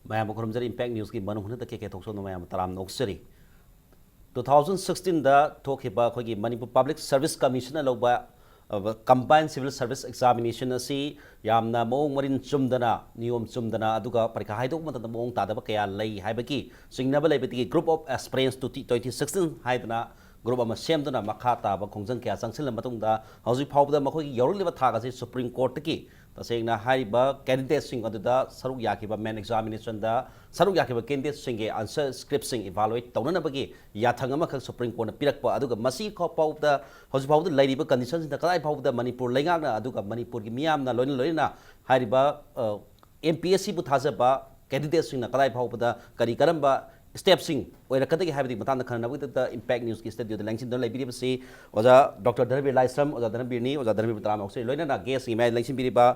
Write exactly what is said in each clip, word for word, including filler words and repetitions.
ꯃꯌꯥꯝꯕꯨ ꯈꯨꯔꯨꯝꯖꯔꯤ꯫ Impact Newsꯀꯤ ꯃꯅꯨꯡ ꯍꯨꯠꯅ ꯀꯦ ꯀꯦ ꯊꯣꯛꯆꯣꯝꯅ ꯃꯌꯥꯝꯕꯨ ꯇꯔꯥꯝꯅ ꯑꯣꯛꯆꯔꯤ꯫ Two thousand sixteenꯗ ꯊꯣꯛꯈꯤꯕ ꯑꯩꯈꯣꯏꯒꯤ ꯃꯅꯤꯄꯨꯔ Public Service Commissionꯅ ꯂꯧꯕ, ꯑ, Combined Civil Service Examination ꯑꯁꯤ ꯌꯥꯝꯅ ꯃꯑꯣꯡ ꯃꯔꯤꯟ ꯆꯨꯝꯗꯅ, ꯅꯤꯌꯣꯝ ꯆꯨꯝꯗꯅ, ꯑꯗꯨꯒ ꯄꯔꯤꯈꯥ ꯍꯥꯏꯗꯣꯛꯄ ꯃꯇꯝꯗ ꯃꯑꯣꯡ ꯇꯥꯗꯕ ꯀꯌꯥ ꯂꯩ ꯍꯥꯏꯕꯒꯤ ꯆꯤꯡꯅꯕ ꯂꯩꯕꯗꯒꯤ Group of Aspirants twenty twenty-sixteen ꯍꯥꯏꯗꯅ group ꯑꯃ ꯁꯦꯝꯗꯨꯅ ꯃꯈꯥ ꯇꯥꯕ ꯈꯣꯡꯖꯪ ꯀꯌꯥ ꯆꯪꯁꯤꯜꯂ ꯃꯇꯨꯡꯗ ꯍꯧꯖꯤꯛ ꯐꯥꯎꯕꯗ ꯃꯈꯣꯏꯒꯤ ꯌꯧꯔꯛꯂꯤꯕ ꯊꯥꯛ ꯑꯁꯤ Supreme Courtꯀꯤ ꯇꯁꯦꯡꯅ ꯍꯥꯏꯔꯤꯕ candidateꯁꯤꯡ ꯑꯗꯨꯗ ꯁꯔꯨꯛ ꯌꯥꯈꯤꯕ main examinationꯗ ꯁꯔꯨꯛ ꯌꯥꯈꯤꯕ candidateꯁꯤꯡꯒꯤ answer scriptꯁꯤꯡ evaluate ꯇꯧꯅꯅꯕꯒꯤ ꯌꯥꯊꯪ ꯑꯃꯈꯛ Supreme Courtꯅ ꯄꯤꯔꯛꯄ, ꯑꯗꯨꯒ ꯃꯁꯤ ꯐꯥꯎꯕꯗ, ꯍꯧꯖꯤꯛ ꯐꯥꯎꯕꯗ ꯂꯩꯔꯤꯕ conditionꯁꯤꯡꯗ ꯀꯗꯥꯏ ꯐꯥꯎꯕꯗ ꯃꯅꯤꯄꯨꯔ ꯂꯩꯉꯥꯛꯅ ꯑꯗꯨꯒ ꯃꯅꯤꯄꯨꯔꯒꯤ ꯃꯤꯌꯥꯝꯅ ꯂꯣꯏꯅ ꯂꯣꯏꯅꯅ ꯍꯥꯏꯔꯤꯕ, ꯑ, M P S Cꯕꯨ ꯊꯥꯖꯕ candidateꯁꯤꯡꯅ ꯀꯗꯥꯏ ꯐꯥꯎꯕꯗ ꯀꯔꯤ ꯀꯔꯝꯕ stepꯁꯤꯡ ꯑꯣꯏꯔꯛꯀꯗꯒꯦ ꯍꯥꯏꯕꯗꯨꯒꯤ ꯃꯇꯥꯡꯗ ꯈꯟꯅꯅꯕꯒꯤꯗꯃꯛꯇ Impact Newsꯀꯤ studioꯗ ꯂꯦꯡꯁꯤꯟꯗꯨꯅ ꯂꯩꯕꯤꯔꯤꯕꯁꯤ ꯑꯣꯖꯥ ꯗꯣꯛꯇꯔ ꯙꯔꯃꯕꯤꯔ ꯂꯥꯏꯁ꯭ꯔꯝ, ꯑꯣꯖꯥ ꯙꯔꯃꯕꯤꯔꯅꯤ꯫ ꯑꯣꯖꯥ ꯙꯔꯃꯕꯤꯔ ꯇꯔꯥꯝꯅ ꯑꯣꯛꯆꯔꯤ꯫ ꯂꯣꯏꯅꯅ guestꯀꯤ ꯃꯌꯥꯏꯗ ꯂꯦꯡꯁꯤꯟꯕꯤꯔꯤꯕ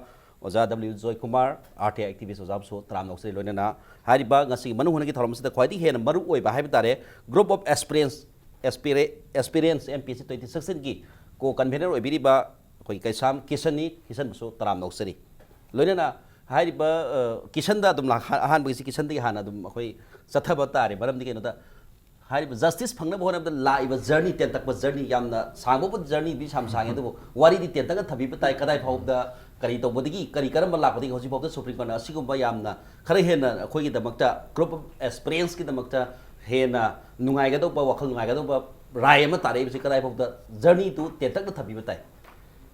ꯑꯣꯖꯥ W Joykumar, R T I activist ꯑꯣꯖꯥꯕꯨꯁꯨ ꯇꯔꯥꯝꯅ ꯑꯣꯛꯆꯔꯤ꯫ ꯂꯣꯏꯅꯅ ꯍꯥꯏꯔꯤꯕ ꯉꯁꯤꯒꯤ ꯃꯅꯨꯡ ꯍꯨꯠꯅꯒꯤ ꯊꯧꯔꯝ ꯑꯁꯤꯗ ꯈ꯭ꯋꯥꯏꯗꯒꯤ ꯍꯦꯟꯅ ꯃꯔꯨ ꯑꯣꯏꯕ ꯍꯥꯏꯕ ꯇꯥꯔꯦ, Group of Aspirants, Aspira-, Aspirants M P S C twenty sixteenꯒꯤ co-convener ꯑꯣꯏꯕꯤꯔꯤꯕ ꯑꯩꯈꯣꯏꯒꯤ ꯀꯩꯁꯥꯝ ꯀꯤꯁꯟꯅꯤ꯫ ꯀꯤꯁꯟꯕꯨꯁꯨ ꯇꯔꯥꯝꯅ ꯑꯣꯛꯆꯔꯤ꯫ ꯂꯣꯏꯅꯅ ꯍꯥꯏꯔꯤꯕ, ꯑ, ꯀꯤꯁꯟꯗ ꯑꯗꯨꯝ ꯂꯥꯛ-, ꯑꯍꯥꯟꯕꯒꯤꯁꯤ ꯀꯤꯁꯟꯗꯒꯤ ꯍꯥꯟꯅ ꯑꯗꯨꯝ ꯑꯩꯈꯣꯏ ꯆꯠꯊꯕ ꯇꯥꯔꯦ꯫ ꯃꯔꯝꯗꯤ ꯀꯩꯅꯣꯗ, ꯍꯥꯏꯔꯤꯕ justice ꯐꯪꯅꯕ ꯍꯣꯠꯅꯕꯗ ꯂꯥꯛꯏꯕ journey, ꯇꯦꯟꯇꯛꯄ journey, ꯌꯥꯝꯅ ꯁꯥꯡꯕꯕꯨ journeyꯗꯤ ꯌꯥꯝ ꯁꯥꯡꯉꯦ, ꯑꯗꯨꯕꯨ ꯋꯥꯔꯤꯗꯤ ꯇꯦꯟꯇꯛꯅ ꯊꯝꯕꯤꯕ ꯇꯥꯏ꯫ ꯀꯗꯥꯏ ꯐꯥꯎꯕꯗ ꯀꯔꯤ ꯇꯧꯕꯗꯒꯤ, ꯀꯔꯤ ꯀꯔꯝꯕ ꯂꯥꯛꯄꯗꯒꯤ ꯍꯧꯖꯤꯛ ꯐꯥꯎꯕꯗ Supreme Courtꯅ ꯑꯁꯤꯒꯨꯝꯕ ꯌꯥꯝꯅ ꯈꯔ ꯍꯦꯟꯅ ꯑꯩꯈꯣꯏꯒꯤꯗꯃꯛꯇ, group of aspirantsꯀꯤꯗꯃꯛꯇ ꯍꯦꯟꯅ ꯅꯨꯡꯉꯥꯏꯒꯗꯧꯕ, ꯋꯥꯈꯜ ꯅꯨꯡꯉꯥꯏꯒꯗꯧꯕ ꯔꯥꯏ ꯑꯃ ꯇꯥꯔꯛꯏꯕꯁꯤ ꯀꯗꯥꯏ ꯐꯥꯎꯕꯗ journeyꯗꯨ ꯇꯦꯟꯇꯛꯅ ꯊꯝꯕꯤꯕ ꯇꯥꯏ?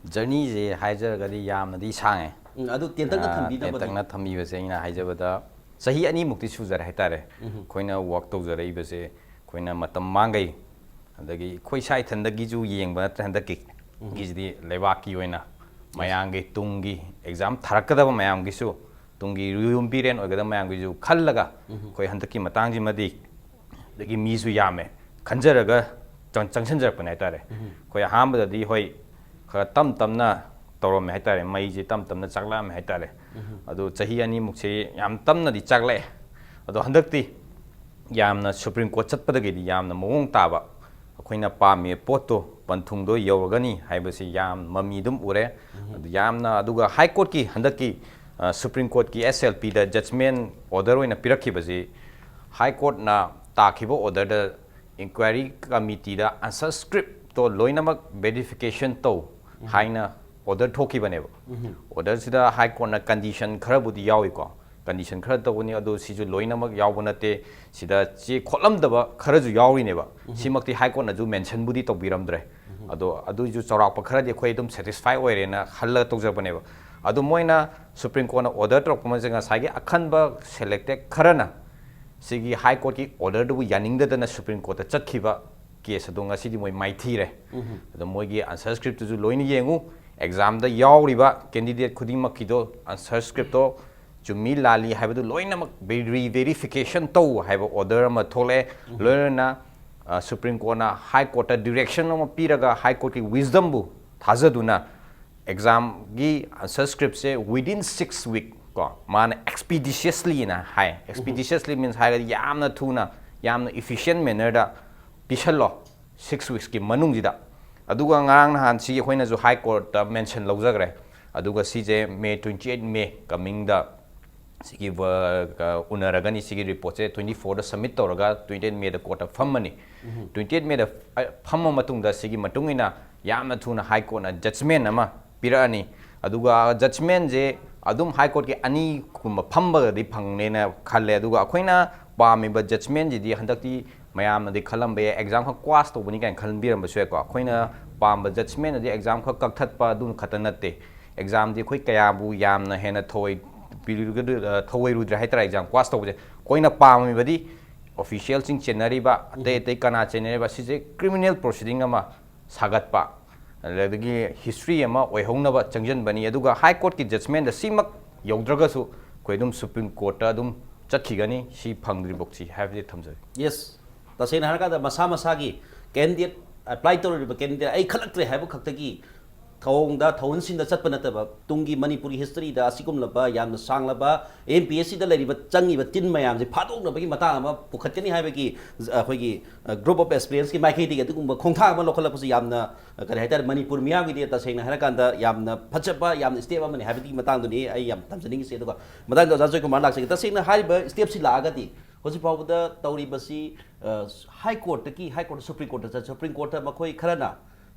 Journeyꯁꯦ ꯍꯥꯏꯖꯔꯒꯗꯤ ꯌꯥꯝꯅꯗꯤ ꯁꯥꯡꯉꯦ꯫ ꯎꯝ, ꯑꯗꯨ ꯇꯦꯟꯇꯛꯅ ꯑꯥ, ꯊꯝꯕꯤꯅꯕꯒꯤ꯫ ꯇꯦꯟꯇꯛꯅ ꯊꯝꯕꯤꯕꯁꯦ ꯑꯩꯅ ꯍꯥꯏꯖꯕꯗ ꯆꯍꯤ ꯑꯅꯤꯃꯨꯛꯇꯤ ꯁꯨꯖꯔꯦ ꯍꯥꯏꯇꯥꯔꯦ꯫ ꯎꯝ꯫ ꯑꯩꯈꯣꯏꯅ work ꯇꯧꯖꯔꯛꯏꯕꯁꯦ, ꯑꯩꯈꯣꯏꯅ ꯃꯇꯝ ꯃꯥꯡꯈꯩ, ꯑꯗꯒꯤ ꯑꯩꯈꯣꯏ ꯏꯁꯥ ꯏꯊꯟꯗꯒꯤꯁꯨ ꯌꯦꯡꯕ ꯅꯠꯇ꯭ꯔꯦ, ꯍꯟꯗꯛꯀꯤ ꯎꯝ꯫ ꯒꯤꯁꯤꯗꯤ ꯂꯩꯕꯥꯛꯀꯤ ꯑꯣꯏꯅ ꯃꯌꯥꯝꯒꯤ ꯇꯨꯡꯒꯤ exam ꯊꯥꯔꯛꯀꯗꯕ ꯃꯌꯥꯝꯒꯤꯁꯨ, ꯇꯨꯡꯒꯤ ꯌꯨꯝꯕꯤꯔꯦꯟ ꯑꯣꯏꯒꯗꯕ ꯃꯌꯥꯝꯒꯤꯁꯨ ꯈꯜꯂꯒ ꯎꯝ꯫ ꯑꯩꯈꯣꯏ ꯍꯟꯗꯛꯀꯤ ꯃꯇꯥꯡꯁꯤꯃꯗꯤ ꯑꯗꯒꯤ ꯃꯤꯁꯨ ꯌꯥꯝꯃꯦ ꯈꯟꯖꯔꯒ ꯆꯪ-, ꯆꯪꯁꯤꯟꯖꯔꯛꯄꯅꯦ ꯍꯥꯏꯇꯥꯔꯦ꯫ ꯎꯝ꯫ ꯑꯩꯈꯣꯏ ꯑꯍꯥꯟꯕꯗꯗꯤ ꯍꯣꯏ ꯈꯔ ꯇꯞ ꯇꯞꯅ ꯇꯧꯔꯝꯃꯦ ꯍꯥꯏꯇꯥꯔꯦ, ꯃꯩꯁꯦ ꯇꯞ ꯇꯞꯅ ꯆꯥꯛꯂꯛꯑꯝꯃꯦ ꯍꯥꯏꯇꯥꯔꯦ꯫ ꯎꯝ꯫ ꯑꯗꯣ ꯆꯍꯤ ꯑꯅꯤꯃꯨꯛꯁꯦ ꯌꯥꯝ ꯇꯞꯅꯗꯤ ꯆꯥꯛꯂꯛꯑꯦ꯫ ꯑꯗꯣ ꯍꯟꯗꯛꯇꯤ ꯌꯥꯝꯅ Supreme Court ꯆꯠꯄꯗꯒꯤꯗꯤ ꯌꯥꯝꯅ ꯃꯑꯣꯡ ꯇꯥꯕ, ꯑꯩꯈꯣꯏꯅ ꯄꯥꯝꯃꯤꯕ ꯄꯣꯠꯇꯣ, ꯄꯟꯊꯨꯡꯗꯣ ꯌꯧꯔꯒꯅꯤ ꯍꯥꯏꯕꯁꯤ ꯌꯥꯝ ꯃꯃꯤ ꯑꯗꯨꯝ ꯎꯔꯦ꯫ ꯎꯝ꯫ ꯑꯗꯨ ꯌꯥꯝꯅ, ꯑꯗꯨꯒ High Courtꯀꯤ ꯍꯟꯗꯛꯀꯤ ꯁꯨꯄ꯭ꯔꯤꯝ ꯀꯣꯔꯠꯀꯤ ꯑꯦꯁ ꯑꯦꯜ ꯄꯤꯗ ꯖꯖꯃꯦꯟ ꯑꯣꯔꯗꯔ ꯑꯣꯏꯅ ꯄꯤꯔꯛꯈꯤꯕꯁꯤ, ꯍꯥꯏ ꯀꯣꯔꯠꯅ ꯇꯥꯈꯤꯕ ꯑꯣꯔꯗꯔꯗ ꯏꯟꯀ꯭ꯋꯥꯏꯔꯤ ꯀꯃꯤꯇꯤꯗ ꯑꯟꯁꯔ ꯁ꯭ꯀ꯭ꯔꯤꯞꯇꯣ ꯂꯣꯏꯅꯃꯛ ꯚꯦꯔꯤꯐꯤꯀꯦꯁꯟ ꯇꯧ ꯍꯥꯏꯅ ꯑꯣꯔꯗꯔ ꯊꯣꯛꯈꯤꯕꯅꯦꯕ꯫ ꯑꯣꯔꯗꯔꯁꯤꯗ ꯍꯥꯏ ꯀꯣꯔꯠꯅ ꯀꯟꯗꯤꯁꯟ ꯈꯔꯕꯨꯗꯤ ꯌꯥꯎꯏꯀꯣ, ꯀꯟꯗꯤꯁꯟ ꯈꯔ ꯇꯧꯕꯅꯤ, ꯑꯗꯣ ꯁꯤꯁꯨ ꯂꯣꯏꯅꯃꯛ ꯌꯥꯎꯕ ꯅꯠꯇꯦ꯫ ꯁꯤꯗ ꯆꯦ ꯈꯣꯠꯂꯝꯗꯕ ꯈꯔꯁꯨ ꯌꯥꯎꯔꯤꯅꯦꯕ꯫ ꯁꯤꯃꯛꯇꯤ ꯍꯥꯏ ꯀꯣꯔꯠꯅꯁꯨ ꯃꯦꯟꯁꯟꯕꯨꯗꯤ ꯇꯧꯕꯤꯔꯝꯗ꯭ꯔꯦ꯫ ꯑꯗꯣ ꯑꯗꯨꯏꯁꯨ ꯆꯥꯎꯔꯥꯛꯄ ꯈꯔꯗꯤ ꯑꯩꯈꯣꯏ ꯑꯗꯨꯝ ꯁꯦꯇꯤꯁꯐꯥꯏ ꯑꯣꯏꯔꯦꯅ ꯈꯜꯂꯒ ꯇꯧꯖꯔꯛꯄꯅꯦꯕ꯫ ꯑꯗꯣ ꯃꯣꯏꯅ, ꯁꯨꯄ꯭ꯔꯤꯝ ꯀꯣꯔꯠꯅ ꯑꯣꯔꯗꯔ ꯇꯧꯔꯛꯄ ꯑꯃꯁꯦ ꯉꯁꯥꯏꯒꯤ ꯑꯈꯟꯕ ꯁꯦꯂꯦꯛꯇꯦꯗ ꯈꯔꯅ ꯁꯤꯒꯤ ꯍꯥꯏ ꯀꯣꯔꯠꯀꯤ ꯑꯣꯔꯗꯔꯗꯨꯕꯨ ꯌꯥꯅꯤꯡꯗꯗꯅ ꯁꯨꯄ꯭ꯔꯤꯝ ꯀꯣꯔꯠꯇ ꯆꯠꯈꯤꯕ ꯀꯦꯁ ꯑꯗꯣ ꯉꯁꯤꯗꯤ ꯃꯣꯏ ꯃꯥꯏꯊꯤꯔꯦ꯫ ꯑꯗꯣ ꯃꯣꯏꯒꯤ ꯑꯟꯁꯔ ꯁ꯭ꯀ꯭ꯔꯤꯞꯇꯨꯁꯨ ꯂꯣꯏꯅ ꯌꯦꯡꯉꯨ, ꯑꯦꯛꯖꯥꯝꯗ ꯌꯥꯎꯔꯤꯕ ꯀꯦꯟꯗꯤꯗꯦꯠ ꯈꯨꯗꯤꯡꯃꯛꯀꯤꯗꯣ ꯑꯟꯁꯔ ꯁ꯭ꯀ꯭ꯔꯤꯞꯇꯣ ꯆꯨꯝꯃꯤ ꯂꯥꯜꯂꯤ ꯍꯥꯏꯕꯗꯨ ꯂꯣꯏꯅꯃꯛ ꯔꯤꯚꯦꯔꯤꯐꯤꯀꯦꯁꯟ ꯇꯧ ꯍꯥꯏꯕ ꯑꯣꯔꯗꯔ ꯑꯃ ꯊꯣꯛꯂꯛꯑꯦ꯫ ꯂꯣꯏꯅꯅ, ꯑ, ꯁꯨꯄ꯭ꯔꯤꯝ ꯀꯣꯔꯠꯅ ꯍꯥꯏ ꯀꯣꯔꯠꯇ ꯗꯤꯔꯦꯛꯁꯟ ꯑꯃ ꯄꯤꯔꯒ ꯍꯥꯏ ꯀꯣꯔꯠꯀꯤ ꯋꯤꯁꯗꯝꯕꯨ ꯊꯥꯖꯗꯨꯅ ꯑꯦꯛꯖꯥꯝꯒꯤ ꯑꯟꯁꯔ ꯁ꯭ꯀ꯭ꯔꯤꯞꯁꯦ within six week ꯀꯣ, ꯃꯥꯅ expeditiouslyꯅ ꯍꯥꯏ꯫ Expeditiously means ꯍꯥꯏꯔꯒꯗꯤ ꯌꯥꯝꯅ ꯊꯨꯅ, ꯌꯥꯝꯅ efficient mannerꯗ ꯄꯤꯁꯜꯂꯣ ꯁꯤꯛꯁ ꯋꯤꯛꯁꯀꯤ ꯃꯅꯨꯡꯁꯤꯗ꯫ ꯑꯗꯨꯒ ꯉꯔꯥꯡ ꯅꯍꯥꯟ ꯁꯤꯒꯤ ꯑꯩꯈꯣꯏꯅꯁꯨ ꯍꯥꯏ ꯀꯣꯔꯠꯇ ꯃꯦꯟꯁꯟ ꯂꯧꯖꯈ꯭ꯔꯦ꯫ ꯑꯗꯨꯒ ꯁꯤꯁꯦ ꯃꯦ ꯇ꯭ꯋꯦꯟꯇꯤ ꯑꯩꯠ, ꯃꯦ ꯀꯃꯤꯡꯗ ꯁꯤꯒꯤ ꯚ-, ꯀ-, ꯎꯅꯔꯒꯅꯤ꯫ ꯁꯤꯒꯤ ꯔꯤꯄꯣꯔꯠꯁꯦ ꯇ꯭ꯋꯦꯟꯇꯤ ꯐꯣꯔꯗ ꯁꯕꯃꯤꯠ ꯇꯧꯔꯒ ꯇ꯭ꯋꯦꯟꯇꯤ ꯑꯩꯠ ꯃꯦꯗ ꯀꯣꯔꯠꯇ ꯐꯝꯃꯅꯤ꯫ ꯇ꯭ꯋꯦꯟꯇꯤ ꯑꯩꯠ ꯃꯦꯗ, ꯑ, ꯐꯝꯃ ꯃꯇꯨꯡꯗ ꯁꯤꯒꯤ ꯃꯇꯨꯡ ꯏꯟꯅ ꯌꯥꯝꯅ ꯊꯨꯅ ꯍꯥꯏ ꯀꯣꯔꯠꯅ ꯖꯖꯃꯦꯟ ꯑꯃ ꯄꯤꯔꯛꯑꯅꯤ꯫ ꯑꯗꯨꯒ ꯖꯖꯃꯦꯟꯁꯦ ꯑꯗꯨꯝ ꯍꯥꯏ ꯀꯣꯔꯠꯀꯤ ꯑꯅꯤꯒꯨꯝꯕ ꯐꯝꯕꯒꯗꯤ ꯐꯪꯅꯦꯅ ꯈꯜꯂꯦ꯫ ꯑꯗꯨꯒ ꯑꯩꯈꯣꯏꯅ ꯄꯥꯝꯃꯤꯕ ꯖꯖꯃꯦꯟꯁꯤꯗꯤ ꯍꯟꯗꯛꯇꯤ ꯃꯌꯥꯝꯅꯗꯤ ꯈꯜꯂꯝꯕ ꯌꯥꯏ, ꯑꯦꯛꯖꯥꯝ ꯈꯛ ꯀ꯭ꯋꯥꯁ ꯇꯧꯕꯅꯤ ꯀꯥꯏꯅ ꯈꯟꯕꯤꯔꯝꯕꯁꯨ ꯌꯥꯏꯀꯣ꯫ ꯑꯩꯈꯣꯏꯅ ꯄꯥꯝꯕ ꯖꯖꯃꯦꯟ ꯑꯗꯤ ꯑꯦꯛꯖꯥꯝ ꯈꯛ ꯀꯛꯊꯠꯄ ꯑꯗꯨ ꯈꯛꯇ ꯅꯠꯇꯦ꯫ ꯑꯦꯛꯖꯥꯝꯗꯤ ꯑꯩꯈꯣꯏ ꯀꯌꯥꯕꯨ ꯌꯥꯝꯅ ꯍꯦꯟꯅ ꯊꯧꯑꯣꯏ-, ꯄꯤꯔꯨꯒꯗ-, ꯑ, ꯊꯧꯑꯣꯏꯔꯨꯗ꯭ꯔꯦ ꯍꯥꯏꯇꯥꯔꯦ ꯑꯦꯛꯖꯥꯝ ꯀ꯭ꯋꯥꯁ ꯇꯧꯕꯁꯦ꯫ ꯑꯩꯈꯣꯏꯅ ꯄꯥꯝꯃꯤꯕꯗꯤ ꯑꯣꯐꯤꯁꯤꯌꯦꯜꯁꯤꯡ ꯆꯦꯟꯅꯔꯤꯕ, ꯑꯇꯩ ꯑꯇꯩ ꯀꯅꯥ ꯆꯦꯟꯅꯔꯤꯕ, ꯁꯤꯁꯦ ꯀ꯭ꯔꯤꯃꯤꯅꯦꯜ ꯄ꯭ꯔꯣꯁꯤꯗꯤꯡ ꯑꯃ ꯁꯥꯒꯠꯄ, ꯑꯗꯒꯤ ꯍꯤꯁꯇ꯭ꯔꯤ ꯑꯃ ꯑꯣꯏꯍꯧꯅꯕ ꯆꯪꯁꯤꯟꯕꯅꯤ꯫ ꯑꯗꯨꯒ ꯍꯥꯏ ꯀꯣꯔꯠꯀꯤ ꯖꯖꯃꯦꯟꯗ ꯁꯤꯃꯛ ꯌꯧꯗ꯭ꯔꯒꯁꯨ ꯑꯩꯈꯣꯏ ꯑꯗꯨꯝ ꯁꯨꯄ꯭ꯔꯤꯝ ꯀꯣꯔꯠꯇ ꯑꯗꯨꯝ ꯆꯠꯈꯤꯒꯅꯤ, ꯁꯤ ꯐꯪꯗ꯭ꯔꯤꯐꯥꯎꯁꯤ ꯍꯥꯏꯕꯗꯤ ꯊꯝꯖꯒꯦ꯫ ꯌꯦꯁ, ꯇꯁꯦꯡꯅ ꯍꯥꯏꯔꯀꯥꯟꯗ ꯃꯁꯥ ꯃꯁꯥꯒꯤ ꯀꯦꯟꯗꯤꯗꯦꯠ, ꯑꯦꯄ꯭ꯂꯥꯏ ꯇꯧꯔꯤꯕ ꯀꯦꯟꯗꯤꯗꯦꯠ ꯑꯩ ꯈꯜꯂꯛꯇ꯭ꯔꯦ ꯍꯥꯏꯕ ꯈꯛꯇꯒꯤ ꯊꯧꯑꯣꯡꯗ ꯊꯧꯍꯟꯁꯤꯡꯗ ꯆꯠꯄ ꯅꯠꯇꯕ, ꯇꯨꯡꯒꯤ ꯃꯅꯤꯄꯨꯔꯒꯤ ꯍꯤꯁꯇꯣꯔꯤꯗ ꯑꯁꯤꯒꯨꯝꯂꯕ ꯌꯥꯝꯅ ꯁꯥꯡꯂꯕ ꯑꯦꯝ ꯄꯤ ꯑꯦꯁ ꯁꯤꯗ ꯂꯩꯔꯤꯕ ꯆꯪꯉꯤꯕ ꯇꯤꯟ ꯃꯌꯥꯝꯁꯦ ꯐꯥꯗꯣꯛꯅꯕꯒꯤ ꯃꯇꯥꯡ ꯑꯃ ꯄꯨꯈꯠꯀꯅꯤ ꯍꯥꯏꯕꯒꯤ, ꯑ, ꯑꯩꯈꯣꯏꯒꯤ, ꯑ, group of aspirants ꯀꯤ ꯃꯥꯏꯀꯩꯗꯒꯤ ꯑꯗꯨꯒꯨꯝꯕ ꯈꯣꯡꯊꯥꯡ ꯑꯃ ꯂꯧꯈꯠꯂꯛꯄꯁꯤ ꯌꯥꯝꯅ, ꯑ, ꯀꯔꯤ ꯍꯥꯏꯇꯥꯔꯦ, ꯃꯅꯤꯄꯨꯔ ꯃꯤꯌꯥꯝꯒꯤꯗꯤ ꯇꯁꯦꯡꯅ ꯍꯥꯏꯔꯀꯥꯟꯗ ꯌꯥꯝꯅ ꯐꯖꯕ, ꯌꯥꯝꯅ step ꯑꯃꯅꯤ ꯍꯥꯏꯕꯒꯤ ꯃꯇꯥꯡꯗꯨꯅꯤ ꯑꯩ ꯌꯥꯝ ꯊꯝꯖꯅꯤꯡꯉꯤꯁꯦ꯫ ꯑꯗꯨꯒ ꯃꯊꯪꯗ ꯑꯣꯖꯥ ꯖꯣꯏꯀꯨꯃꯥꯔ ꯂꯥꯛꯆꯒꯦ꯫ ꯇꯁꯦꯡꯅ ꯍꯥꯏꯔꯤꯕ step ꯁꯤ ꯂꯥꯛꯑꯒꯗꯤ ꯍꯧꯖꯤꯛ ꯐꯥꯎꯕꯗ ꯇꯧꯔꯤꯕꯁꯤ, ꯑ, ꯍꯥꯏ ꯀꯣꯔꯠꯇꯒꯤ, ꯍꯥꯏ ꯀꯣꯔꯠ, ꯁꯨꯄ꯭ꯔꯤꯝ ꯀꯣꯔꯠꯇ ꯆꯠ-, ꯁꯨꯄ꯭ꯔꯤꯝ ꯀꯣꯔꯠꯇ ꯃꯈꯣꯏ ꯈꯔꯅ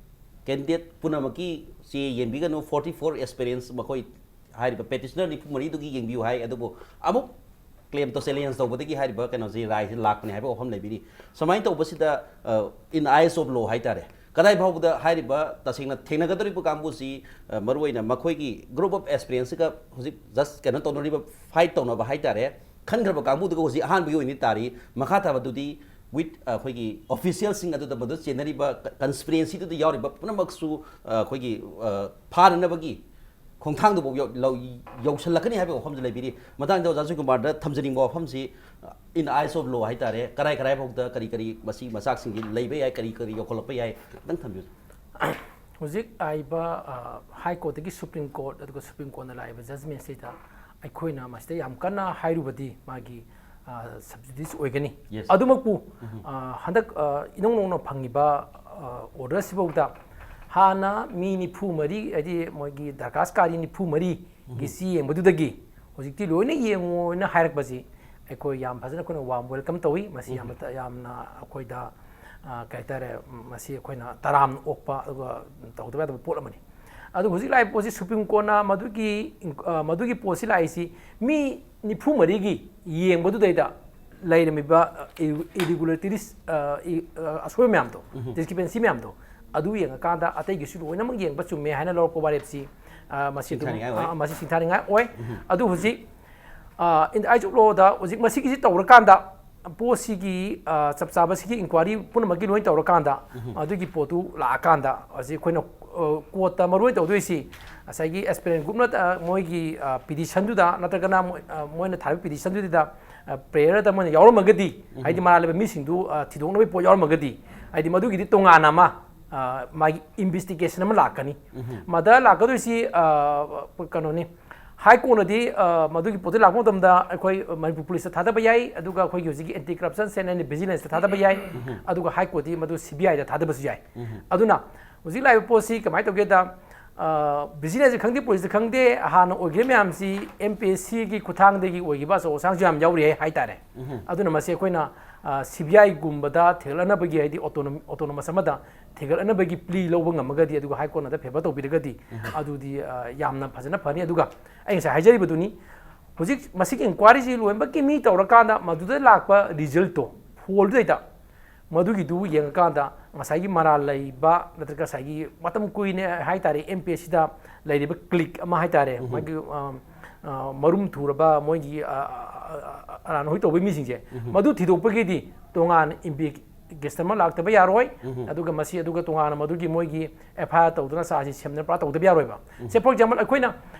candidate ꯄꯨꯝꯅꯃꯛꯀꯤ ꯆꯦ ꯌꯦꯡꯕꯤꯒꯅꯨ, forty four aspirants ꯃꯈꯣꯏ ꯍꯥꯏꯔꯤꯕ petitioner ꯅꯤꯐꯨ ꯃꯔꯤꯗꯨꯒꯤ ꯌꯦꯡꯕꯤꯌꯨ ꯍꯥꯏ꯫ ꯑꯗꯨꯕꯨ ꯑꯃꯨꯛ claim ꯇꯧ, challenge ꯇꯧꯕꯗꯒꯤ ꯍꯥꯏꯔꯤꯕ ꯀꯩꯅꯣꯁꯤ, ꯔꯥꯏꯁꯤ ꯂꯥꯛꯄꯅꯤ ꯍꯥꯏꯕ ꯋꯥꯐꯝ ꯂꯩꯕꯤꯔꯤ꯫ ꯁꯨꯃꯥꯏꯅ ꯇꯧꯕꯁꯤꯗ, ꯑ, in eyes of law ꯍꯥꯏꯇꯥꯔꯦ, ꯀꯗꯥꯏ ꯐꯥꯎꯕꯗ ꯍꯥꯏꯔꯤꯕ ꯇꯁꯦꯡꯅ ꯊꯦꯡꯅꯒꯗꯧꯔꯤꯕ ꯀꯥꯡꯕꯨꯁꯤ, ꯑ, ꯃꯔꯨꯑꯣꯏꯅ ꯃꯈꯣꯏꯒꯤ group of aspirants ꯀ ꯍꯧꯖꯤꯛ just ꯀꯩꯅꯣ ꯇꯧꯅꯔꯤꯕ, fight ꯇꯧꯅꯕ ꯍꯥꯏꯇꯥꯔꯦ, ꯈꯟꯈ꯭ꯔꯕ ꯀꯥꯡꯕꯨꯗꯨꯒ ꯍꯧꯖꯤꯛ ꯑꯍꯥꯟꯕꯒꯤ ꯑꯣꯏꯅ ꯇꯥꯔꯤ꯫ ꯃꯈꯥ ꯇꯥꯕꯗꯨꯗꯤ with, ꯑ, ꯑꯩꯈꯣꯏꯒꯤ official ꯁꯤꯡ ꯑꯗꯨꯗ ꯃꯗꯨ ꯆꯦꯟꯅꯔꯤꯕ ꯀ-, conspiracy ꯗꯨꯗ ꯌꯥꯎꯔꯤꯕ ꯄꯨꯝꯅꯃꯛꯁꯨ, ꯑ, ꯑꯩꯈꯣꯏꯒꯤ, ꯑ, ꯐꯥꯅꯅꯕꯒꯤ ꯈꯣꯡꯊꯥꯡꯗꯨꯐꯥꯎ ꯌꯧ-, ꯂꯧ-, ꯌꯧꯁꯜꯂꯛꯀꯅꯤ ꯍꯥꯏꯕꯒꯤ ꯋꯥꯐꯝꯁꯨ ꯂꯩꯕꯤꯔꯤ꯫ ꯃꯇꯥꯡꯗ ꯑꯣꯖꯥ ꯖꯣꯏꯀꯨꯃꯥꯔꯗ ꯊꯝꯖꯅꯤꯡꯕ ꯋꯥꯐꯝꯁꯤ, ꯑ, in eyes of law ꯍꯥꯏꯇꯥꯔꯦ, ꯀꯔꯥꯏ ꯀꯔꯥꯏ ꯐꯥꯎꯗ ꯀꯔꯤ ꯀꯔꯤ ꯃꯁꯤ ꯃꯆꯥꯛꯁꯤꯡꯁꯤ ꯂꯩꯕ ꯌꯥꯏ, ꯀꯔꯤ ꯀꯔꯤ ꯌꯧꯈꯠꯂꯛꯄ ꯌꯥꯏ, ꯈꯤꯇꯪ ꯊꯝꯕꯤꯌꯨ꯫ ꯍꯧꯖꯤꯛ ꯂꯥꯛꯏꯕ, ꯑ, ꯍꯥꯏ ꯀꯣꯔꯠꯇꯒꯤ ꯁꯨꯄ꯭ꯔꯤꯝ ꯀꯣꯔꯠ, ꯑꯗꯨꯒ ꯁꯨꯄ꯭ꯔꯤꯝ ꯀꯣꯔꯠꯅ ꯂꯥꯛꯏꯕ ꯖꯖꯃꯦꯟꯁꯤꯗ ꯑꯩꯈꯣꯏꯅ ꯃꯁꯤꯗ ꯌꯥꯝ ꯀꯟꯅ ꯍꯥꯏꯔꯨꯕꯗꯤ ꯃꯥꯒꯤ, ꯑ, subjudice ꯑꯣꯏꯒꯅꯤ꯫ Yes. ꯑꯗꯨꯃꯛꯄꯨ, ꯑ, ꯍꯟꯗꯛ, ꯑ, ꯏꯅꯧ ꯅꯧꯅ ꯐꯪꯉꯤꯕ, ꯑ, order ꯁꯤꯐꯥꯎꯗ ꯍꯥꯟꯅ ꯃꯤ ꯅꯤꯐꯨ ꯃꯔꯤ, ꯍꯥꯏꯗꯤ ꯃꯣꯏꯒꯤ ꯗꯔꯈꯥꯁꯀꯥꯔꯤ ꯅꯤꯐꯨ ꯃꯔꯤꯒꯤ ꯆꯦ ꯌꯦꯡꯕꯗꯨꯗꯒꯤ ꯍꯧꯖꯤꯛꯇꯤ ꯂꯣꯏꯅ ꯌꯦꯡꯉꯣꯅ ꯍꯥꯏꯔꯛꯄꯁꯤ ꯑꯩꯈꯣꯏ ꯌꯥꯝ ꯐꯖꯅ ꯑꯩꯈꯣꯏꯅ warm welcome ꯇꯧꯏ꯫ ꯃꯁꯤ ꯌꯥꯝꯅ, ꯌꯥꯝꯅ ꯑꯩꯈꯣꯏꯗ, ꯑ, ꯀꯩ ꯍꯥꯏꯇꯥꯔꯦ, ꯃꯁꯤ ꯑꯩꯈꯣꯏꯅ ꯇꯔꯥꯝꯅ ꯑꯣꯛꯄ ꯑꯗꯨꯒ ꯇꯧꯗꯕ ꯌꯥꯗꯕ ꯄꯣꯠ ꯑꯃꯅꯤ꯫ ꯑꯗꯨ ꯍꯧꯖꯤꯛ ꯂꯥꯛꯏꯕ ꯄꯣꯠꯁꯤ ꯁꯨꯄ꯭ꯔꯤꯝ ꯀꯣꯔꯠꯅ ꯃꯗꯨꯒꯤ, ꯑ, ꯃꯗꯨꯒꯤ ꯄꯣꯠꯁꯤ ꯂꯥꯛꯏꯁꯤ ꯃꯤ ꯅꯤꯐꯨ ꯃꯔꯤꯒꯤ ꯌꯦꯡꯕꯗꯨꯗꯩꯗ ꯂꯩꯔꯝꯃꯤꯕ, ꯑ, irregularities, ꯑ, ꯏ-, ꯑ, ꯑꯁꯣꯏꯕ ꯃꯌꯥꯝꯗꯣ, discrepancy ꯃꯌꯥꯝꯗꯣ, ꯑꯗꯨ ꯌꯦꯡꯉꯀꯥꯟꯗ ꯑꯇꯩꯒꯤꯁꯨ ꯂꯣꯏꯅꯃꯛ ꯌꯦꯡꯕ ꯆꯨꯝꯃꯦ ꯍꯥꯏꯅ ꯂꯧꯔꯛꯄ ꯋꯥꯔꯦꯞꯁꯤ, ꯑ, ꯃꯁꯤ ꯑꯗꯨꯝ, ꯁꯤꯡꯊꯥꯅꯤꯡꯉꯥꯏ ꯑꯣꯏ꯫ ꯑ, ꯃꯁꯤ ꯁꯤꯡꯊꯥꯅꯤꯡꯉꯥꯏ ꯑꯣꯏ꯫ ꯑꯗꯨ ꯍꯧꯖꯤꯛ, ꯑ, in the eyes of law ꯗ ꯍꯧꯖꯤꯛ ꯃꯁꯤꯒꯤꯁꯤ ꯇꯧꯔꯀꯥꯟꯗ ꯄꯣꯠꯁꯤꯒꯤ, ꯑ, ꯆꯞ ꯆꯥꯕ ꯁꯤꯒꯤ inquiry ꯄꯨꯝꯅꯃꯛꯀꯤ ꯂꯣꯏ ꯇꯧꯔꯀꯥꯟꯗ, ꯑꯗꯨꯒꯤ ꯄꯣꯠꯇꯨ ꯂꯥꯛꯑꯀꯥꯟꯗ ꯍꯧꯖꯤꯛ ꯑꯩꯈꯣꯏꯅ, ꯑ, ꯀꯣꯔꯠꯇ ꯃꯔꯨ ꯑꯣꯏꯅ ꯇꯧꯗꯣꯏꯁꯤ ꯉꯁꯥꯏꯒꯤ aspirant group ꯅ, ꯑ, ꯃꯣꯏꯒꯤ, ꯑ, petition ꯗꯨꯗ ꯅꯠꯇ꯭ꯔꯒꯅ ꯃꯣꯏ, ꯑ, ꯃꯣꯏꯅ ꯊꯥꯔꯤꯕ petition ꯗꯨꯗ, ꯑ, prayer ꯗ ꯃꯣꯏꯅ ꯌꯥꯎꯔꯝꯃꯒꯗꯤ, ꯍꯥꯏꯗꯤ ꯃꯔꯥꯜ ꯂꯩꯕ ꯃꯤꯁꯤꯡꯗꯨ, ꯑ, ꯊꯤꯗꯣꯛꯅꯕꯒꯤ ꯄꯣꯠ ꯌꯥꯎꯔꯝꯃꯒꯗꯤ, ꯍꯥꯏꯗꯤ ꯃꯗꯨꯒꯤꯗꯤ ꯇꯣꯉꯥꯟꯅ ꯑꯃ ꯃꯥꯒꯤ ꯏꯟꯚꯦꯁꯇꯤꯒꯦꯁꯟ ꯑꯃ ꯂꯥꯛꯀꯅꯤ꯫ ꯃꯗ ꯂꯥꯛꯀꯗꯣꯏꯁꯤ ꯀꯩꯅꯣꯅꯤ, ꯍꯥꯏ ꯀꯣꯔꯠꯅꯗꯤ ꯃꯗꯨꯒꯤ ꯄꯣꯠꯇꯨ ꯂꯥꯛꯄ ꯃꯇꯝꯗ ꯑꯩꯈꯣꯏ ꯃꯅꯤꯄꯨꯔ ꯄꯨꯂꯤꯁꯇ ꯊꯥꯗꯕ ꯌꯥꯏ, ꯑꯗꯨꯒ ꯑꯩꯈꯣꯏꯒꯤ ꯍꯧꯖꯤꯛꯀꯤ ꯑꯦꯟꯇꯤ ꯀꯔꯞꯁꯟ ꯁꯦꯜ ꯑꯦꯟ ꯚꯤꯖꯤꯂꯦꯟꯁꯇ ꯊꯥꯗꯕ ꯌꯥꯏ, ꯑꯗꯨꯒ ꯍꯥꯏ ꯀꯣꯔꯠꯇꯤ ꯃꯗꯨ ꯁꯤ ꯕꯤ ꯑꯥꯏꯗ ꯊꯥꯗꯕꯁꯨ ꯌꯥꯏ꯫ ꯑꯗꯨꯅ ꯍꯧꯖꯤꯛ ꯂꯥꯛꯏꯕ ꯄꯣꯠꯁꯤ ꯀꯃꯥꯏꯅ ꯇꯧꯒꯦꯗ, ꯚꯤꯖꯤꯂꯦꯟꯁꯇ ꯈꯪꯗꯦ, ꯄꯨꯂꯤꯁꯇ ꯈꯪꯗꯦ, ꯍꯥꯟꯅ ꯑꯣꯏꯈꯤꯕ ꯃꯌꯥꯝꯁꯤ ꯑꯦꯝ ꯄꯤ ꯑꯦꯁ ꯁꯤꯒꯤ ꯈꯨꯠꯊꯥꯡꯗꯒꯤ ꯑꯣꯏꯈꯤꯕ ꯑꯆꯧ ꯑꯁꯥꯡꯁꯨ ꯌꯥꯝ ꯌꯥꯎꯔꯤ ꯍꯥꯏꯇꯥꯔꯦ꯫ ꯑꯗꯨꯅ ꯃꯁꯤ ꯑꯩꯈꯣꯏꯅ ꯁꯤ ꯕꯤ ꯑꯥꯏꯒꯨꯝꯕꯗ ꯊꯤꯒꯠꯂꯛꯅꯕꯒꯤ, ꯍꯥꯏꯗꯤ ꯑꯣꯇꯣꯅꯣꯃꯁ ꯑꯃꯗ ꯊꯤꯒꯠꯂꯛꯅꯕꯒꯤ ꯄ꯭ꯂꯤ ꯂꯧꯕ ꯉꯝꯃꯒꯗꯤ, ꯑꯗꯨꯒ ꯍꯥꯏ ꯀꯣꯔꯠꯅꯗ ꯐꯦꯚꯔ ꯇꯧꯕꯤꯔꯒꯗꯤ, ꯑꯗꯨꯗꯤ ꯌꯥꯝꯅ ꯐꯖꯅ ꯐꯅꯤ꯫ ꯑꯗꯨꯒ ꯑꯩ ꯉꯁꯥꯏ ꯍꯥꯏꯖꯔꯤꯕꯗꯨꯅꯤ, ꯍꯧꯖꯤꯛ ꯃꯁꯤꯒꯤ ꯏꯟꯀ꯭ꯋꯥꯏꯔꯤꯁꯤ ꯂꯣꯏꯅꯃꯛꯀꯤ ꯃꯤ ꯇꯧꯔꯀꯥꯟꯗ ꯃꯗꯨꯗ ꯂꯥꯛꯄ ꯔꯤꯖꯜꯠꯇꯣ, ꯐꯣꯜꯗꯨꯗꯩꯗ ꯃꯗꯨꯒꯤꯗꯨ ꯌꯦꯡꯉꯀꯥꯟꯗ ꯉꯁꯥꯏꯒꯤ ꯃꯔꯥꯜ ꯂꯩꯕ, ꯅꯠꯇ꯭ꯔꯒ ꯉꯁꯥꯏꯒꯤ ꯃꯇꯝ ꯀꯨꯏꯅ ꯍꯥꯏꯇꯥꯔꯦ, ꯑꯦꯝ ꯄꯤ ꯑꯦꯁ ꯁꯤꯗ ꯂꯩꯔꯤꯕ ꯀ꯭ꯂꯤꯛ ꯑꯃ ꯍꯥꯏꯇꯥꯔꯦ, ꯃꯥꯒꯤ ꯃꯔꯨꯝ ꯊꯨꯔꯕ ꯃꯣꯏꯒꯤ ꯑꯔꯥꯟ ꯍꯣꯏ ꯇꯧꯕꯒꯤ ꯃꯤꯁꯤꯡꯁꯦ, ꯃꯗꯨ ꯊꯤꯗꯣꯛꯄꯒꯤꯗꯤ ꯇꯣꯉꯥꯟꯅ ꯏꯟꯚꯦꯁꯇꯤꯒꯦꯁꯟ ꯑꯃ ꯂꯥꯛꯇꯕ ꯌꯥꯔꯣꯏ꯫ ꯑꯗꯨꯒ ꯃꯁꯤ, ꯑꯗꯨꯒ ꯇꯣꯉꯥꯟꯅ ꯃꯗꯨꯒꯤ ꯃꯣꯏꯒꯤ ꯑꯦꯐ ꯑꯥꯏ ꯑꯥꯔ ꯇꯧꯗꯅ ꯆꯥꯁꯤ ꯁꯦꯝꯗꯅ ꯄꯨꯔꯥ ꯇꯧꯗꯕ ꯌꯥꯔꯣꯏꯕ꯫ ꯁꯦ, ꯐꯣꯔ ꯑꯦꯛꯖꯥꯝꯄꯜ, ꯑꯩꯈꯣꯏꯅ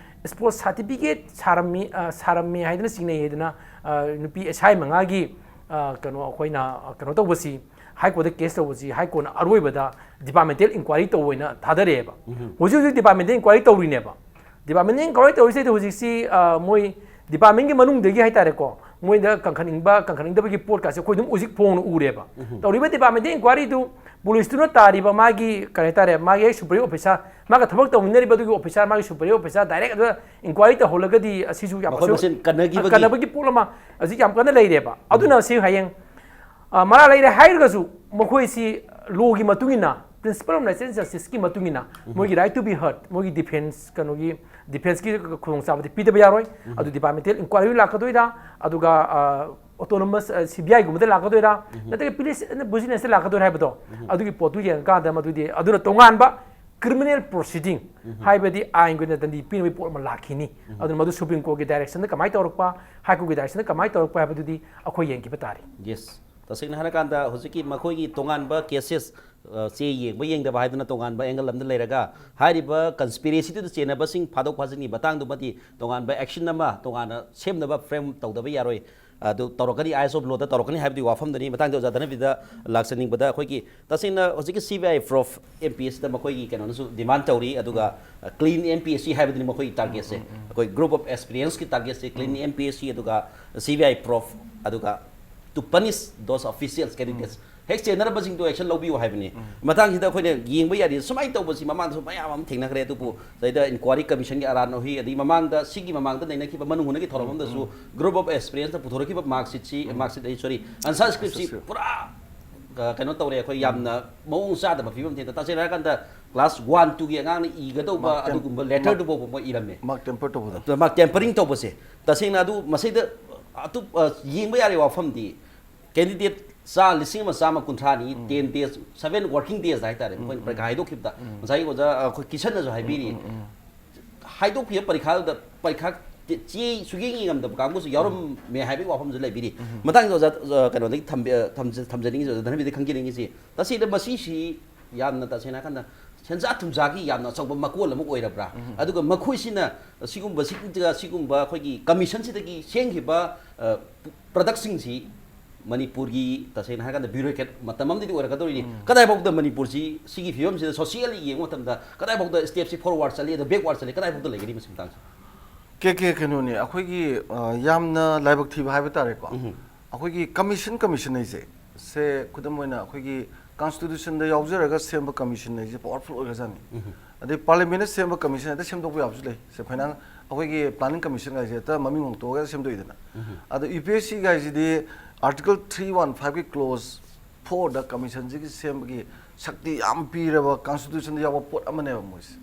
ꯁ꯭ꯄꯣꯔꯠꯁ ꯁꯥꯔꯇꯤꯐꯤꯀꯦꯠ ꯁꯥꯔꯝꯃꯤ, ꯁꯥꯔꯝꯃꯤ ꯍꯥꯏꯗꯅ ꯆꯤꯡꯅꯩ ꯍꯥꯏꯗꯅ, ꯅꯨꯄꯤ ꯑꯦꯁ ꯑꯥꯏ ꯃꯉꯥꯒꯤ ꯀꯩꯅꯣ, ꯑꯩꯈꯣꯏꯅ ꯀꯩꯅꯣ ꯇꯧꯕꯁꯤ, ꯍꯥꯏ ꯀꯣꯔꯠꯇ ꯀꯦꯁ ꯇꯧꯕꯁꯤ, ꯍꯥꯏ ꯀꯣꯔꯠꯅ ꯑꯔꯣꯏꯕꯗ ꯗꯤꯄꯥꯔꯠꯃꯦꯟꯇꯦꯜ ꯏꯟꯀ꯭ꯋꯥꯏꯔꯤ ꯇꯧꯕ ꯑꯣꯏꯅ ꯊꯥꯗꯔꯛꯑꯦꯕ꯫ ꯍꯧꯖꯤꯛ ꯍꯧꯖꯤꯛ ꯗꯤꯄꯥꯔꯠꯃꯦꯟꯇꯦꯜ ꯏꯟꯀ꯭ꯋꯥꯏꯔꯤ ꯇꯧꯔꯤꯅꯦꯕ꯫ ꯗꯤꯄꯥꯔꯠꯃꯦꯟꯇꯦꯜ ꯏꯟꯀ꯭ꯋꯥꯏꯔꯤ ꯇꯧꯔꯤꯁꯤꯗ ꯍꯧꯖꯤꯛꯁꯤ ꯃꯣꯏ ꯗꯤꯄꯥꯔꯠꯃꯦꯟꯒꯤ ꯃꯅꯨꯡꯗꯒꯤ ꯍꯥꯏꯇꯥꯔꯦꯀꯣ, ꯃꯣꯏꯗ ꯀꯟꯈꯠꯅꯤꯡꯕ ꯀꯟꯈꯠꯅꯤꯡꯗꯕꯒꯤ ꯄꯣꯠꯀꯥꯁꯦ ꯑꯩꯈꯣꯏ ꯑꯗꯨꯝ ꯍꯧꯖꯤꯛ ꯐꯣꯡꯅ ꯎꯔꯦꯕ꯫ ꯇꯧꯔꯤꯕ ꯗꯤꯄꯥꯔꯠꯃꯦꯟꯇꯦꯜ ꯏꯟꯀ꯭ꯋꯥꯏꯔꯤꯗꯨ ꯄꯨꯂꯤꯁꯇꯨꯅ ꯇꯥꯔꯤꯕ ꯃꯥꯒꯤ, ꯀꯔꯤ ꯍꯥꯏꯇꯥꯔꯦ, ꯃꯥꯒꯤ ꯍꯦꯛ ꯁꯨꯄꯔꯤꯌꯔ ꯑꯣꯐꯤꯁꯥꯔ, ꯃꯥꯒ ꯊꯕꯛ ꯇꯧꯃꯤꯟꯅꯔꯤꯕ ꯑꯗꯨꯒꯤ ꯑꯣꯐꯤꯁꯥꯔ, ꯃꯥꯒꯤ ꯁꯨꯄꯔꯤꯌꯔ ꯑꯣꯐꯤꯁꯥꯔ ꯗꯥꯏꯔꯦꯛ ꯑꯗꯨꯗ ꯏꯟꯀ꯭ꯋꯥꯏꯔꯤ ꯇꯧꯍꯜꯂꯒꯗꯤ ꯑꯁꯤꯁꯨ ꯌꯥꯝ ꯃꯈꯣꯏ ꯃꯁꯦꯟ ꯀꯟꯅꯈꯤꯕꯒꯤ ꯀꯟꯅꯕꯒꯤ ꯄꯣꯠ ꯑꯃ ꯍꯧꯖꯤꯛ ꯌꯥꯝ ꯀꯟꯅ ꯂꯩꯔꯦꯕ꯫ ꯑꯗꯨꯅ ꯁꯤ ꯍꯌꯦꯡ ꯃꯔꯥꯜ ꯂꯩꯔꯦ ꯍꯥꯏꯔꯒꯁꯨ ꯃꯈꯣꯏꯁꯤ ꯂꯣꯒꯤ ꯃꯇꯨꯡ ꯏꯟꯅ, principle of natural justiceꯀꯤ ꯃꯇꯨꯡ ꯏꯟꯅ, ꯃꯣꯏꯒꯤ right to be heard, ꯃꯣꯏꯒꯤ ꯗꯤꯐꯦꯟꯁ, ꯀꯩꯅꯣꯒꯤ ꯗꯤꯐꯦꯟꯁꯀꯤ ꯈꯨꯗꯣꯡꯆꯥꯕꯗꯤ ꯄꯤꯗꯕ ꯌꯥꯔꯣꯏ꯫ ꯑꯗꯨ ꯗꯤꯄꯥꯔꯠꯃꯦꯟꯇꯦꯜ ꯏꯟꯀ꯭ꯋꯥꯏꯔꯤ ꯂꯥꯛꯀꯗꯣꯏꯔꯥ, ꯑꯗꯨꯒ ꯑꯣꯇꯣꯅꯣꯃꯁ ꯁꯤ ꯕꯤ ꯑꯥꯏꯒꯨꯝꯕꯗ ꯂꯥꯛꯀꯗꯣꯏꯔꯥ, ꯅꯠꯇ꯭ꯔꯒ ꯄꯨꯂꯤꯁ ꯕꯤꯖꯤꯅꯦꯁꯇ ꯂꯥꯛꯀꯗꯣꯏꯔꯥ ꯍꯥꯏꯕꯗꯣ, ꯑꯗꯨꯒꯤ ꯄꯣꯠꯇꯨ ꯌꯦꯡꯉꯀꯥꯟꯗ ꯃꯗꯨꯗꯤ ꯑꯗꯨꯅ ꯇꯣꯉꯥꯟꯕ criminal proceeding, ꯍꯥꯏꯕꯗꯤ ꯑꯥꯏꯟꯒꯤ ꯑꯣꯏꯅ ꯗꯟꯗꯤ ꯄꯤꯅꯕꯒꯤ ꯄꯣꯠ ꯑꯃ ꯂꯥꯛꯈꯤꯅꯤ꯫ ꯑꯗꯨꯅ ꯃꯗꯨ ꯁꯨꯄ꯭ꯔꯤꯝ ꯀꯣꯔꯠꯀꯤ ꯗꯥꯏꯔꯦꯛꯁꯟꯗ ꯀꯃꯥꯏꯅ ꯇꯧꯔꯛꯄ, ꯍꯥꯏ ꯀꯣꯔꯠꯀꯤ ꯗꯥꯏꯔꯦꯛꯁꯟꯗ ꯀꯃꯥꯏꯅ ꯇꯧꯔꯛꯄ ꯍꯥꯏꯕꯗꯨꯗꯤ ꯑꯩꯈꯣꯏ ꯌꯦꯡꯈꯤꯕ ꯇꯥꯔꯦ꯫ ꯌꯦꯁ, ꯇꯁꯦꯡꯅ ꯍꯥꯏꯔꯀꯥꯟꯗ ꯍꯧꯖꯤꯛꯀꯤ ꯃꯈꯣꯏꯒꯤ ꯇꯣꯉꯥꯟꯕ ꯀꯦꯁꯦꯁ, ꯆꯦ ꯌꯦꯡꯕ ꯌꯦꯡꯗꯕ ꯍꯥꯏꯗꯨꯅ ꯇꯣꯉꯥꯟꯕ ꯑꯦꯡꯒꯜ ꯑꯃꯗ ꯂꯩꯔꯒ, ꯍꯥꯏꯔꯤꯕ ꯀꯟꯁꯄꯤꯔꯦꯁꯤꯗꯨꯗ ꯆꯦꯟꯅꯕꯁꯤꯡ ꯐꯥꯗꯣꯛ ꯐꯥꯖꯤꯟꯒꯤ ꯃꯇꯥꯡꯗꯨꯃꯗꯤ ꯇꯣꯉꯥꯟꯕ ꯑꯦꯛꯁꯟ ꯑꯃ ꯇꯣꯉꯥꯟꯅ ꯁꯦꯝꯅꯕ ꯐ꯭ꯔꯦꯝ ꯇꯧꯗꯕ ꯌꯥꯔꯣꯏ꯫ ꯑꯗꯨ ꯇꯧꯔꯛꯀꯅꯤ, ꯑꯥꯏ ꯑꯦꯁ ꯑꯣꯐ ꯂꯣꯗ ꯇꯧꯔꯛꯀꯅꯤ ꯍꯥꯏꯕꯗꯨꯒꯤ ꯋꯥꯐꯝꯗꯨꯅꯤ꯫ ꯃꯊꯪꯗ ꯑꯣꯖꯥ ꯙꯅꯕꯤꯗ ꯂꯥꯛꯆꯅꯤꯡꯕꯗ, ꯑꯩꯈꯣꯏꯒꯤ ꯇꯁꯦꯡꯅ ꯍꯧꯖꯤꯛꯀꯤ ꯁꯤ ꯕꯤ ꯑꯥꯏ ꯄ꯭ꯔꯣꯐ ꯑꯦꯝ ꯄꯤ ꯑꯦꯁ ꯁꯤꯗ ꯃꯈꯣꯏꯒꯤ ꯀꯩꯅꯣꯅꯁꯨ ꯗꯤꯃꯥꯟ ꯇꯧꯔꯤ, ꯑꯗꯨꯒ ꯀ꯭ꯂꯤꯟ ꯑꯦꯝ ꯄꯤ ꯑꯦꯁ ꯁꯤ ꯍꯥꯏꯕꯗꯨꯅꯤ ꯃꯈꯣꯏꯒꯤ ꯇꯥꯔꯒꯦꯠꯁꯦ꯫ ꯑꯩꯈꯣꯏ ꯒ꯭ꯔꯨꯞ ꯑꯣꯐ ꯑꯦꯁꯄꯤꯔꯦꯟꯁꯀꯤ ꯇꯥꯔꯒꯦꯠꯁꯦ clean M P S C, ꯑꯗꯨꯒ ꯁꯤ ꯕꯤ ꯑꯥꯏ ꯄ꯭ꯔꯣꯐ, ꯑꯗꯨꯒ to punish those officials, candidates, ꯍꯦꯛ ꯆꯦꯟꯅꯔꯕꯁꯤꯡꯗꯣ ꯑꯦꯛꯁꯟ ꯂꯧꯕꯤꯌꯨ ꯍꯥꯏꯕꯅꯤ꯫ ꯃꯇꯥꯡꯁꯤꯗ ꯑꯩꯈꯣꯏꯅ ꯌꯦꯡꯕ ꯌꯥꯔꯤ꯫ ꯁꯨꯃꯥꯏꯅ ꯇꯧꯕꯁꯤ ꯃꯃꯥꯡꯗꯁꯨ ꯃꯌꯥꯝ ꯑꯃ ꯊꯦꯡꯅꯈ꯭ꯔꯦ, ꯑꯗꯨꯕꯨ ꯁꯤꯗꯩꯗ ꯏꯟꯀ꯭ꯋꯥꯔꯤ ꯀꯃꯤꯁꯟꯒꯤ ꯑꯔꯥꯟ ꯑꯣꯏ, ꯑꯗꯒꯤ ꯃꯃꯥꯡꯗ, ꯁꯤꯒꯤ ꯃꯃꯥꯡꯗ ꯅꯩꯅꯈꯤꯕ ꯃꯅꯨꯡ ꯍꯨꯠꯅꯒꯤ ꯊꯧꯔꯝ ꯑꯃꯗꯁꯨ ꯒ꯭ꯔꯨꯞ ꯑꯣꯐ ꯑꯦꯁꯄꯤꯔꯦꯟꯁꯅ ꯄꯨꯊꯣꯔꯛꯈꯤꯕ ꯃꯥꯔꯛꯁꯤꯠꯁꯤ, ꯃꯥꯔꯛꯁꯤꯠ ꯑꯩ, ꯁꯣꯔꯤ, ꯑꯟꯁꯔ ꯁ꯭ꯀ꯭ꯔꯤꯞꯁꯤ ꯄꯨꯔꯥ, ꯑ, ꯀꯩꯅꯣ ꯇꯧꯔꯦ꯫ ꯑꯩꯈꯣꯏ ꯌꯥꯝꯅ ꯃꯑꯣꯡ ꯆꯥꯗꯕ ꯐꯤꯕꯝ ꯊꯦꯡꯅ, ꯇꯁꯦꯡꯅ ꯍꯥꯏꯔꯀꯥꯟꯗ ꯀ꯭ꯂꯥꯁ ꯋꯥꯟ ꯇꯨꯒꯤ ꯑꯉꯥꯡꯅ ꯏꯒꯗꯧꯕ ꯃꯥꯔꯛ ꯇꯦꯝ-, ꯑꯗꯨꯒꯨꯝꯕ ꯂꯦꯇꯔꯗꯨ ꯐꯥꯎꯕ ꯃꯣꯏ ꯏꯔꯝꯃꯦ꯫ ꯃꯥꯔꯛ ꯇꯦꯝꯄꯔ ꯇꯧꯕꯗꯣ꯫ ꯃꯥꯔꯛ ꯇꯦꯝꯄꯔꯤꯡ ꯇꯧꯕꯁꯦ, ꯇꯁꯦꯡꯅ ꯑꯗꯨ ꯃꯁꯤꯗ ꯑꯇꯣꯞ-, ꯑ, ꯌꯦꯡꯕ ꯌꯥꯔꯦ ꯋꯥꯐꯝꯗꯤ꯫ ꯀꯦꯟꯗꯤꯗꯦꯠ ꯆꯥ ꯂꯤꯁꯤꯡ ꯑꯃ ꯆꯥꯝꯃ ꯀꯨꯟꯊ꯭ꯔꯥꯅꯤ, ten days, seven working days ꯍꯥꯏꯇꯥꯔꯦ, ꯃꯈꯣꯏꯅ ꯄꯔꯤꯈꯥ ꯍꯥꯏꯗꯣꯛꯈꯤꯕꯗ꯫ ꯉꯁꯥꯏꯒꯤ ꯑꯣꯖꯥ, ꯑꯩꯈꯣꯏ ꯀꯤꯁꯟꯅꯁꯨ ꯍꯥꯏꯕꯤꯔꯤ, ꯍꯥꯏꯗꯣꯛꯈꯤꯕ ꯄꯔꯤꯈꯥꯗꯨꯗ ꯄꯔꯤꯈꯥ ꯆꯦ ꯁꯨꯌꯦꯡ ꯌꯦꯡꯉꯝꯗꯕ ꯀꯥꯡꯕꯨꯁꯨ ꯌꯥꯎꯔꯝꯃꯦ ꯍꯥꯏꯕꯒꯤ ꯋꯥꯐꯝꯁꯨ ꯂꯩꯕꯤꯔꯤ꯫ ꯃꯇꯥꯡꯗ ꯑꯣꯖꯥ, ꯑ, ꯀꯩꯅꯣꯗꯒꯤ ꯊꯝꯕꯤ-, ꯑ, ꯊꯝꯖ-, ꯊꯝꯖꯅꯤꯡꯉꯤꯁꯦ, ꯑꯣꯖꯥ ꯙꯅꯕꯤꯗ ꯈꯪꯖꯅꯤꯡꯉꯤꯁꯤ, ꯇꯁꯦꯡꯅ ꯃꯁꯤꯁꯤ ꯌꯥꯝꯅ, ꯇꯁꯦꯡꯅ ꯍꯥꯏꯔꯀꯥꯟꯗ, ꯁꯦꯟꯖꯥ ꯊꯨꯝꯖꯥꯒꯤ ꯌꯥꯝꯅ ꯑꯆꯧꯕ ꯃꯀꯣꯜ ꯑꯃ ꯑꯣꯏꯔꯕ꯭ꯔꯥ? ꯑꯗꯨꯒ ꯃꯈꯣꯏꯁꯤꯅ ꯁꯤꯒꯨꯝꯕ, ꯁꯤꯒꯨꯝꯕ ꯑꯩꯈꯣꯏꯒꯤ ꯀꯃꯤꯁꯟꯁꯤꯗꯒꯤ ꯁꯦꯝꯈꯤꯕ, ꯑ, ꯄ꯭ꯔꯗꯛꯁꯤꯡꯁꯤ ꯃꯅꯤꯄꯨꯔꯒꯤ, ꯇꯁꯦꯡꯅ ꯍꯥꯏꯔꯀꯥꯟꯗ, ꯕ꯭ꯌꯨꯔꯣꯀ꯭ꯔꯦꯠ ꯃꯇꯝ ꯑꯃꯗꯗꯤ ꯑꯣꯏꯔꯛꯀꯗꯧꯔꯤꯅꯤ꯫ ꯀꯗꯥꯏꯐꯥꯎꯗ ꯃꯅꯤꯄꯨꯔꯁꯤ ꯁꯤꯒꯤ ꯐꯤꯕꯝꯁꯤꯗ ꯁꯣꯁꯤꯌꯦꯜꯂꯤ ꯌꯦꯡꯕ ꯃꯇꯝꯗ ꯀꯗꯥꯏꯐꯥꯎꯗ ꯁ꯭ꯇꯦꯞꯁꯤ ꯐꯣꯔꯋꯥꯔꯗ ꯆꯠꯂꯤ, ꯑꯗ ꯕꯦꯛꯋꯥꯔꯗ ꯆꯠꯂꯤ, ꯀꯗꯥꯏꯐꯥꯎꯗ ꯂꯩꯒꯅꯤ ꯃꯁꯤ ꯃꯇꯥꯡꯁꯦ? ꯀꯦ ꯀꯦ, ꯀꯩꯅꯣꯅꯦ, ꯑꯩꯈꯣꯏꯒꯤ, ꯑ, ꯌꯥꯝꯅ ꯂꯥꯏꯕꯛ ꯊꯤꯕ ꯍꯥꯏꯕ ꯇꯥꯔꯦꯀꯣ꯫ ꯑꯩꯈꯣꯏꯒꯤ ꯀꯃꯤꯁꯟ, ꯀꯃꯤꯁꯟ ꯍꯥꯏꯁꯦ, ꯁꯦ, ꯈꯨꯗꯝ ꯑꯣꯏꯅ ꯑꯩꯈꯣꯏꯒꯤ ꯀꯟꯁꯇꯤꯇ꯭ꯌꯨꯁꯟꯗ ꯌꯥꯎꯖꯔꯒ ꯁꯦꯝꯕ ꯀꯃꯤꯁꯟ ꯍꯥꯏꯁꯦ ꯄꯥꯋꯔꯐꯨꯜ ꯑꯣꯏꯈ꯭ꯔꯖꯥꯠꯅꯤ꯫ ꯑꯗꯩ ꯄꯥꯔꯂꯤꯌꯥꯃꯦꯟꯅ ꯁꯦꯝꯕ ꯀꯃꯤꯁꯟ ꯍꯦꯛꯇ ꯁꯦꯝꯗꯣꯛꯄ ꯌꯥꯕꯁꯨ ꯂꯩ꯫ ꯁꯦ, ꯐꯥꯏꯅꯥꯟ-, ꯑꯩꯈꯣꯏꯒꯤ ꯄ꯭ꯂꯥꯅꯤꯡ ꯀꯃꯤꯁꯟ ꯍꯥꯏꯁꯦ ꯍꯦꯛꯇ ꯃꯃꯤꯡ ꯍꯣꯡꯗꯣꯛꯑꯒ ꯁꯦꯝꯗꯣꯛꯏꯗꯅ꯫ ꯑꯗꯣ ꯌꯨ ꯄꯤ ꯑꯦꯁ ꯁꯤꯒ ꯍꯥꯏꯁꯤꯗꯤ ꯑꯥꯔꯇꯤꯀꯜ ꯊ꯭ꯔꯤ ꯋꯥꯟ ꯐꯥꯏꯚꯀꯤ ꯀ꯭ꯂꯣꯖ ꯐꯣꯔꯗ ꯀꯃꯤꯁꯟꯁꯤꯒꯤ ꯁꯦꯝꯕꯒꯤ ꯁꯛꯇꯤ ꯌꯥꯝ ꯄꯤꯔꯕ ꯀꯟꯁꯇꯤꯇ꯭ꯌꯨꯁꯟꯗ ꯌꯥꯎꯕ ꯄꯣꯠ ꯑꯃꯅꯦꯕ ꯃꯣꯏꯁꯦ꯫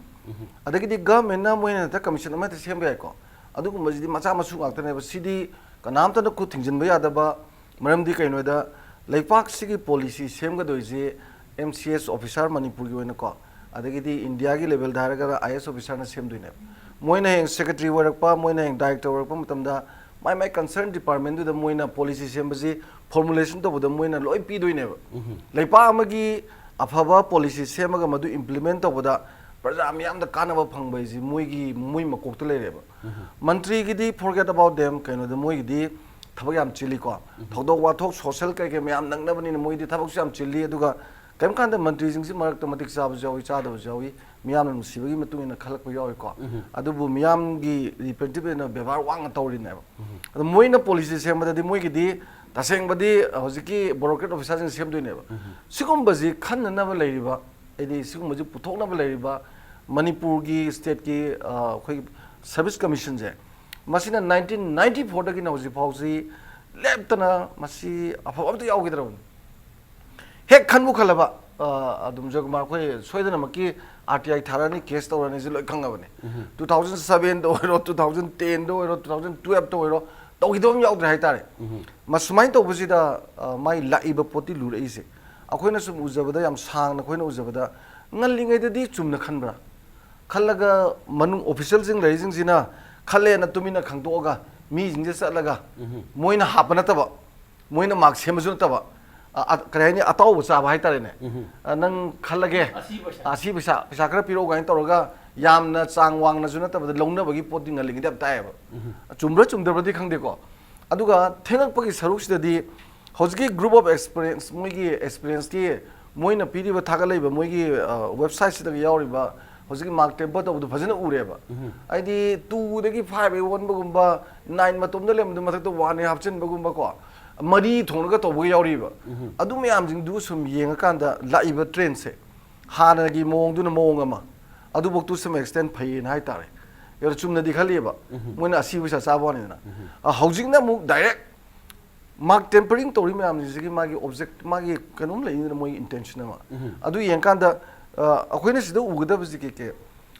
ꯑꯗꯒꯤꯗꯤ ꯒꯚꯔꯟꯃꯦꯟꯠꯅ ꯃꯣꯏꯅ ꯍꯦꯛꯇ ꯀꯃꯤꯁꯟ ꯑꯃ ꯍꯦꯛꯇ ꯁꯦꯝꯕ ꯌꯥꯏꯀꯣ꯫ ꯑꯗꯨꯒꯨꯝꯕꯁꯤꯗꯤ ꯃꯆꯥ ꯃꯁꯨ ꯉꯥꯛꯇꯅꯦꯕ꯫ ꯁꯤꯗꯤ ꯀꯅꯥꯝꯇꯅ ꯈꯨꯠ ꯊꯤꯡꯖꯤꯟꯕ ꯌꯥꯗꯕ, ꯃꯔꯝꯗꯤ ꯀꯩꯅꯣꯗ ꯂꯩꯄꯥꯛꯁꯤꯒꯤ policy ꯁꯦꯝꯒꯗꯣꯏꯁꯦ M C S officer ꯃꯅꯤꯄꯨꯔꯒꯤ ꯑꯣꯏꯅꯀꯣ, ꯑꯗꯒꯤꯗꯤ ꯏꯟꯗꯤꯌꯥꯒꯤ ꯂꯦꯚꯦꯜꯗ ꯍꯥꯏꯔꯒꯅ ꯑꯥꯏ ꯑꯦꯁ ꯑꯣꯐꯤꯁꯥꯔꯅ ꯁꯦꯝꯗꯣꯏꯅꯦꯕ꯫ ꯃꯣꯏꯅ ꯍꯌꯦꯡ ꯁꯦꯀ꯭ꯔꯦꯇꯔꯤ ꯑꯣꯏꯔꯛꯄ, ꯃꯣꯏꯅ ꯍꯌꯦꯡ ꯗꯥꯏꯔꯦꯛꯇꯔ ꯑꯣꯏꯔꯛꯄ ꯃꯇꯝꯗ ꯃꯥꯏ ꯃꯥꯏ ꯀꯟꯁꯔꯟ ꯗꯤꯄꯥꯔꯠꯃꯦꯟꯗꯨꯗ ꯃꯣꯏꯅ ꯄꯣꯂꯤꯁꯤ ꯁꯦꯝꯕꯁꯤ ꯐꯣꯔꯃꯨꯂꯦꯁꯟ ꯇꯧꯕꯗ ꯃꯣꯏꯅ ꯂꯣꯏ ꯄꯤꯗꯣꯏꯅꯦꯕ꯫ ꯂꯩꯄꯥꯛ ꯑꯃꯒꯤ ꯑꯐꯕ ꯄꯣꯂꯤꯁꯤ ꯁꯦꯝꯃꯒ ꯃꯗꯨ ꯏꯝꯄ꯭ꯂꯤꯃꯦꯟ ꯇꯧꯕꯗ ꯄ꯭ꯔꯖꯥ ꯃꯤꯌꯥꯝꯗ ꯀꯥꯟꯅꯕ ꯐꯪꯕ ꯍꯥꯏꯁꯤ ꯃꯣꯏꯒꯤ, ꯃꯣꯏ ꯃꯀꯣꯛꯇ ꯂꯩꯔꯦꯕ꯫ ꯃꯟꯇ꯭ꯔꯤꯒꯤꯗꯤ forget about them, ꯀꯩꯅꯣꯗ ꯃꯣꯏꯒꯤꯗꯤ ꯊꯕꯛ ꯌꯥꯝ ꯆꯤꯜꯂꯤꯀꯣ꯫ ꯊꯧꯗꯣꯛ ꯋꯥꯊꯣꯛ, ꯁꯣꯁꯦꯜ ꯀꯩ ꯀꯩ ꯃꯌꯥꯝ ꯅꯪꯅꯕꯅꯤꯅ ꯃꯣꯏꯗꯤ ꯊꯕꯛꯁꯨ ꯌꯥꯝ ꯆꯤꯜꯂꯤ꯫ ꯑꯗꯨꯒ ꯀꯔꯤꯒꯨꯝꯕ ꯀꯥꯟꯗ ꯃꯟꯇ꯭ꯔꯤꯁꯤꯡꯁꯤ ꯃꯔꯛꯇ ꯃꯇꯤꯛ ꯆꯥꯕꯁꯨ ꯌꯥꯎꯏ, ꯆꯥꯗꯕꯁꯨ ꯌꯥꯎꯏ, ꯃꯤꯌꯥꯝꯅ ꯅꯨꯡꯁꯤꯕꯒꯤ ꯃꯇꯨꯡ ꯏꯟꯅ ꯈꯜꯂꯛꯄ ꯌꯥꯎꯏꯀꯣ꯫ ꯑꯗꯨꯕꯨ ꯃꯤꯌꯥꯝꯒꯤ ꯔꯤꯄ꯭ꯔꯖꯦꯟꯇꯦꯇꯤꯚ ꯑꯣꯏꯅ ꯕꯦꯕꯥꯔ ꯋꯥꯡꯅ ꯇꯧꯔꯤꯅꯦꯕ꯫ ꯑꯗꯣ ꯃꯣꯏꯅ ꯄꯣꯂꯤꯁꯤ ꯁꯦꯝꯕꯗꯗꯤ ꯃꯣꯏꯒꯤꯗꯤ ꯇꯁꯦꯡꯕꯗꯤ ꯍꯧꯖꯤꯛꯀꯤ ꯕ꯭ꯌꯨꯔꯣꯀ꯭ꯔꯦꯠ ꯑꯣꯐꯤꯁꯥꯔꯁꯤꯡ ꯁꯦꯝꯗꯣꯏꯅꯦꯕ꯫ ꯁꯤꯒꯨꯝꯕꯁꯤ ꯈꯟꯅꯅꯕ ꯂꯩꯔꯤꯕ, ꯍꯥꯏꯗꯤ ꯁꯤꯒꯨꯝꯕꯁꯤ ꯄꯨꯊꯣꯛꯅꯕ ꯂꯩꯔꯤꯕ ꯃꯅꯤꯄꯨꯔꯒꯤ ꯁ꯭ꯇꯦꯠꯀꯤ, ꯑ, ꯑꯩꯈꯣꯏꯒꯤ ꯁꯔꯚꯤꯁ ꯀꯃꯤꯁꯟꯁꯦ, ꯃꯁꯤꯅ ꯅꯥꯏꯟꯇꯤꯟ ꯅꯥꯏꯟꯇꯤ ꯐꯣꯔꯗꯒꯤꯅ ꯍꯧꯖꯤꯛ ꯐꯥꯎꯁꯤ ꯂꯦꯞꯇꯅ ꯃꯁꯤ ꯑꯐꯕ ꯑꯝꯇ ꯌꯥꯎꯈꯤꯗ꯭ꯔꯕꯅꯤ꯫ ꯍꯦꯛ ꯈꯟꯕꯨ ꯈꯜꯂꯕ, ꯑ, ꯑꯗꯨꯝ ꯖꯣꯏꯀꯨꯃꯥꯔ, ꯑꯩꯈꯣꯏ ꯁꯣꯏꯗꯅꯃꯛꯀꯤ ꯑꯥꯔ ꯇꯤ ꯑꯥꯏ ꯊꯥꯔꯛꯑꯅꯤ, ꯀꯦꯁ ꯇꯧꯔꯅꯤꯁꯦ ꯂꯣꯏ ꯈꯪꯉꯕꯅꯤ꯫ ꯇꯨ ꯊꯥꯎꯖꯟ ꯁꯕꯦꯟꯗ ꯑꯣꯏꯔꯣ, ꯇꯨ ꯊꯥꯎꯖꯟ ꯇꯦꯟꯗ ꯑꯣꯏꯔꯣ, ꯇꯨ ꯊꯥꯎꯖꯟ ꯇꯨꯌꯦꯜꯞꯇ ꯑꯣꯏꯔꯣ, ꯇꯧꯈꯤꯗꯕ ꯑꯃ ꯌꯥꯎꯗ꯭ꯔꯦ ꯍꯥꯏꯇꯥꯔꯦ꯫ ꯃꯁꯨꯃꯥꯏꯅ ꯇꯧꯕꯁꯤꯗ, ꯑ, ꯃꯥꯏ ꯂꯥꯛꯏꯕ ꯄꯣꯠꯇꯤ ꯂꯨꯔꯛꯏꯁꯦ꯫ ꯑꯩꯈꯣꯏꯅ ꯁꯨꯝ ꯎꯖꯕꯗ, ꯌꯥꯝ ꯁꯥꯡꯅ ꯑꯩꯈꯣꯏꯅ ꯎꯖꯕꯗ, ꯉꯜꯂꯤꯉꯩꯗꯗꯤ ꯆꯨꯝꯅ ꯈꯟꯕ꯭ꯔꯥ? ꯈꯜꯂꯒ ꯃꯅꯨꯡ ꯑꯣꯐꯤꯁꯦꯜꯁꯤꯡ ꯂꯩꯔꯤꯁꯤꯡꯁꯤꯅ ꯈꯜꯂꯦꯅ ꯇꯨꯃꯤꯟꯅ ꯈꯪꯗꯣꯛꯑꯒ ꯃꯤꯁꯤꯡꯁꯦ ꯆꯠꯂꯒ ꯃꯣꯏꯅ ꯍꯥꯞꯄ ꯅꯠꯇꯕ, ꯃꯣꯏꯅ ꯃꯥꯛ ꯁꯦꯝꯕꯁꯨ ꯅꯠꯇꯕ, ꯑ, ꯑ, ꯀꯔꯤ ꯍꯥꯏꯅꯤ, ꯑꯇꯥꯎꯕ ꯆꯥꯕ ꯍꯥꯏꯇꯥꯔꯦꯅꯦ꯫ ꯑ, ꯅꯪ ꯈꯜꯂꯒꯦ, ꯑꯁꯤ ꯄꯩꯁꯥ, ꯄꯩꯁꯥ ꯈꯔ ꯄꯤꯔꯛꯎ ꯀꯥꯏꯅ ꯇꯧꯔꯒ ꯌꯥꯝꯅ ꯆꯥꯡ ꯋꯥꯡꯅꯁꯨ ꯅꯠꯇꯕꯗ ꯂꯧꯅꯕꯒꯤ ꯄꯣꯠꯇꯤ ꯉꯜꯂꯤꯉꯩꯗ ꯌꯥꯝ ꯇꯥꯏꯌꯦꯕ꯫ ꯆꯨꯝꯕ꯭ꯔꯥ ꯆꯨꯝꯗꯕ꯭ꯔꯗꯤ ꯈꯪꯗꯦꯀꯣ꯫ ꯑꯗꯨꯒ ꯊꯦꯡꯉꯛꯄꯒꯤ ꯁꯔꯨꯛꯁꯤꯗꯗꯤ ꯍꯧꯖꯤꯛꯀꯤ group of experience, ꯃꯣꯏꯒꯤ ꯑꯦꯛꯁꯄꯤꯔꯤꯌꯦꯟꯁꯀꯤ ꯃꯣꯏꯅ ꯄꯤꯔꯤꯕ, ꯊꯥꯒꯠꯂꯛꯏꯕ ꯃꯣꯏꯒꯤ, ꯑ, ꯋꯦꯕꯁꯥꯏꯠꯁꯤꯗꯒ ꯌꯥꯎꯔꯤꯕ ꯍꯧꯖꯤꯛꯀꯤ ꯃꯥꯔꯛ ꯇꯦꯝꯄꯔ ꯇꯧꯕꯗꯨ ꯐꯖꯅ ꯎꯔꯦꯕ꯫ ꯍꯥꯏꯗꯤ ꯇꯨꯗꯒꯤ ꯐꯥꯏꯚ ꯑꯣꯟꯕꯒꯨꯝꯕ, ꯅꯥꯏꯟ ꯃꯇꯣꯝꯗ ꯂꯩꯔꯝꯕꯗꯨ ꯃꯊꯛꯇ ꯋꯥꯟ ꯍꯥꯞꯆꯤꯟꯕꯒꯨꯝꯕꯀꯣ, ꯃꯔꯤ ꯊꯣꯡꯂꯒ ꯇꯧꯕꯒ ꯌꯥꯎꯔꯤꯕ꯫ ꯑꯗꯨ ꯃꯌꯥꯝꯁꯤꯡꯗꯨ ꯁꯨꯝ ꯌꯦꯡꯉꯀꯥꯟꯗ ꯂꯥꯛꯏꯕ ꯇ꯭ꯔꯦꯟꯁꯦ, ꯍꯥꯟꯅꯒꯤ ꯃꯑꯣꯡꯗꯨꯅ ꯃꯑꯣꯡ ꯑꯃ, ꯑꯗꯨꯐꯧ to some extent ꯐꯩꯌꯦꯅ ꯍꯥꯏꯇꯥꯔꯦ꯫ ꯌꯥꯝ ꯆꯨꯝꯅꯗꯤ ꯈꯜꯂꯤꯕ꯫ ꯃꯣꯏꯅ ꯑꯁꯤꯕ ꯄꯩꯁꯥ ꯆꯥꯕ ꯋꯥꯅꯤꯗꯅ꯫ ꯑ, ꯍꯧꯖꯤꯛꯅ ꯑꯃꯨꯛ ꯗꯥꯏꯔꯦꯛ ꯃꯥꯔꯛ ꯇꯦꯝꯄꯔꯤꯡ ꯇꯧꯔꯤ ꯃꯌꯥꯝꯁꯤꯒꯤ ꯃꯥꯒꯤ ꯑꯣꯕꯖꯦꯛ, ꯃꯥꯒꯤ ꯀꯩꯅꯣꯝ ꯂꯩꯅꯤꯗꯅ, ꯃꯣꯏꯒꯤ ꯏꯟꯇꯦꯟꯁꯟ ꯑꯃ꯫ ꯑꯗꯨ ꯌꯦꯡꯀꯥꯟꯗ, ꯑ, ꯑꯩꯈꯣꯏꯅ ꯁꯤꯗ ꯎꯒꯗꯕꯁꯤ ꯀꯩ ꯀꯩ?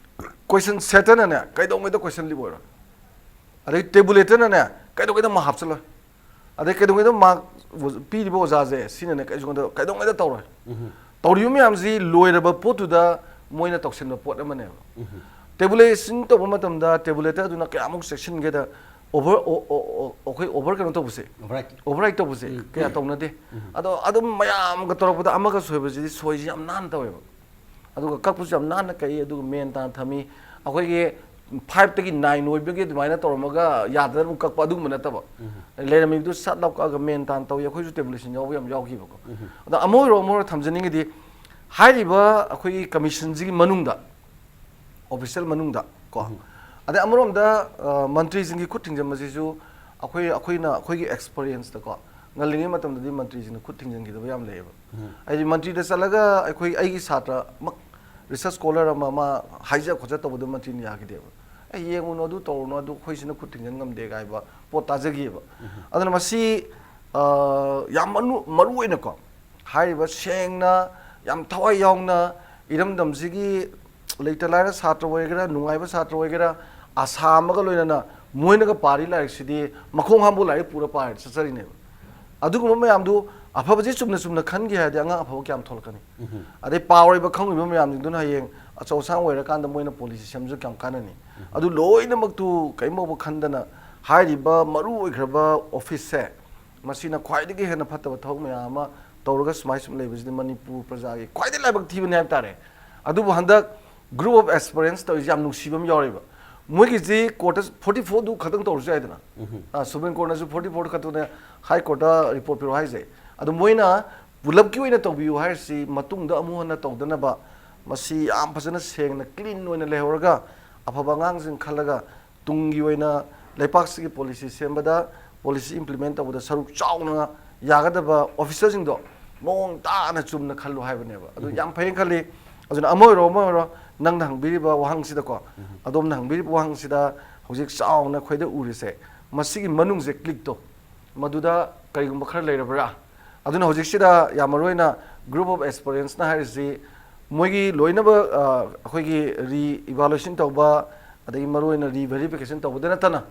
ꯀꯣꯏꯁꯟ ꯁꯦꯠꯇꯔꯅꯅꯦ ꯀꯩꯗꯧꯉꯩꯗ ꯀꯣꯏꯁꯟ ꯂꯤꯛ ꯑꯣꯏꯔꯣꯏ꯫ ꯑꯗꯩ ꯇꯦꯕꯨꯂꯦꯇꯔꯅꯅꯦ ꯀꯩꯗꯧꯉꯩꯗ ꯃꯥ ꯍꯥꯞꯆꯜꯂꯣꯏ꯫ ꯑꯗꯩ ꯀꯩꯗꯧꯉꯩꯗ ꯃꯥ ꯄꯤꯔꯤꯕ ꯑꯣꯖꯥꯁꯦ ꯁꯤꯅꯅꯦ ꯀꯩꯁꯨ ꯀꯩꯗꯧ-, ꯀꯩꯗꯧꯉꯩꯗ ꯇꯧꯔꯣꯏ꯫ ꯇꯧꯔꯤꯕ ꯃꯌꯥꯝꯁꯤ ꯂꯣꯏꯔꯕ ꯄꯣꯠꯇꯨꯗ ꯃꯣꯏꯅ ꯇꯧꯁꯤꯟꯕ ꯄꯣꯠ ꯑꯃꯅꯦꯕ꯫ ꯇꯦꯕꯨꯂꯦꯁꯟ ꯇꯧꯕ ꯃꯇꯝꯗ ꯇꯦꯕꯨꯂꯦꯇꯔ ꯑꯗꯨꯅ ꯀꯌꯥꯃꯨꯛ ꯆꯦꯛꯁꯤꯟꯒꯦꯗ, ꯑꯣꯚꯔ, ꯑꯣ-, ꯑꯣ-, ꯑꯣ-, ꯑꯩꯈꯣꯏ ꯑꯣꯚꯔ ꯀꯩꯅꯣ ꯇꯧꯕꯁꯦ, ꯑꯣꯚꯔꯔꯥꯏꯠ꯫ ꯑꯣꯚꯔꯔꯥꯏꯠ ꯇꯧꯕꯁꯦ ꯀꯌꯥ ꯇꯧꯅꯗꯦ꯫ ꯑꯗꯣ ꯑꯗꯨꯝ ꯃꯌꯥꯝꯒ ꯇꯧꯔꯛꯄꯗ ꯑꯃꯒ ꯁꯣꯏꯕꯁꯤꯗꯤ ꯁꯣꯏꯁꯤ ꯌꯥꯝ ꯅꯥꯟꯅ ꯇꯧꯋꯦꯕ꯫ ꯑꯗꯨꯒ ꯀꯛꯄꯁꯨ ꯌꯥꯝ ꯅꯥꯟꯅ ꯀꯛꯏ, ꯑꯗꯨꯒ ꯃꯦꯟ ꯇꯥꯅ ꯊꯝꯃꯤ꯫ ꯑꯩꯈꯣꯏꯒꯤ ꯐꯥꯏꯚꯇꯒꯤ ꯅꯥꯏꯟ ꯑꯣꯏꯕꯒꯤ ꯑꯗꯨꯃꯥꯏꯅ ꯇꯧꯔꯝꯃꯒ ꯌꯥꯗꯅ ꯑꯗꯨꯝ ꯀꯛꯄ ꯑꯗꯨꯒꯨꯝꯕ ꯅꯠꯇꯕ꯫ ꯂꯩꯔꯝꯃꯤꯕꯗꯨ ꯁꯠ ꯂꯥꯎ ꯀꯛꯑꯒ ꯃꯦꯟ ꯇꯥꯟ ꯇꯧꯏ꯫ ꯑꯩꯈꯣꯏꯁꯨ ꯇꯦꯕꯨꯂꯦꯁꯟ ꯌꯥꯎꯕ ꯌꯥꯝ ꯌꯥꯎꯈꯤꯕꯀꯣ꯫ ꯑꯗꯣ ꯑꯃ ꯑꯣꯏꯔꯣ ꯑꯃ ꯑꯣꯏꯔꯣ ꯊꯝꯖꯅꯤꯡꯉꯤꯗꯤ, ꯍꯥꯏꯔꯤꯕ ꯑꯩꯈꯣꯏꯒꯤ ꯀꯃꯤꯁꯟꯁꯤꯒꯤ ꯃꯅꯨꯡꯗ, ꯑꯣꯐꯤꯁꯤꯌꯦꯜ ꯃꯅꯨꯡꯗ ꯀꯣ, ꯑꯗꯩ ꯑꯃꯔꯣꯝꯗ ꯑ, ꯃꯟꯇ꯭ꯔꯤꯁꯤꯡꯒꯤ ꯈꯨꯠ ꯊꯤꯡꯖꯤꯟꯕꯁꯤꯁꯨ ꯑꯩꯈꯣꯏ, ꯑꯩꯈꯣꯏꯅ ꯑꯩꯈꯣꯏꯒꯤ ꯑꯦꯛꯁꯄꯔꯤꯌꯦꯟꯁꯇꯀꯣ, ꯉꯜꯂꯤꯉꯩ ꯃꯇꯝꯗꯗꯤ ꯃꯟꯇ꯭ꯔꯤꯁꯤꯡꯅ ꯈꯨꯠ ꯊꯤꯡꯖꯤꯟꯈꯤꯗꯕ ꯌꯥꯝ ꯂꯩꯌꯦꯕ꯫ ꯍꯥꯏꯗꯤ ꯃꯟꯇ꯭ꯔꯤꯗ ꯆꯠꯂꯒ ꯑꯩꯈꯣꯏ, ꯑꯩꯒꯤ ꯁꯥꯇ꯭ꯔ ꯑꯃ, ꯔꯤꯁꯔꯁ ꯁ꯭ꯀꯣꯂꯔ ꯑꯃ, ꯃꯥ ꯍꯥꯏꯖ ꯈꯣꯠꯆ ꯇꯧꯕꯗ ꯃꯟꯇ꯭ꯔꯤꯅ ꯌꯥꯈꯤꯗꯦꯕ꯫ "ꯑꯦ, ꯌꯦꯡꯉꯨꯅꯨ, ꯑꯗꯨ ꯇꯧꯔꯨꯅꯨ, ꯑꯗꯨ ꯑꯩꯈꯣꯏꯁꯤꯅ ꯈꯨꯠ ꯊꯤꯡꯖꯤꯟ ꯉꯝꯗꯦ" ꯀꯥꯏꯕ ꯄꯣꯠ ꯇꯥꯖꯈꯤꯑꯕ꯫ ꯑꯗꯨꯅ ꯃꯁꯤ, ꯑ, ꯌꯥꯝ ꯃꯅꯨ-, ꯃꯔꯨ ꯑꯣꯏꯅꯀꯣ, ꯍꯥꯏꯔꯤꯕ ꯁꯦꯡꯅ, ꯌꯥꯝ ꯊꯋꯥꯏ ꯌꯥꯎꯅ ꯏꯔꯝꯗꯝꯁꯤꯒꯤ ꯂꯩꯇ ꯂꯥꯏꯔ ꯁꯥꯇ꯭ꯔ ꯑꯣꯏꯒꯦꯔꯥ, ꯅꯨꯡꯉꯥꯏꯕ ꯁꯥꯇ꯭ꯔ ꯑꯣꯏꯒꯦꯔꯥ, ꯑꯁꯥ ꯑꯃꯒ ꯂꯣꯏꯅꯅ ꯃꯣꯏꯅꯒ ꯄꯥꯔꯤ ꯂꯥꯏꯔꯤꯛꯁꯤꯗꯤ ꯃꯈꯣꯡ ꯍꯥꯝꯕꯨ ꯂꯥꯏꯔꯤꯛ ꯄꯨꯔ ꯄꯥꯔ ꯆꯠꯆꯔꯤꯅꯦꯕ꯫ ꯑꯗꯨꯒꯨꯝꯕ ꯃꯌꯥꯝꯗꯨ ꯑꯐꯕꯁꯤ ꯆꯨꯝꯅ ꯆꯨꯝꯅ ꯈꯟꯒꯦ ꯍꯥꯏꯔꯗꯤ ꯑꯉꯥꯡ ꯑꯐꯕ ꯀꯌꯥꯝ ꯊꯣꯛꯂꯛꯀꯅꯤ? ꯑꯗꯩ ꯄꯥꯎꯔꯤꯕ ꯈꯪꯉꯤꯕ ꯃꯌꯥꯝꯁꯤꯡꯗꯨꯅ ꯍꯌꯦꯡ ꯑꯆꯧ ꯑꯁꯥꯡ ꯑꯣꯏꯔꯀꯥꯟꯗ ꯃꯣꯏꯅ ꯄꯣꯂꯤꯁꯤ ꯁꯦꯝꯕꯁꯨ ꯀꯌꯥꯝ ꯀꯥꯟꯅꯅꯤ? ꯑꯗꯨ ꯂꯣꯏꯅꯃꯛꯇꯨ ꯀꯔꯤꯝ ꯐꯥꯎꯕ ꯈꯟꯗꯅ ꯍꯥꯏꯔꯤꯕ ꯃꯔꯨ ꯑꯣꯏꯈ꯭ꯔꯕ ꯑꯣꯐꯤꯁꯁꯦ, ꯃꯁꯤꯅ ꯈ꯭ꯋꯥꯏꯗꯒꯤ ꯍꯦꯟꯅ ꯐꯠꯇꯕ ꯊꯕꯛ ꯃꯌꯥꯝ ꯑꯃ ꯇꯧꯔꯒ ꯁꯨꯃꯥꯏ ꯁꯨꯝ ꯂꯩꯕꯁꯤꯗꯤ ꯃꯅꯤꯄꯨꯔ ꯄ꯭ꯔꯖꯥꯒꯤ ꯈ꯭ꯋꯥꯏꯗꯒꯤ ꯂꯥꯏꯕꯛ ꯊꯤꯕꯅꯤ ꯍꯥꯏꯕ ꯇꯥꯔꯦ꯫ ꯑꯗꯨꯕꯨ ꯍꯟꯗꯛ ꯒ꯭ꯔꯨꯞ ꯑꯣꯐ ꯑꯦꯛꯁꯄꯔꯤꯌꯦꯟꯁ ꯇꯧꯔꯤꯁꯦ ꯌꯥꯝ ꯅꯨꯡꯁꯤꯕ ꯑꯃ ꯌꯥꯎꯔꯤꯕ꯫ ꯃꯣꯏꯒꯤꯁꯤ ꯀꯣꯔꯠꯇ ꯐꯣꯔꯇꯤ ꯐꯣꯔꯗꯨ ꯈꯛꯇꯪ ꯇꯧꯔꯁꯨ ꯌꯥꯏꯗꯅ꯫ ꯁꯨꯄ꯭ꯔꯤꯝ ꯀꯣꯔꯠꯅꯁꯨ ꯐꯣꯔꯇꯤ ꯐꯣꯔ ꯈꯛꯇꯅꯦ ꯍꯥꯏ ꯀꯣꯔꯠꯇ ꯔꯤꯄꯣꯔꯠ ꯄꯤꯔꯛꯑꯣ ꯍꯥꯏꯁꯦ꯫ ꯑꯗꯣ ꯃꯣꯏꯅ ꯄꯨꯂꯞꯀꯤ ꯑꯣꯏꯅ ꯇꯧꯕꯤꯌꯨ ꯍꯥꯏꯔꯤꯁꯤ ꯃꯇꯨꯡꯗ ꯑꯃꯨꯛ ꯍꯟꯅ ꯇꯧꯗꯅꯕ, ꯃꯁꯤ ꯌꯥꯝ ꯐꯖꯅ ꯁꯦꯡꯅ ꯀ꯭ꯂꯤꯟ ꯑꯣꯏꯅ ꯂꯩꯍꯧꯔꯒ ꯑꯐꯕ ꯑꯉꯥꯡꯁꯤꯡ ꯈꯜꯂꯒ ꯇꯨꯡꯒꯤ ꯑꯣꯏꯅ ꯂꯩꯄꯥꯛꯁꯤꯒꯤ ꯄꯣꯂꯤꯁꯤ ꯁꯦꯝꯕꯗ, ꯄꯣꯂꯤꯁꯤ ꯏꯝꯄ꯭ꯂꯤꯃꯦꯟ ꯇꯧꯕꯗ ꯁꯔꯨꯛ ꯆꯥꯎꯅ ꯌꯥꯒꯗꯕ ꯑꯣꯐꯤꯁꯔꯁꯤꯡꯗꯣ ꯃꯑꯣꯡ ꯇꯥꯅ ꯆꯨꯝꯅ ꯈꯜꯂꯨ ꯍꯥꯏꯕꯅꯦꯕ꯫ ꯑꯗꯨ ꯌꯥꯝ ꯐꯩꯅ ꯈꯜꯂꯤ꯫ ꯑꯗꯨꯅ ꯑꯃ ꯑꯣꯏꯔꯣ ꯑꯃ ꯑꯣꯏꯔꯣ, ꯅꯪꯅ ꯍꯪꯕꯤꯔꯤꯕ ꯋꯥꯍꯪꯁꯤꯗꯀꯣ, ꯑꯗꯣꯝꯅ ꯍꯪꯕꯤꯔꯤꯕ ꯋꯥꯍꯪꯁꯤꯗ ꯍꯧꯖꯤꯛ ꯆꯥꯎꯅ ꯑꯩꯈꯣꯏꯗ ꯎꯔꯤꯁꯦ, ꯃꯁꯤꯒꯤ ꯃꯅꯨꯡꯁꯦ, ꯀ꯭ꯂꯤꯛꯇꯣ, ꯃꯗꯨꯗ ꯀꯔꯤꯒꯨꯝꯕ ꯈꯔ ꯂꯩꯔꯕ꯭ꯔꯥ? ꯑꯗꯨꯅ ꯍꯧꯖꯤꯛꯁꯤꯗ ꯌꯥꯝ ꯃꯔꯨ ꯑꯣꯏꯅ ꯒ꯭ꯔꯨꯞ ꯑꯣꯐ ꯑꯦꯛꯁꯄꯔꯤꯌꯦꯟꯁꯅ ꯍꯥꯏꯔꯤꯁꯤ ꯃꯣꯏꯒꯤ ꯂꯣꯏꯅꯃꯛ, ꯑ, ꯑꯩꯈꯣꯏꯒꯤ ꯔꯤ ꯏꯚꯥꯂꯨꯑꯦꯁꯟ ꯇꯧꯕ, ꯑꯗꯒꯤ ꯃꯔꯨ ꯑꯣꯏꯅ ꯔꯤꯚꯦꯔꯤꯐꯤꯀꯦꯁꯟ ꯇꯧꯕꯗ ꯅꯠꯇꯅ,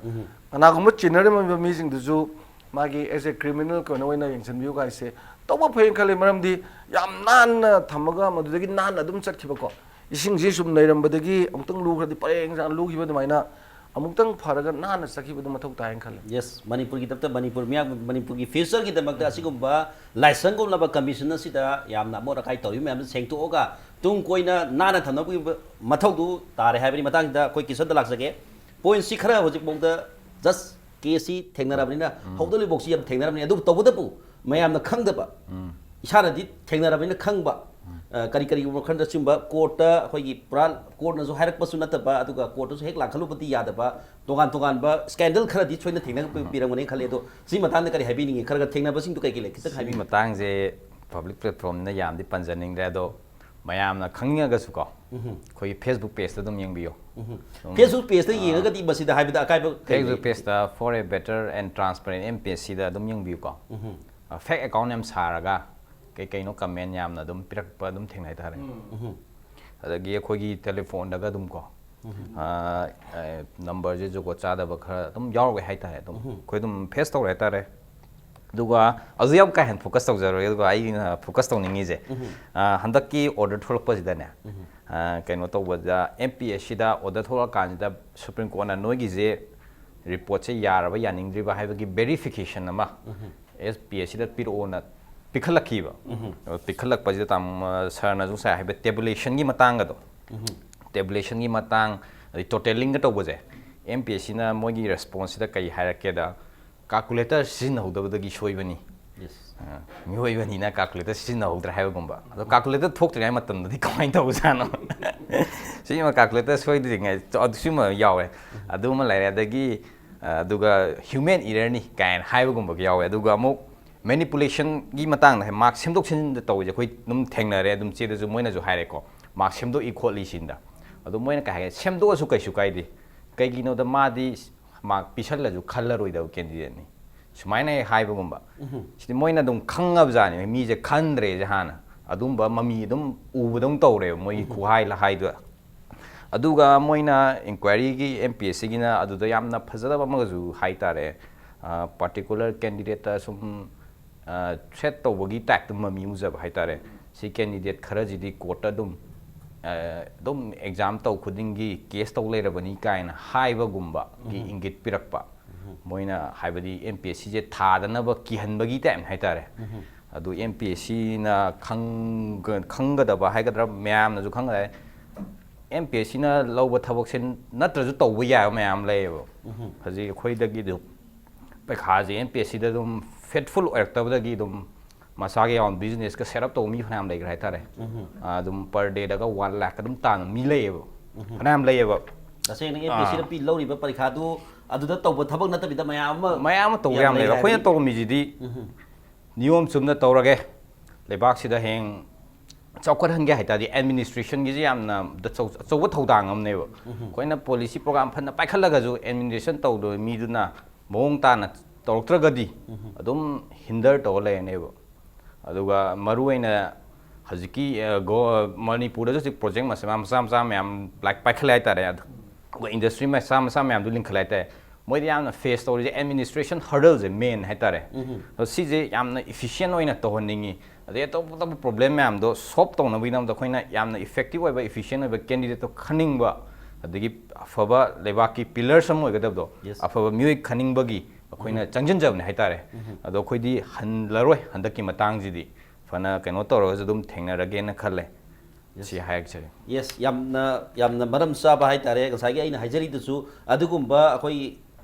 ꯀꯅꯥꯒꯨꯝꯕ ꯆꯦꯟꯅꯔꯝꯃꯤꯕ ꯃꯤꯁꯤꯡꯗꯨꯁꯨ ꯃꯥꯒꯤ as a criminal ꯀꯩꯅꯣ ꯑꯣꯏꯅ ꯌꯦꯡꯁꯤꯟꯕꯤꯌꯨ ꯀꯥꯏꯁꯦ ꯇꯧꯕ ꯐꯩꯅ ꯈꯜꯂꯤ꯫ ꯃꯔꯝꯗꯤ ꯌꯥꯝ ꯅꯥꯟꯅ ꯊꯝꯃꯒ ꯃꯗꯨꯗꯒꯤ ꯅꯥꯟꯅ ꯑꯗꯨꯝ ꯆꯠꯈꯤꯕꯀꯣ, ꯏꯁꯤꯡꯁꯤ ꯁꯨꯝ ꯅꯩꯔꯝꯕꯗꯒꯤ ꯑꯃꯨꯛꯇꯪ ꯂꯨꯈ꯭ꯔꯗꯤ ꯄꯔꯦꯡ ꯁꯥꯡꯅ ꯂꯨꯈꯤꯕ ꯑꯗꯨꯃꯥꯏꯅ ꯑꯃꯨꯛꯇꯪ ꯐꯔꯒ ꯅꯥꯟꯅ ꯆꯠꯈꯤꯕꯗꯨ ꯃꯊꯧ ꯇꯥꯏꯅ ꯈꯜꯂꯦ꯫ ꯌꯦꯁ, ꯃꯅꯤꯄꯨꯔꯒꯤꯗꯃꯛꯇ, ꯃꯅꯤꯄꯨꯔ ꯃꯤꯌꯥꯝ, ꯃꯅꯤꯄꯨꯔꯒꯤ ꯐ꯭ꯌꯨꯆꯔꯒꯤꯗꯃꯛꯇ ꯑꯁꯤꯒꯨꯝꯕ ꯂꯥꯏꯁꯪꯒꯨꯝꯂꯕ ꯀꯃꯤꯁꯟ ꯑꯁꯤꯗ ꯌꯥꯝꯅ ꯑꯃꯣꯠ ꯑꯀꯥꯏ ꯇꯧꯔꯤꯕ ꯃꯌꯥꯝꯗꯨ ꯁꯦꯡꯗꯣꯛꯑꯒ ꯇꯨꯡ ꯀꯣꯏꯅ ꯅꯥꯟꯅ ꯊꯝꯅꯕꯒꯤ ꯃꯊꯧꯗꯨ ꯇꯥꯔꯦ ꯍꯥꯏꯕꯒꯤ ꯃꯇꯥꯡꯁꯤꯗ ꯑꯩꯈꯣꯏ ꯀꯤꯁꯟꯗ ꯂꯥꯛꯆꯒꯦ꯫ ꯄꯣꯏꯟꯁꯤ ꯈꯔ ꯍꯧꯖꯤꯛꯐꯥꯎꯗ ꯖꯁ ꯀꯦꯁꯁꯤ ꯊꯦꯡꯅꯔꯕꯅꯤꯅ, ꯍꯧꯗꯣꯔꯤꯕ ꯐꯥꯎꯁꯤ ꯌꯥꯝ ꯊꯦꯡꯅꯔꯕꯅꯤ꯫ ꯑꯗꯨꯕꯨ ꯇꯧꯕꯇꯕꯨ ꯃꯌꯥꯝꯅ ꯈꯪꯗꯕ, ꯏꯁꯥꯅꯗꯤ ꯊꯦꯡꯅꯔꯕꯅꯤꯅ ꯈꯪꯕ, ꯑ, ꯀꯔꯤ ꯀꯔꯤꯒꯨꯝꯕ ꯈꯔꯗ ꯑꯆꯨꯝꯕ ꯀꯣꯔꯠꯇ ꯑꯩꯈꯣꯏꯒꯤ ꯄꯨꯔꯥ ꯀꯣꯔꯠꯅꯁꯨ ꯍꯥꯏꯔꯛꯄꯁꯨ ꯅꯠꯇꯕ, ꯑꯗꯨꯒ ꯀꯣꯔꯠꯇꯁꯨ ꯍꯦꯛ ꯂꯥꯛꯍꯜꯂꯨꯕꯗꯤ ꯌꯥꯗꯕ, ꯇꯣꯉꯥꯟ ꯇꯣꯉꯥꯟꯕ ꯁ꯭ꯀꯦꯟꯗꯜ ꯈꯔꯗꯤ ꯁꯣꯏꯅ ꯊꯦꯡꯅꯕꯤꯔꯝꯒꯅꯤ ꯈꯜꯂꯦ꯫ ꯑꯗꯣ ꯁꯤ ꯃꯇꯥꯡꯗ ꯀꯔꯤ ꯍꯥꯏꯕꯤꯅꯤꯡꯉꯤ? ꯈꯔ ꯈꯔ ꯊꯦꯡꯅꯕꯁꯤꯡꯗꯨ ꯀꯩ ꯀꯩ ꯂꯩ? ꯈꯤꯇꯪ ꯁꯤꯒꯤ ꯍꯥꯏꯕꯤꯌꯨ꯫ ꯃꯇꯥꯡꯁꯦ ꯄꯕ꯭ꯂꯤꯛ ꯄ꯭ꯂꯦꯠꯐꯣꯝꯅ ꯌꯥꯝꯗꯤ ꯄꯟꯖꯅꯤꯡꯗ꯭ꯔꯦ, ꯑꯗꯣ ꯃꯌꯥꯝꯅ ꯈꯪꯅꯤꯡꯉꯒꯁꯨꯀꯣ, ꯑꯩꯈꯣꯏꯒꯤ ꯐꯦꯁꯕꯨꯛ ꯄꯦꯖꯇ ꯑꯗꯨꯝ ꯌꯦꯡꯕꯤꯌꯣ꯫ ꯑꯗꯨꯝ, ꯐꯦꯁꯕꯨꯛ ꯄꯦꯖꯇ ꯑꯥ, ꯌꯦꯡꯉꯒꯗꯤ ꯃꯁꯤꯗ ꯍꯥꯏꯕꯗ ꯑꯀꯥꯏꯕ ꯀꯔꯤ ꯐꯦꯁꯕꯨꯛ ꯂꯩ? ꯄꯦꯖꯇ For a Better and Transparent M P S Cꯗ ꯑꯗꯨꯝ ꯌꯦꯡꯕꯤꯌꯨꯀꯣ꯫ ꯐꯦꯛ ꯑꯦꯀꯥꯎꯟ ꯌꯥꯝ ꯁꯥꯔꯒ ꯀꯩ ꯀꯩꯅꯣ ꯀꯃꯦꯟ ꯌꯥꯝꯅ ꯑꯗꯨꯝ ꯄꯤꯔꯛꯄ ꯑꯗꯨꯝ ꯊꯦꯡꯅꯩ ꯍꯥꯏꯇꯥꯔꯦ꯫ ꯑꯗꯒꯤ ꯑꯩꯈꯣꯏꯒꯤ ꯇꯦꯂꯤꯐꯣꯟꯗꯒ ꯑꯗꯨꯝ ꯀꯣ, ꯑꯥ, ꯑꯦ, ꯅꯝꯕꯔꯁꯦ ꯖꯨꯒꯣꯠ ꯆꯥꯗꯕ ꯈꯔ ꯑꯗꯨꯝ ꯌꯥꯎꯔꯦ ꯍꯥꯏꯇꯥꯔꯦ꯫ ꯑꯗꯨꯝ ꯑꯩꯈꯣꯏ ꯑꯗꯨꯝ ꯐꯦꯁ ꯇꯧꯔꯦ ꯍꯥꯏꯇꯥꯔꯦ꯫ ꯑꯗꯨꯒ ꯑꯗꯨ ꯌꯥꯝ ꯀꯥ ꯍꯦꯟꯅ ꯐꯣꯀꯁ ꯇꯧꯖꯔꯣꯏ꯫ ꯑꯗꯨꯒ ꯑꯩꯅ ꯐꯣꯀꯁ ꯇꯧꯅꯤꯡꯉꯤꯁꯦ, ꯑꯥ, ꯍꯟꯗꯛꯀꯤ ꯑꯣꯔꯗꯔ ꯊꯣꯛꯂꯛꯄꯁꯤꯗꯅꯦ, ꯑꯥ, ꯀꯩꯅꯣ ꯇꯧꯕꯗ, M P S Cꯗ ꯑꯣꯔꯗꯔ ꯊꯣꯛꯂꯛꯑꯀꯥꯟꯁꯤꯗ ꯁꯨꯄ꯭ꯔꯤꯝ ꯀꯣꯔꯠꯅ ꯅꯣꯏꯒꯤꯁꯦ ꯔꯤꯄꯣꯔꯠꯁꯦ ꯌꯥꯔꯕ ꯌꯥꯅꯤꯡꯗ꯭ꯔꯤꯕ ꯍꯥꯏꯕꯒꯤ ꯚꯦꯔꯤꯐꯤꯀꯦꯁꯟ ꯑꯃ S P S Cꯗ ꯄꯤꯔꯛꯑꯣꯅ ꯄꯤꯈꯠꯂꯛꯈꯤꯕ꯫ ꯑꯗꯣ ꯄꯤꯈꯠꯂꯛꯄꯁꯤꯗ ꯇꯥꯃꯣ, ꯁꯥꯔꯅꯁꯨ ꯉꯁꯥꯏ ꯍꯥꯏꯕ ꯇꯦꯕꯨꯂꯦꯁꯟꯒꯤ ꯃꯇꯥꯡꯒꯗꯣ, ꯇꯦꯕꯨꯂꯦꯁꯟꯒꯤ ꯃꯇꯥꯡ, ꯑꯗꯩ ꯇꯣꯇꯦꯂꯤꯡꯒ ꯇꯧꯕꯁꯦ, M P S Cꯅ ꯃꯣꯏꯒꯤ ꯔꯦꯁꯄꯣꯟꯁꯁꯤꯗ ꯀꯩ ꯍꯥꯏꯔꯛꯀꯦꯗ, "ꯀꯥꯜꯀꯨꯂꯦꯇꯔ ꯁꯤꯖꯤꯟꯅꯍꯧꯗꯕꯗꯒꯤ ꯁꯣꯏꯕꯅꯤ꯫ ꯑ, ꯃꯤꯑꯣꯏꯕꯅꯤꯅ ꯀꯥꯜꯀꯨꯂꯦꯇꯔ ꯁꯤꯖꯤꯟꯅꯍꯧꯗ꯭ꯔꯦ" ꯍꯥꯏꯕꯒꯨꯝꯕ꯫ ꯑꯗꯣ ꯀꯥꯜꯀꯨꯂꯦꯇꯔ ꯊꯣꯛꯇ꯭ꯔꯤꯉꯩ ꯃꯇꯝꯗꯗꯤ ꯀꯃꯥꯏꯅ ꯇꯧꯕꯖꯥꯠꯅꯣ? ꯁꯤꯃ ꯀꯥꯜꯀꯨꯂꯦꯇꯔ ꯁꯣꯏꯗ꯭ꯔꯤꯉꯩ, ꯑꯗꯨ ꯁꯤꯃ ꯌꯥꯎꯔꯦ꯫ ꯑꯗꯨꯃ ꯂꯩꯔꯦ꯫ ꯑꯗꯒꯤ, ꯑ, ꯑꯗꯨꯒ human errorꯅꯤ ꯀꯥꯏꯅ ꯍꯥꯏꯕꯒꯨꯝꯕꯒ ꯌꯥꯎꯋꯦ꯫ ꯑꯗꯨꯒ ꯑꯃꯨꯛ ꯃꯦꯅꯤꯄꯨꯂꯦꯁꯟꯒꯤ ꯃꯇꯥꯡꯗ ꯍꯥꯏ, ꯃꯥꯔꯛ ꯁꯦꯝꯗꯣꯛ ꯁꯦꯝꯖꯤꯟꯗ ꯇꯧꯕꯁꯦ ꯑꯩꯈꯣꯏ ꯑꯗꯨꯝ ꯊꯦꯡꯅꯔꯦ, ꯑꯗꯨꯝ ꯆꯦꯗꯁꯨ ꯃꯣꯏꯅꯁꯨ ꯍꯥꯏꯔꯦꯀꯣ, ꯃꯥꯔꯛ ꯁꯦꯝꯗꯣꯛꯏ ꯈꯣꯠꯂꯤ ꯁꯤꯟꯗ꯫ ꯑꯗꯣ ꯃꯣꯏꯅ ꯀꯩ ꯍꯥꯏꯒꯦ, ꯁꯦꯝꯗꯣꯛꯑꯁꯨ ꯀꯩꯁꯨ ꯀꯥꯏꯗꯦ, ꯀꯩꯒꯤꯅꯣꯗ ꯃꯥꯗꯤ ꯃꯥꯔꯛ ꯄꯤꯁꯜꯂꯁꯨ ꯈꯜꯂꯔꯣꯏꯗꯕ ꯀꯦꯟꯗꯤꯗꯦꯠꯅꯤ, ꯁꯨꯃꯥꯏꯅ ꯍꯦꯛ ꯍꯥꯏꯕꯒꯨꯝꯕ꯫ ꯁꯤꯗꯤ ꯃꯣꯏꯅ ꯑꯗꯨꯝ ꯈꯪꯉꯕꯖꯥꯠꯅꯤ, ꯃꯤꯁꯦ ꯈꯟꯗ꯭ꯔꯦꯁꯦ ꯍꯥꯟꯅ꯫ ꯑꯗꯨꯝꯕ ꯃꯃꯤ ꯑꯗꯨꯝ ꯎꯕꯗꯧ ꯇꯧꯔꯦꯕ ꯃꯣꯏꯒꯤ ꯈꯨꯍꯥꯏ ꯂꯍꯥꯏꯗꯨ꯫ ꯑꯗꯨꯒ ꯃꯣꯏꯅ ꯏꯟꯀ꯭ꯋꯥꯏꯔꯤꯒꯤ M P S Cꯒꯤꯅ ꯑꯗꯨꯗ ꯌꯥꯝꯅ ꯐꯖꯗꯕ ꯑꯃꯒꯁꯨ ꯍꯥꯏꯇꯥꯔꯦ, ꯄꯥꯔꯇꯤꯀꯨꯂꯔ ꯀꯦꯟꯗꯤꯗꯦꯠꯇ ꯁꯨꯝ ꯊ꯭ꯔꯦꯠ ꯇꯧꯕꯒꯤ ꯇꯥꯏꯞꯇ ꯃꯃꯤ ꯎꯖꯕ ꯍꯥꯏꯇꯥꯔꯦ꯫ ꯁꯤ ꯀꯦꯟꯗꯤꯗꯦꯠ ꯈꯔꯁꯤꯗꯤ ꯀꯣꯔꯠꯇ ꯑꯗꯨꯝ ꯑꯗꯨꯝ ꯑꯦꯛꯖꯥꯝ ꯇꯧ ꯈꯨꯗꯤꯡꯒꯤ ꯀꯦꯁ ꯇꯧ ꯂꯩꯔꯕꯅꯤ ꯀꯥꯏꯅ ꯍꯥꯏꯕꯒꯨꯝꯕꯒꯤ ꯏꯪꯒꯤꯠ ꯄꯤꯔꯛꯄ꯫ ꯃꯣꯏꯅ ꯍꯥꯏꯕꯗꯤ ꯑꯦꯝ ꯄꯤ ꯑꯦꯁ ꯁꯤꯁꯦ ꯊꯥꯗꯅꯕ ꯀꯤꯍꯟꯕꯒꯤ ꯇꯥꯏꯞ ꯍꯥꯏꯇꯥꯔꯦ꯫ ꯑꯗꯨ ꯑꯦꯝ ꯄꯤ ꯑꯦꯁ ꯁꯤꯅ ꯈꯪꯒꯗꯕ ꯍꯥꯏꯒꯗ꯭ꯔꯥ, ꯃꯌꯥꯝꯅꯁꯨ ꯈꯪꯒꯗꯕ, ꯑꯦꯝ ꯄꯤ ꯑꯦꯁ ꯁꯤꯅ ꯂꯧꯕ ꯊꯕꯛꯁꯦ ꯅꯠꯇ꯭ꯔꯁꯨ ꯇꯧꯕ ꯌꯥꯕ ꯃꯌꯥꯝ ꯂꯩꯌꯦꯕ꯫ ꯍꯧꯖꯤꯛ ꯑꯩꯈꯣꯏꯗꯒꯤ ꯑꯗꯨꯝ ꯄꯩꯈꯥꯁꯦ ꯑꯦꯝ ꯄꯤ ꯑꯦꯁ ꯁꯤꯗ ꯑꯗꯨꯝ ꯐꯦꯠꯐꯨꯜ ꯑꯣꯏꯔꯛꯇꯕꯗꯒꯤ ꯑꯗꯨꯝ ꯃꯁꯥꯒꯤ ꯑꯣꯟ ꯕꯤꯖꯤꯅꯦꯁꯀ ꯁꯦꯠ ꯑꯞ ꯇꯧꯕ ꯃꯤ ꯐꯅꯌꯥꯝ ꯂꯩꯈ꯭ꯔꯦ ꯍꯥꯏꯇꯥꯔꯦ꯫ ꯑꯗꯨꯝ ꯄꯔ ꯗꯦꯗꯒ ꯋꯥꯟ ꯂꯥꯛꯀ ꯑꯗꯨꯝ ꯇꯥꯟꯕ ꯃꯤ ꯂꯩꯌꯦꯕ꯫ ꯐꯅꯌꯥꯝ ꯂꯩꯌꯦꯕ꯫ ꯇꯁꯦꯡꯅ ꯑꯦꯝ ꯄꯤ ꯑꯦꯁ ꯁꯤꯅ ꯄꯤ ꯂꯧꯔꯤꯕ ꯄꯔꯤꯈꯥꯗꯨ ꯑꯗꯨꯗ ꯇꯧꯕ ꯊꯕꯛ ꯅꯠꯇꯕꯤꯗ ꯃꯌꯥꯝ ꯑꯃ ꯃꯌꯥꯝ ꯑꯃ ꯇꯧꯕ ꯌꯥꯝ ꯂꯩꯔꯦ꯫ ꯑꯩꯈꯣꯏꯅ ꯇꯧꯔꯝꯃꯤꯁꯤꯗꯤ ꯅꯤꯌꯣꯝ ꯆꯨꯝꯅ ꯇꯧꯔꯒꯦ, ꯂꯩꯕꯥꯛꯁꯤꯗ ꯍꯌꯦꯡ ꯆꯥꯎꯈꯠꯍꯟꯒꯦ ꯍꯥꯏ ꯇꯥꯔꯗꯤ ꯑꯦꯗꯃꯤꯅꯤꯁꯇ꯭ꯔꯦꯁꯟꯒꯤꯁꯦ ꯌꯥꯝꯅ ꯑꯆꯧ-, ꯑꯆꯧꯕ ꯊꯧꯗꯥꯡ ꯑꯃꯅꯦꯕ꯫ ꯑꯩꯈꯣꯏꯅ ꯄꯣꯂꯤꯁꯤ ꯄ꯭ꯔꯣꯒ꯭ꯔꯥꯝ ꯐꯅ ꯄꯥꯏꯈꯠꯂꯒꯁꯨ ꯑꯦꯗꯃꯤꯅꯤꯁꯇ꯭ꯔꯦꯁꯟ ꯇꯧꯗꯕ ꯃꯤꯗꯨꯅ ꯃꯑꯣꯡ ꯇꯥꯅ ꯇꯧꯔꯛꯇ꯭ꯔꯒꯗꯤ ꯑꯗꯨꯝ ꯍꯤꯟꯗꯔ ꯇꯧꯔ ꯂꯩꯔꯅꯦꯕ꯫ ꯑꯗꯨꯒ ꯃꯔꯨꯑꯣꯏꯅ ꯍꯧꯖꯤꯛꯀꯤ, ꯑ, ꯒꯣ-, ꯃꯅꯤꯄꯨꯔꯗꯁꯨ ꯍꯧꯖꯤꯛ ꯄ꯭ꯔꯣꯖꯦꯛ ꯃꯆꯥ ꯃꯆꯥ ꯃꯆꯥ ꯃꯌꯥꯝ ꯂꯥꯏꯛ ꯄꯥꯏꯈꯠꯂꯦ ꯍꯥꯏꯇꯥꯔꯦ꯫ ꯑꯗꯨꯒ ꯏꯟꯗꯁꯇ꯭ꯔꯤ ꯃꯆꯥ ꯃꯆꯥ ꯃꯌꯥꯝꯗꯨ ꯂꯤꯡꯈꯠꯂꯦ ꯍꯥꯏꯇꯥꯔꯦ꯫ ꯃꯣꯏꯗ ꯌꯥꯝꯅ ꯐꯦꯁ ꯇꯧꯔꯤꯁꯦ ꯑꯦꯗꯃꯤꯅꯤꯁꯇ꯭ꯔꯦꯁꯟ ꯍꯔꯗꯜꯁꯦ ꯃꯦꯟ ꯍꯥꯏꯇꯥꯔꯦ꯫ ꯑꯗꯣ ꯁꯤꯁꯦ ꯌꯥꯝꯅ ꯏꯐꯤꯁꯤꯌꯦꯟ ꯑꯣꯏꯅ ꯇꯧꯍꯟꯅꯤꯡꯉꯤ꯫ ꯑꯗꯩ ꯑꯇꯣꯞ ꯑꯇꯣꯞꯄ ꯄ꯭ꯔꯣꯕ꯭ꯂꯦꯝ ꯃꯌꯥꯝꯗꯣ ꯁꯣꯜꯕ ꯇꯧꯅꯕꯒꯤꯗꯃꯛꯇ ꯑꯩꯈꯣꯏꯅ ꯌꯥꯝꯅ ꯏꯐꯦꯛꯇꯤꯕ ꯑꯣꯏꯕ, ꯏꯐꯤꯁꯤꯌꯦꯟ ꯑꯣꯏꯕ ꯀꯦꯟꯗꯤꯗꯦꯠꯇꯣ ꯈꯟꯅꯤꯡꯕ, ꯑꯗꯒꯤ ꯑꯐꯕ ꯂꯩꯕꯥꯛꯀꯤ ꯄꯤꯂꯔꯁ ꯑꯃ ꯑꯣꯏꯒꯗꯕꯗꯣ, Yes. ꯑꯐꯕ ꯃꯤꯑꯣꯏ ꯈꯟꯅꯤꯡꯕꯒꯤ ꯑꯩꯈꯣꯏꯅ ꯆꯪꯁꯤꯟꯖꯕꯅꯦ ꯍꯥꯏꯇꯥꯔꯦ꯫ ꯑꯗꯣ ꯑꯩꯈꯣꯏꯗꯤ ꯍꯜꯂꯔꯣꯏ ꯍꯟꯗꯛꯀꯤ ꯃꯇꯥꯡꯁꯤꯗꯤ꯫ ꯐꯅ ꯀꯩꯅꯣ ꯇꯧꯔꯒꯁꯨ ꯑꯗꯨꯝ ꯊꯦꯡꯅꯔꯒꯦꯅ ꯈꯜꯂꯦ꯫ ꯁꯤ ꯍꯥꯏꯔꯛꯆꯒꯦ꯫ ꯌꯦꯁ, ꯌꯥꯝꯅ, ꯌꯥꯝꯅ ꯃꯔꯝ ꯆꯥꯕ ꯍꯥꯏꯇꯥꯔꯦ꯫ ꯉꯁꯥꯏꯒꯤ ꯑꯩꯅ ꯍꯥꯏꯖꯔꯤꯗꯨꯁꯨ ꯑꯗꯨꯒꯨꯝꯕ ꯑꯩꯈꯣꯏ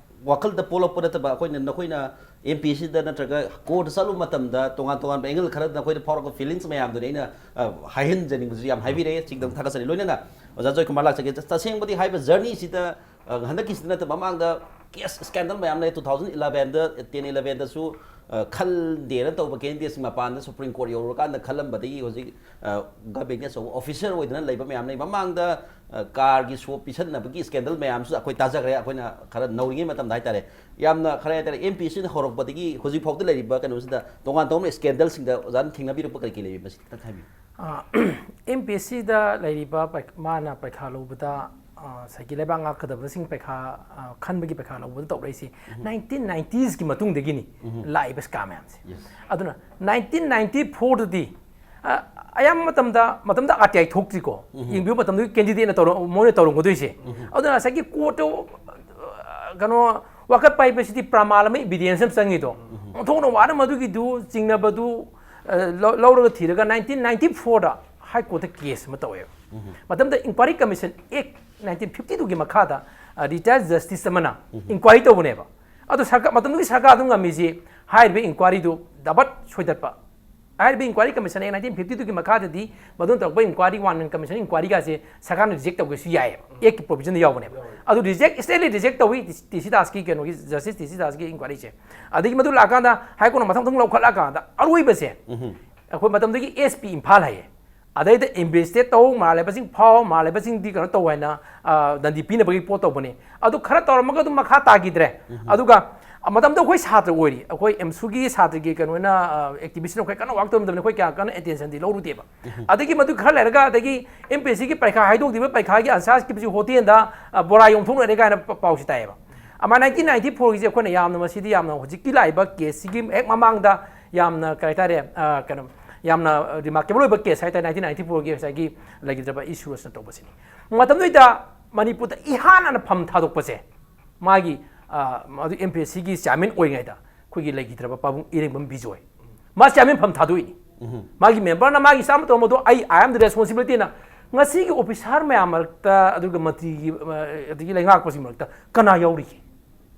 ꯋꯥꯈꯜꯗ ꯄꯣꯛꯂꯛꯄ ꯅꯠꯇꯕ, ꯑꯩꯈꯣꯏꯅ, ꯅꯈꯣꯏꯅ ꯑꯦꯝ ꯄꯤ ꯑꯦꯁ ꯁꯤꯗ ꯅꯠꯇ꯭ꯔꯒ ꯀꯣꯔꯠꯇ ꯆꯠꯂꯨꯕ ꯃꯇꯝꯗ ꯇꯣꯉꯥꯟ ꯇꯣꯉꯥꯟꯕ ꯑꯦꯡꯒꯜ ꯈꯔꯗ ꯅꯈꯣꯏꯗ ꯐꯥꯎꯔꯛꯄ ꯐꯤꯂꯤꯡꯁ ꯃꯌꯥꯝꯗꯨꯅꯤ ꯑꯩꯅ, ꯑ, ꯍꯥꯏꯍꯟꯖꯅꯤꯡꯕꯁꯨ ꯌꯥꯝ ꯍꯥꯏꯕꯤꯔꯛꯑꯦ꯫ ꯁꯤꯗꯪ ꯊꯥꯒꯠꯆꯔꯤ꯫ ꯂꯣꯏꯅꯅ ꯑꯣꯖꯥ ꯖꯣꯏꯀꯨꯃꯥꯔ ꯂꯥꯛꯆꯒꯦ꯫ ꯇ-, ꯇꯁꯦꯡꯕꯗꯤ ꯍꯥꯏꯕ ꯖꯔꯅꯤꯁꯤꯗ, ꯑ, ꯍꯟꯗꯛꯀꯤꯁꯤꯗ ꯅꯠꯇꯕ ꯃꯃꯥꯡꯗ ꯀꯦꯁ ꯁ꯭ꯀꯦꯟꯗꯜ ꯃꯌꯥꯝ ꯂꯩ꯫ ꯇꯨ ꯊꯥꯎꯖꯟ ꯏꯂꯚꯦꯟꯗ, ꯇꯦꯟ ꯏꯂꯚꯦꯟꯗꯁꯨ, ꯑ, ꯈꯟꯗꯦꯅ ꯇꯧꯕ ꯀꯦꯟꯗꯤꯗꯦꯠꯁꯤꯡ ꯃꯄꯥꯟꯗ ꯁꯨꯄ꯭ꯔꯤꯝ ꯀꯣꯔꯠ ꯌꯧꯔꯨꯔꯀꯥꯟꯗ ꯈꯜꯂꯝꯕꯗꯒꯤ ꯍꯧꯖꯤꯛ, ꯑ, ꯒꯚꯔꯟꯃꯦꯟꯠꯀꯤ ꯑꯆꯧꯕ ꯑꯣꯐꯤꯁꯔ ꯑꯣꯏꯗꯅ ꯂꯩꯕ ꯃꯌꯥꯝ ꯂꯩ꯫ ꯃꯃꯥꯡꯗ, ꯑ, ꯀꯥꯔꯒꯤ ꯁꯣꯞ ꯄꯤꯁꯟꯅꯕꯒꯤ ꯁ꯭ꯀꯦꯟꯗꯜ ꯃꯌꯥꯝꯁꯨ ꯑꯩꯈꯣꯏ ꯇꯥꯖꯈ꯭ꯔꯦ꯫ ꯑꯩꯈꯣꯏꯅ ꯈꯔ ꯅꯧꯔꯤꯉꯩ ꯃꯇꯝꯗ ꯍꯥꯏꯇꯥꯔꯦ꯫ ꯌꯥꯝꯅ ꯈꯔ ꯍꯥꯏꯇꯥꯔꯦ, ꯑꯦꯝ ꯄꯤ ꯑꯦꯁ ꯁꯤꯅ ꯍꯧꯔꯛꯄꯗꯒꯤ ꯍꯧꯖꯤꯛ ꯐꯥꯎꯗ ꯂꯩꯔꯤꯕ ꯀꯩꯅꯣꯁꯤꯗ ꯇꯣꯉꯥꯟ ꯇꯣꯉꯥꯟꯕ ꯁ꯭ꯀꯦꯟꯗꯜꯁꯤꯡꯗ ꯑꯣꯖꯥꯅ ꯊꯦꯡꯅꯕꯤꯔꯛꯄ ꯀꯔꯤ ꯀꯔꯤ ꯂꯩꯕꯤ? ꯃꯁꯤ ꯈꯤꯇꯪ ꯍꯥꯏꯕꯤꯌꯨ꯫ ꯑꯦꯝ ꯄꯤ ꯑꯦꯁ ꯁꯤꯗ ꯂꯩꯔꯤꯕ ꯄꯩ-, ꯃꯥꯅ ꯄꯩꯈꯥ ꯂꯧꯕꯗ, ꯑ, ꯉꯁꯥꯏꯒꯤ ꯂꯩꯕꯥꯛ ꯉꯥꯛꯀꯗꯕꯁꯤꯡ ꯄꯩꯈꯥ, ꯑ, ꯈꯟꯕꯒꯤ ꯄꯩꯈꯥ ꯂꯧꯕꯗ ꯇꯧꯔꯛꯏꯁꯤ ꯅꯥꯏꯟꯇꯤꯟ ꯅꯥꯏꯟꯇꯤꯁꯀꯤ ꯃꯇꯨꯡꯗꯒꯤꯅꯤ ꯂꯥꯛꯏꯕ ꯁ꯭ꯀꯥꯝ ꯃꯌꯥꯝꯁꯦ꯫ Yes. ꯑꯗꯨꯅ ꯅꯥꯏꯟꯇꯤꯟ ꯅꯥꯏꯟꯇꯤ ꯐꯣꯔꯗꯗꯤ, ꯑ, ꯑꯌꯥꯝꯕ ꯃꯇꯝꯗ, ꯃꯇꯝꯗ ꯑꯥꯔ ꯇꯤ ꯑꯥꯏ ꯊꯣꯛꯇ꯭ꯔꯤꯀꯣ, ꯌꯦꯡꯕꯤꯕ ꯃꯇꯝꯗꯨꯒꯤ ꯀꯦꯟꯗꯤꯗꯦꯠꯅ ꯇꯧꯔ, ꯃꯣꯏꯅ ꯇꯧꯔꯝꯒꯗꯣꯏꯁꯦ꯫ ꯑꯗꯨꯅ ꯉꯁꯥꯏꯒꯤ ꯀꯣꯔꯠꯇ, ꯑ, ꯀꯩꯅꯣ, ꯋꯥꯀꯠꯄ ꯍꯥꯏꯕꯁꯤꯗꯤ ꯄ꯭ꯔꯃꯥꯟ ꯑꯃ, ꯏꯕꯤꯗꯦꯟꯁ ꯑꯃ ꯆꯪꯉꯤꯗꯣ꯫ ꯑꯣꯟꯊꯣꯛꯅ ꯋꯥꯅ ꯃꯗꯨꯒꯤꯗꯨ ꯆꯤꯡꯅꯕꯗꯨ, ꯑ, ꯂꯧ-, ꯂꯧꯔꯒ ꯊꯤꯔꯒ nineteen ninety fourꯗ ꯍꯥꯏ ꯀꯣꯔꯠꯇ ꯀꯦꯁ ꯑꯃ ꯇꯧꯋꯦꯕ꯫ ꯃꯇꯝꯗ ꯏꯟꯀ꯭ꯋꯥꯏꯔꯤ ꯀꯃꯤꯁꯟ ꯑꯦꯛ nineteen fifty twoꯒꯤ ꯃꯈꯥꯗ, ꯑ, ꯔꯤꯇꯥꯌꯔ ꯖꯁꯇꯤꯁ ꯑꯃꯅ ꯏꯟꯀ꯭ꯋꯥꯏꯔꯤ ꯇꯧꯕꯅꯦꯕ꯫ ꯑꯗꯣ ꯁꯔꯀꯥꯔ, ꯃꯇꯝꯗꯨꯒꯤ ꯁꯔꯀꯥꯔ ꯑꯗꯨꯝ ꯉꯝꯃꯤꯁꯤ ꯍꯥꯏꯔꯤꯕ ꯏꯟꯀ꯭ꯋꯥꯏꯔꯤꯗꯨ ꯗꯕꯠ ꯁꯣꯏꯗꯠꯄ꯫ ꯍꯥꯏꯔꯤꯕ ꯏꯟꯀ꯭ꯋꯥꯏꯔꯤ ꯀꯃꯤꯁꯟ ꯑꯦꯛ nineteen fifty twoꯒꯤ ꯃꯈꯥꯗꯗꯤ ꯃꯗꯨꯅ ꯇꯧꯔꯛꯄ ꯏꯟꯀ꯭ꯋꯥꯏꯔꯤ, ꯋꯥꯟ ꯃꯦꯟ ꯀꯃꯤꯁꯟ ꯏꯟꯀ꯭ꯋꯥꯏꯔꯤꯒꯥꯁꯦ ꯁꯔꯀꯥꯔꯅ ꯔꯤꯖꯦꯛ ꯇꯧꯒꯦꯁꯨ ꯌꯥꯏꯑꯕ, ꯑꯦꯛꯀꯤ ꯄ꯭ꯔꯣꯕꯤꯖꯟꯗ ꯌꯥꯎꯕꯅꯦꯕ꯫ ꯑꯗꯨ ꯔꯤꯖꯦꯛ, ꯏꯁꯇꯦꯠꯂꯤ ꯔꯤꯖꯦꯛ ꯇꯧꯏ, ꯇꯤ ꯁꯤ ꯗꯥꯁꯀꯤ ꯀꯩꯅꯣꯒꯤ, ꯖꯁꯇꯤꯁ ꯇꯤ ꯁꯤ ꯗꯥꯁꯀꯤ ꯏꯟꯀ꯭ꯋꯥꯏꯔꯤꯁꯦ꯫ ꯑꯗꯒꯤ ꯃꯗꯨ ꯂꯥꯛꯑꯀꯥꯟꯗ ꯍꯥꯏ ꯀꯣꯔꯠꯅ ꯃꯊꯪ ꯃꯊꯪ ꯂꯧꯈꯠꯂꯛꯑꯀꯥꯟꯗ ꯑꯔꯣꯏꯕꯁꯦ ꯑꯩꯈꯣꯏ ꯃꯇꯝꯗꯨꯒꯤ ꯑꯦꯁ ꯄꯤ ꯏꯝꯐꯥꯜ ꯍꯥꯏꯌꯦ, ꯑꯗꯩꯗ ꯏꯟꯚꯦꯁꯇꯤꯒꯦꯠ ꯇꯧ, ꯃꯔꯥꯜ ꯂꯩꯕꯁꯤꯡ ꯐꯥꯎ, ꯃꯔꯥꯜ ꯂꯩꯕꯁꯤꯡꯗꯤ ꯀꯩꯅꯣ ꯇꯧ ꯍꯥꯏꯅ, ꯑ, ꯗꯟꯗꯤ ꯄꯤꯅꯕꯒꯤ ꯄꯣꯠ ꯇꯧꯕꯅꯤ꯫ ꯑꯗꯨ ꯈꯔ ꯇꯧꯔꯝꯃꯒ ꯑꯗꯨꯝ ꯃꯈꯥ ꯇꯥꯈꯤꯗ꯭ꯔꯦ꯫ ꯑꯗꯨꯒ, ꯑ, ꯃꯇꯝꯗ ꯑꯩꯈꯣꯏ ꯁꯥꯇ꯭ꯔ ꯑꯣꯏꯔꯤ, ꯑꯩꯈꯣꯏ ꯑꯦꯝꯁꯨꯒꯤ ꯁꯥꯇ꯭ꯔꯒꯤ ꯀꯩꯅꯣꯅ, ꯑ, ꯑꯦꯛꯇꯤꯚꯤꯁꯅ ꯑꯩꯈꯣꯏ ꯀꯟꯅ ꯋꯥꯛ ꯇꯧꯔꯝꯗꯕꯅꯤ, ꯑꯩꯈꯣꯏ ꯀꯌꯥ ꯀꯟꯅ ꯑꯦꯇꯦꯟꯁꯟꯗꯤ ꯂꯧꯔꯨꯗꯦꯕ꯫ ꯑꯗꯒꯤ ꯃꯗꯨ ꯈꯔ ꯂꯩꯔꯒ, ꯑꯗꯒꯤ ꯑꯦꯝ ꯄꯤ ꯑꯦꯁ ꯁꯤꯒꯤ ꯄꯔꯤꯈꯥ ꯍꯥꯏꯗꯣꯛꯈꯤꯕ, ꯄꯔꯤꯈꯥꯒꯤ ꯑꯟꯁꯥꯔ ꯁ꯭ꯀꯤꯞꯁꯤ ꯍꯣꯇꯦꯜꯗ, ꯑ, ꯕꯣꯔꯥ ꯌꯣꯟꯊꯣꯛꯅꯔꯦ ꯀꯥꯏꯅ ꯄ-, ꯄꯥꯎꯁꯤ ꯇꯥꯏꯌꯦꯕ꯫ ꯑꯃ nineteen ninety fourꯒꯤꯁꯦ ꯑꯩꯈꯣꯏꯅ ꯌꯥꯝꯅ, ꯃꯁꯤꯗꯤ ꯌꯥꯝꯅ ꯍꯧꯖꯤꯛꯀꯤ ꯂꯥꯛꯏꯕ ꯀꯦꯁꯁꯤꯒꯤ ꯍꯦꯛ ꯃꯃꯥꯡꯗ ꯌꯥꯝꯅ, ꯀꯩ ꯍꯥꯏꯇꯥꯔꯦ, ꯑ, ꯀꯩꯅꯣ, ꯌꯥꯝꯅ ꯔꯤꯃꯥꯔꯀꯦꯕꯜ ꯑꯣꯏꯕ ꯀꯦꯁ ꯍꯥꯏꯇꯥꯔꯦ, nineteen ninety fourꯒꯤ ꯉꯁꯥꯏꯒꯤ ꯂꯩꯈꯤꯗ꯭ꯔꯕ ꯏ ꯁꯨꯔꯖꯅ ꯇꯧꯕꯁꯤꯅꯤ꯫ ꯃꯇꯝꯗꯨꯗ ꯃꯅꯤꯄꯨꯔꯗ ꯏꯍꯥꯟ ꯍꯥꯟꯅ ꯐꯝ ꯊꯥꯗꯣꯛꯄꯁꯦ ꯃꯥꯒꯤ, ꯑ, ꯃꯗꯨ ꯑꯦꯝ ꯄꯤ ꯑꯦꯁ ꯁꯤꯒꯤ ꯆꯤꯌꯥꯔꯃꯦꯟ ꯑꯣꯏꯔꯤꯉꯩꯗ ꯑꯩꯈꯣꯏꯒꯤ ꯂꯩꯈꯤꯗ꯭ꯔꯕ ꯄꯥꯕꯨꯡ ꯏꯔꯦꯡꯕꯝ ꯕꯤꯖꯣꯏ, ꯃꯥ ꯆꯤꯌꯥꯔꯃꯦꯟ ꯐꯝ ꯊꯥꯗꯣꯛꯏꯅꯤ꯫ ꯃꯥꯒꯤ ꯃꯦꯝꯕꯔꯅ ꯃꯥꯒꯤ ꯆꯥꯝꯃ ꯇꯧꯔꯝꯕꯗꯣ ꯑꯩ, I am the responsibilityꯅ ꯉꯁꯤꯒꯤ ꯑꯣꯐꯤꯁꯥꯔ ꯃꯌꯥꯝ ꯃꯔꯛꯇ, ꯑꯗꯨꯒ ꯃꯟꯇ꯭ꯔꯤꯒꯤ, ꯑ, ꯑꯗꯒꯤ ꯂꯩꯉꯥꯛꯄꯁꯤꯡ ꯃꯔꯛꯇ ꯀꯅꯥ ꯌꯥꯎꯔꯤꯒꯦ?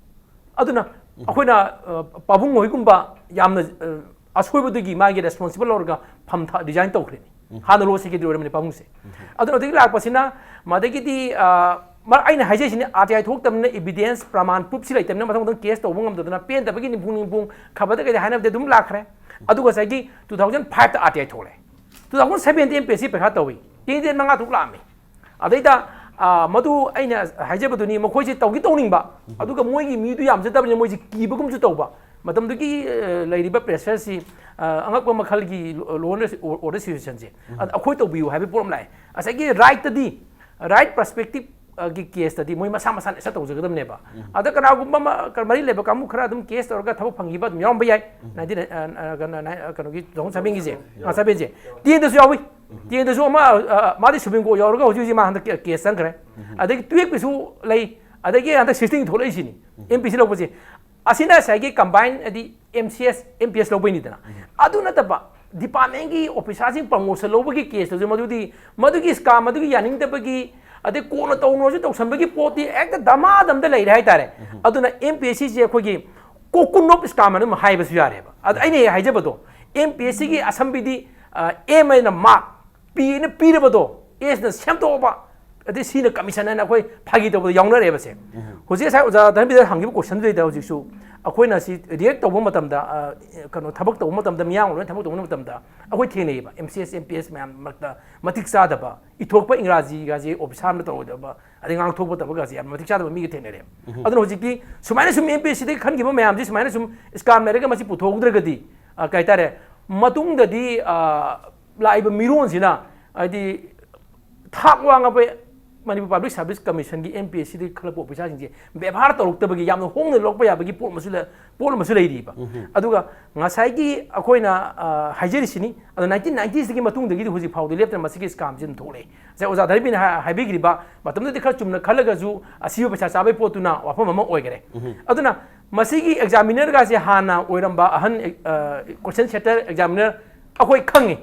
ꯑꯗꯨꯅ ꯑꯩꯈꯣꯏꯅ, ꯑ, ꯄꯥꯕꯨꯡ ꯍꯣꯏꯒꯨꯝꯕ ꯌꯥꯝꯅ, ꯑ, ꯑꯁꯣꯏꯕꯗꯨꯒꯤ ꯃꯥꯒꯤ ꯔꯦꯁꯄꯣꯟꯁꯤꯕꯜ ꯂꯧꯔꯒ ꯐꯝ ꯊꯥ-, ꯔꯤꯖꯥꯏꯟ ꯇꯧꯈ꯭ꯔꯦ꯫ ꯍꯥꯟꯅ ꯂꯣ ꯁꯦꯀ꯭ꯔꯦꯇꯔꯤ ꯑꯣꯏꯔꯝꯕꯅꯤ ꯄꯥꯕꯨꯡꯁꯦ꯫ ꯑꯗꯨꯅ ꯑꯗꯨꯗꯒꯤ ꯂꯥꯛꯄꯁꯤꯅ, ꯃꯗꯒꯤꯗꯤ, ꯑ, ꯃꯔ-, ꯑꯩꯅ ꯍꯥꯏꯖꯩꯁꯤꯅꯤ, ꯑꯥꯔ ꯇꯤ ꯑꯥꯏ ꯊꯣꯛꯇꯕꯅꯤꯅ, ꯏꯕꯤꯗꯦꯟꯁ, ꯄ꯭ꯔꯃꯥꯟ, ꯄ꯭ꯔꯨꯐꯁꯤ ꯂꯩꯇꯕꯅꯤꯅ ꯃꯊꯪ ꯃꯊꯪ ꯀꯦꯁ ꯇꯧꯕ ꯉꯝꯗꯗꯅ ꯄꯦꯟꯗꯕꯒꯤ ꯅꯤꯝꯐꯨꯡ ꯅꯤꯝꯐꯨꯡ ꯈꯕꯔꯗ ꯀꯩꯗ ꯍꯥꯏꯅꯕꯗꯤ ꯑꯗꯨꯝ ꯂꯥꯛꯈ꯭ꯔꯦ꯫ ꯑꯗꯨꯒ ꯉꯁꯥꯏꯒꯤ two thousand fiveꯇ ꯑꯥꯔ ꯇꯤ ꯑꯥꯏ ꯊꯣꯛꯂꯦ꯫ Two thousand sevenꯗ ꯑꯦꯝ ꯄꯤ ꯑꯦꯁ ꯁꯤ ꯄꯩꯈꯥ ꯇꯧꯏ꯫ ꯀꯦꯟꯗꯤꯗꯦꯠ ꯃꯉꯥ ꯇꯔꯨꯛ ꯂꯥꯛꯑꯝꯃꯤ꯫ ꯑꯗꯩꯗ, ꯑ, ꯃꯗꯨ ꯑꯩꯅ ꯍꯥꯏꯖꯕꯗꯨꯅꯤ, ꯃꯈꯣꯏꯁꯦ ꯇꯧꯗꯤ ꯇꯧꯅꯤꯡꯕ, ꯑꯗꯨꯒ ꯃꯣꯏꯒꯤ ꯃꯤꯗꯨ ꯌꯥꯝꯖꯗꯕꯅꯤꯅ ꯃꯣꯏꯁꯦ ꯀꯤꯕꯒꯨꯝꯁꯨ ꯇꯧꯕ꯫ ꯃꯇꯝꯗꯨꯒꯤ, ꯑ, ꯂꯩꯔꯤꯕ ꯄ꯭ꯔꯦꯁꯔꯁꯤ, ꯑ, ꯑꯉꯛꯄ ꯃꯈꯜꯒꯤ ꯂꯣ-, ꯂꯣ ꯑꯦꯟ ꯑꯣꯔꯗꯔ ꯁꯤꯆꯨꯋꯦꯁꯟꯁꯦ, ꯑꯗ ꯑꯩꯈꯣꯏ ꯇꯧꯕꯤꯌꯨ ꯍꯥꯏꯕꯒꯤ ꯄꯣꯠ ꯑꯃ ꯂꯥꯛꯑꯦ꯫ ꯉꯁꯥꯏꯒꯤ ꯔꯥꯏꯠꯇꯗꯤ, ꯔꯥꯏꯠ ꯄꯔꯁꯄꯦꯛꯇꯤꯞ ꯒꯤ ꯀꯦꯁꯇꯗꯤ ꯃꯣꯏ ꯃꯁꯥ ꯃꯁꯥꯅ ꯑꯦꯁꯦꯁ ꯇꯧꯖꯒꯗꯕꯅꯦꯕ꯫ ꯑꯗ ꯀꯅꯥꯒꯨꯝꯕ ꯑꯃ ꯀ- ꯃꯔꯤ ꯂꯩꯕ ꯀꯥꯡꯕꯨ ꯈꯔ ꯑꯗꯨꯝ ꯀꯦꯁ ꯇꯧꯔꯒ ꯊꯕꯛ ꯐꯪꯈꯤꯕ ꯑꯗꯨꯝ ꯌꯥꯎꯔꯝꯕ ꯌꯥꯏ꯫ ꯅꯥꯏꯟꯇꯤꯟ ꯀꯩꯅꯣꯒꯤ ꯇꯨ ꯊꯥꯎꯖꯟ ꯁꯚꯦꯟꯒꯤꯁꯦ, ꯁꯚꯦꯟꯁꯦ ꯇꯦꯟꯗꯁꯨ ꯌꯥꯎꯏ꯫ ꯇꯦꯟꯗꯁꯨ ꯑꯃ ꯑ, ꯃꯥꯗꯤ ꯁꯨꯄ꯭ꯔꯤꯝ ꯀꯣꯔꯠ ꯌꯧꯔꯒ ꯍꯧꯖꯤꯛ ꯍꯧꯖꯤꯛ ꯃꯥ ꯍꯟꯗꯛ ꯀꯦ- ꯀꯦꯁ ꯆꯪꯈ꯭ꯔꯦ꯫ ꯑꯗꯒꯤ ꯇꯨꯌꯦꯞꯀꯤꯁꯨ ꯂꯩ꯫ ꯑꯗꯒꯤ ꯍꯟꯗꯛ ꯁꯤꯛꯁꯇꯤꯟ ꯊꯣꯛꯂꯛꯏꯁꯤꯅꯤ, ꯑꯦꯝ ꯄꯤ ꯑꯦꯁ ꯁꯤ ꯂꯧꯕꯁꯦ꯫ ꯑꯁꯤꯅ ꯉꯁꯥꯏꯒꯤ ꯀꯝꯕꯥꯏꯟ ꯍꯥꯏꯗꯤ M C S M P ꯑꯦꯁ ꯂꯧꯕꯩꯅꯤꯗꯅ꯫ ꯑꯗꯨ ꯅꯠꯇꯕ ꯗꯤꯄꯥꯔꯠꯃꯦꯟꯒꯤ ꯑꯣꯐꯤꯁꯥꯔꯁꯤꯡ ꯄ꯭ꯔꯃꯣꯁꯟ ꯂꯧꯕꯒꯤ ꯀꯦꯁꯇꯁꯨ ꯃꯗꯨꯗꯤ, ꯃꯗꯨꯒꯤ ꯁ꯭ꯀꯥꯝ ꯑꯗꯨꯒꯤ ꯌꯥꯅꯤꯡꯗꯕꯒꯤ, ꯑꯗꯩ ꯀꯣꯟꯅ ꯇꯧꯅꯨꯁꯨ ꯇꯧꯁꯟꯕꯒꯤ ꯄꯣꯠꯇꯤ ꯍꯦꯛꯇ ꯗꯃꯥꯗꯝꯗ ꯂꯩꯔꯦ ꯍꯥꯏꯇꯥꯔꯦ꯫ ꯑꯗꯨꯅ ꯑꯦꯝ ꯄꯤ ꯑꯦꯁ ꯁꯤꯁꯦ ꯑꯩꯈꯣꯏꯒꯤ ꯀꯣꯀꯨꯟ ꯑꯣꯐ ꯁ꯭ꯀꯥꯝ ꯑꯗꯨꯝ ꯍꯥꯏꯕꯁꯨ ꯌꯥꯔꯦꯕ꯫ ꯑꯗ ꯑꯩꯅ ꯍꯦꯛ ꯍꯥꯏꯖꯕꯗꯣ, ꯑꯦꯝ ꯄꯤ ꯑꯦꯁ ꯁꯤꯒꯤ ꯑꯁꯝꯕꯤꯗꯤ ꯑꯦꯝ ꯑꯦꯅ ꯃꯥꯔꯛ, ꯄꯤ ꯑꯦꯅ ꯄꯤꯔꯕꯗꯣ ꯑꯦꯁꯅ ꯁꯦꯝꯗꯣꯛꯑꯕ, ꯑꯗꯩ ꯁꯤꯅ ꯀꯃꯤꯁꯟ ꯍꯥꯏꯅ ꯑꯩꯈꯣꯏ ꯐꯥꯒꯤ ꯇꯧꯕꯗ ꯌꯥꯎꯅꯔꯦꯕꯁꯦ꯫ ꯍꯧꯖꯤꯛ ꯉꯁꯥꯏ ꯑꯣꯖꯥ ꯙꯔꯃꯕꯤꯔ ꯍꯪꯈꯤꯕ ꯀꯣꯏꯁꯟꯗꯨꯗꯩꯗ ꯍꯧꯖꯤꯛꯁꯨ ꯑꯩꯈꯣꯏꯅ ꯁꯤ ꯔꯤꯌꯦꯛ ꯇꯧꯕ ꯃꯇꯝꯗ, ꯑ, ꯀꯩꯅꯣ, ꯊꯕꯛ ꯇꯧꯕ ꯃꯇꯝꯗ, ꯃꯤꯌꯥꯝ ꯑꯣꯏꯅ ꯊꯕꯛ ꯇꯧꯕ ꯃꯇꯝꯗ ꯑꯩꯈꯣꯏ ꯊꯦꯡꯅꯩꯌꯦꯕ, M C S M P ꯑꯦꯁ ꯃꯌꯥꯝ ꯃꯔꯛꯇ ꯃꯇꯤꯛ ꯆꯥꯗꯕ, ꯏꯊꯣꯛꯄ ꯏꯪꯒ꯭ꯔꯥꯖꯤꯒꯁꯦ ꯑꯣꯐꯤꯁꯥꯔ ꯑꯃꯅ ꯇꯧꯔꯣꯏꯗꯕ, ꯑꯗꯩ ꯉꯥꯡꯊꯣꯛꯄ ꯇꯕꯒꯁꯦ ꯌꯥꯝ ꯃꯇꯤꯛ ꯆꯥꯗꯕ ꯃꯤꯒ ꯊꯦꯡꯅꯔꯦꯕ꯫ ꯑꯗꯨꯅ ꯍꯧꯖꯤꯛꯇꯤ ꯁꯨꯃꯥꯏꯅ ꯁꯨꯝ ꯑꯦꯝ ꯄꯤ ꯑꯦꯁ ꯁꯤꯗꯒꯤ ꯈꯟꯈꯤꯕ ꯃꯌꯥꯝꯁꯤ ꯁꯨꯃꯥꯏꯅ ꯁꯨꯝ ꯁ꯭ꯀꯥꯝ ꯂꯩꯔꯒ ꯃꯁꯤ ꯄꯨꯊꯣꯛꯍꯧꯗ꯭ꯔꯒꯗꯤ, ꯑ, ꯀꯩ ꯍꯥꯏꯇꯥꯔꯦ, ꯃꯇꯨꯡꯗꯗꯤ, ꯑ, ꯂꯥꯛꯏꯕ ꯃꯤꯔꯣꯟꯁꯤꯅ, ꯍꯥꯏꯗꯤ, ꯊꯥꯛ ꯋꯥꯡꯉꯕ ꯃꯅꯤꯄꯨꯔ ꯄꯕ꯭ꯂꯤꯛ ꯁꯥꯔꯚꯤꯁ ꯀꯃꯤꯁꯟꯒꯤ ꯑꯦꯝ ꯄꯤ ꯑꯦꯁ ꯁꯤꯗꯒꯤ ꯈꯜꯂꯛꯄ ꯑꯣꯐꯤꯁꯥꯔꯁꯤꯡꯁꯦ ꯕꯦꯕꯥꯔ ꯇꯧꯔꯛꯇꯕꯒꯤ ꯌꯥꯝꯅ ꯍꯣꯡꯅ ꯂꯧꯔꯛꯄ ꯌꯥꯕꯒꯤ ꯄꯣꯠ ꯑꯃꯁꯨ ꯂꯩ, ꯄꯣꯠ ꯑꯃꯁꯨ ꯂꯩꯔꯤꯕ꯫ ꯑꯗꯨꯒ ꯉꯁꯥꯏꯒꯤ ꯑꯩꯈꯣꯏꯅ, ꯑ, ꯍꯥꯏꯖꯔꯤꯁꯤꯅꯤ, ꯑꯗꯣ ꯅꯥꯏꯟꯇꯤꯟ ꯅꯥꯏꯟꯇꯤꯁꯇꯒꯤ ꯃꯇꯨꯡꯗꯒꯤꯗꯤ ꯍꯧꯖꯤꯛ ꯐꯥꯎꯗꯤ ꯂꯦꯞꯇꯅ ꯃꯁꯤꯒꯤ ꯁ꯭ꯀꯥꯝꯁꯤ ꯑꯗꯨꯝ ꯊꯣꯛꯂꯛꯑꯦ꯫ ꯉꯁꯥꯏ ꯑꯣꯖꯥ ꯙꯔꯃꯕꯤꯔꯅ ꯍꯥꯏ-, ꯍꯥꯏꯕꯤꯈ꯭ꯔꯤꯕ ꯃꯇꯝꯗꯨꯗꯤ ꯈꯔ ꯆꯨꯝꯅ ꯈꯜꯂꯒꯁꯨ ꯑꯁꯤꯕ ꯄꯩꯁꯥ ꯆꯥꯕꯒꯤ ꯄꯣꯠꯇꯨꯅ ꯋꯥꯐꯝ ꯑꯃ ꯑꯣꯏꯈꯔꯦ꯫ ꯑꯗꯨꯅ ꯃꯁꯤꯒꯤ ꯑꯦꯛꯖꯥꯃꯤꯅꯔꯒꯁꯦ ꯍꯥꯟꯅ ꯑꯣꯏꯔꯝꯕ ꯑꯍꯟ, ꯑ, ꯀꯣꯏꯁꯟ ꯁꯦꯠꯇꯔ ꯑꯦꯛꯖꯥꯃꯤꯅꯔ ꯑꯩꯈꯣꯏ ꯈꯪꯉꯤ꯫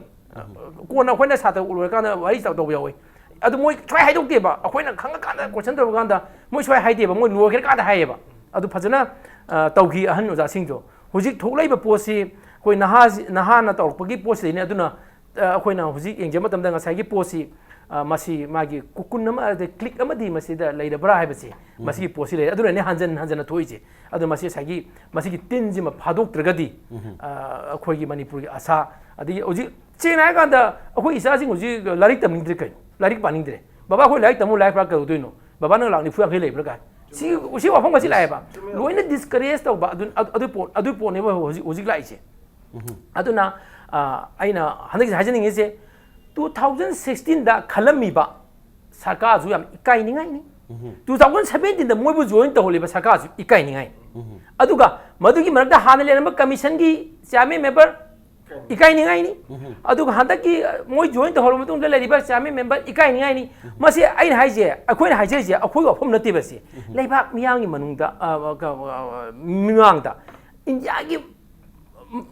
ꯀꯣꯟꯅ ꯑꯩꯈꯣꯏꯅ ꯁꯥꯇ꯭ꯔ ꯂꯣꯏꯔꯀꯥꯟꯗ ꯋꯥꯔꯤ ꯇꯧꯕ ꯌꯥꯎꯋꯤ꯫ ꯑꯗꯨ ꯃꯣꯏ ꯁꯨꯃꯥꯏ ꯍꯥꯏꯗꯣꯛꯇꯦꯕ, ꯑꯩꯈꯣꯏꯅ ꯈꯪꯉꯀꯥꯟꯗ ꯀꯣꯏꯁꯟ ꯇꯧꯔꯀꯥꯟꯗ ꯃꯣꯏ ꯁꯨꯃꯥꯏ ꯍꯥꯏꯗꯦꯕ, ꯃꯣꯏ ꯂꯣꯏꯈ꯭ꯔꯀꯥꯟꯗ ꯍꯥꯏꯌꯦꯕ꯫ ꯑꯗꯨ ꯐꯖꯅ, ꯑ, ꯇꯧꯈꯤ ꯑꯍꯟ ꯑꯣꯖꯥꯁꯤꯡꯗꯣ꯫ ꯍꯧꯖꯤꯛ ꯊꯣꯛꯂꯛꯏꯕ ꯄꯣꯠꯁꯤ ꯑꯩꯈꯣꯏ ꯅꯍꯥ-, ꯅꯍꯥꯅ ꯇꯧꯔꯛꯄꯒꯤ ꯄꯣꯠꯁꯤꯗꯩꯅꯦ꯫ ꯑꯗꯨꯅ, ꯑ, ꯑꯩꯈꯣꯏꯅ ꯍꯧꯖꯤꯛ ꯌꯦꯡꯖꯕ ꯃꯇꯝꯗ ꯉꯁꯥꯏꯒꯤ ꯄꯣꯠꯁꯤ, ꯑ, ꯃꯁꯤ ꯃꯥꯒꯤ ꯀꯨꯀꯨꯟ ꯑꯃ, ꯑꯗꯩ ꯀ꯭ꯂꯤꯛ ꯑꯃꯗꯤ ꯃꯁꯤꯗ ꯂꯩꯔꯕ꯭ꯔꯥ ꯍꯥꯏꯕꯁꯤ, ꯃꯁꯤꯒꯤ ꯄꯣꯠꯁꯤ ꯂꯩꯔꯦ꯫ ꯑꯗꯨꯅꯅꯦ ꯍꯟꯖꯟ ꯍꯟꯖꯟꯅ ꯊꯣꯛꯏꯁꯦ꯫ ꯑꯗꯨ ꯃꯁꯤ ꯉꯁꯥꯏꯒꯤ ꯃꯁꯤꯒꯤ ꯇꯤꯟꯁꯤꯃ ꯐꯥꯗꯣꯛꯇ꯭ꯔꯒꯗꯤ, ꯑ, ꯑꯩꯈꯣꯏꯒꯤ ꯃꯅꯤꯄꯨꯔꯒꯤ ꯑꯁꯥ, ꯑꯗꯒꯤ ꯍꯧꯖꯤꯛ ꯁꯦꯡꯅ ꯍꯥꯏꯔꯀꯥꯟꯗ ꯑꯩꯈꯣꯏ ꯏꯆꯥꯁꯤꯡ ꯍꯧꯖꯤꯛ ꯂꯥꯏꯔꯤꯛ ꯇꯝꯅꯤꯡꯗ꯭ꯔꯦ ꯀꯩꯅꯣ? ꯂꯥꯏꯔꯤꯛ ꯄꯥꯅꯤꯡꯗ꯭ꯔꯦ꯫ "ꯕꯕꯥ, ꯑꯩꯈꯣꯏ ꯂꯥꯏꯔꯤꯛ ꯇꯝꯃꯨ, ꯂꯥꯏꯔꯤꯛ ꯄꯥ ꯀꯩꯗꯧꯗꯣꯏꯅꯣ? ꯕꯕꯥ, ꯅꯪ ꯂꯥꯛ ꯅꯤꯐꯨ ꯌꯥꯡꯈꯩ ꯂꯩꯕ꯭ꯔꯥ?" ꯀꯥꯏ꯫ ꯁꯤ, ꯁꯤ ꯋꯥꯐꯝ ꯑꯁꯤ ꯂꯥꯛꯑꯦꯕ꯫ ꯂꯣꯏꯅ ꯗꯤꯁꯀꯔꯦꯖ ꯇꯧꯕ, ꯑꯗꯨ, ꯑꯗꯨ, ꯑꯗꯨ ꯄꯣꯠ, ꯑꯗꯨ ꯄꯣꯠꯅꯦꯕ ꯍꯧꯖꯤꯛ, ꯍꯧꯖꯤꯛ ꯂꯥꯛꯏꯁꯦ꯫ ꯑꯗꯨꯅ, ꯑ, ꯑꯩꯅ ꯍꯟꯗꯛꯀꯤꯁꯦ ꯍꯥꯏꯖꯅꯤꯡꯉꯤꯁꯦ, ꯇꯨ ꯊꯥꯎꯖꯟ ꯁꯤꯛꯁꯇꯤꯟꯗ ꯈꯜꯂꯝꯃꯤꯕ ꯁꯔꯀꯥꯔꯁꯨ ꯌꯥꯝ ꯏꯀꯥꯏꯅꯤꯡꯉꯥꯏꯅꯤ꯫ ꯇꯨ ꯊꯥꯎꯖꯟ ꯁꯕꯦꯟꯇꯤꯟꯗ ꯃꯣꯏꯕꯨ ꯖꯣꯏꯟ ꯇꯧꯍꯜꯂꯤꯕ ꯁꯔꯀꯥꯔꯁꯨ ꯏꯀꯥꯏꯅꯤꯡꯉꯥꯏꯅꯤ꯫ ꯑꯗꯨꯒ ꯃꯗꯨꯒꯤ ꯃꯔꯛꯇ ꯍꯥꯟꯅ ꯂꯩꯔꯝꯕ ꯀꯃꯤꯁꯟꯒꯤ ꯆꯤꯌꯥꯔꯃꯦꯟ ꯃꯦꯝꯕꯔ ꯏꯀꯥꯏꯅꯤꯡꯉꯥꯏꯅꯤ꯫ ꯑꯗꯨꯒ ꯍꯟꯗꯛꯀꯤ ꯃꯣꯏ ꯖꯣꯏꯟ ꯇꯧꯍꯜꯂꯕ ꯃꯇꯨꯡꯗ ꯂꯩꯔꯤꯕ ꯆꯤꯌꯥꯔꯃꯦꯟ ꯃꯦꯝꯕꯔ ꯏꯀꯥꯏꯅꯤꯡꯉꯥꯏꯅꯤ꯫ ꯃꯁꯤ ꯑꯩꯅ ꯍꯥꯏꯁꯦ, ꯑꯩꯈꯣꯏꯅ ꯍꯥꯏꯖꯔꯤꯁꯦ ꯑꯩꯈꯣꯏ ꯋꯥꯐꯝ ꯅꯠꯇꯦꯕ꯫ ꯁꯤ ꯂꯩꯕꯥꯛ ꯃꯤꯌꯥꯝꯒꯤ ꯃꯅꯨꯡꯗ, ꯑ, ꯀ-, ꯑ, ꯃꯤꯃꯥꯡꯗ, ꯏꯟꯗꯤꯌꯥꯒꯤ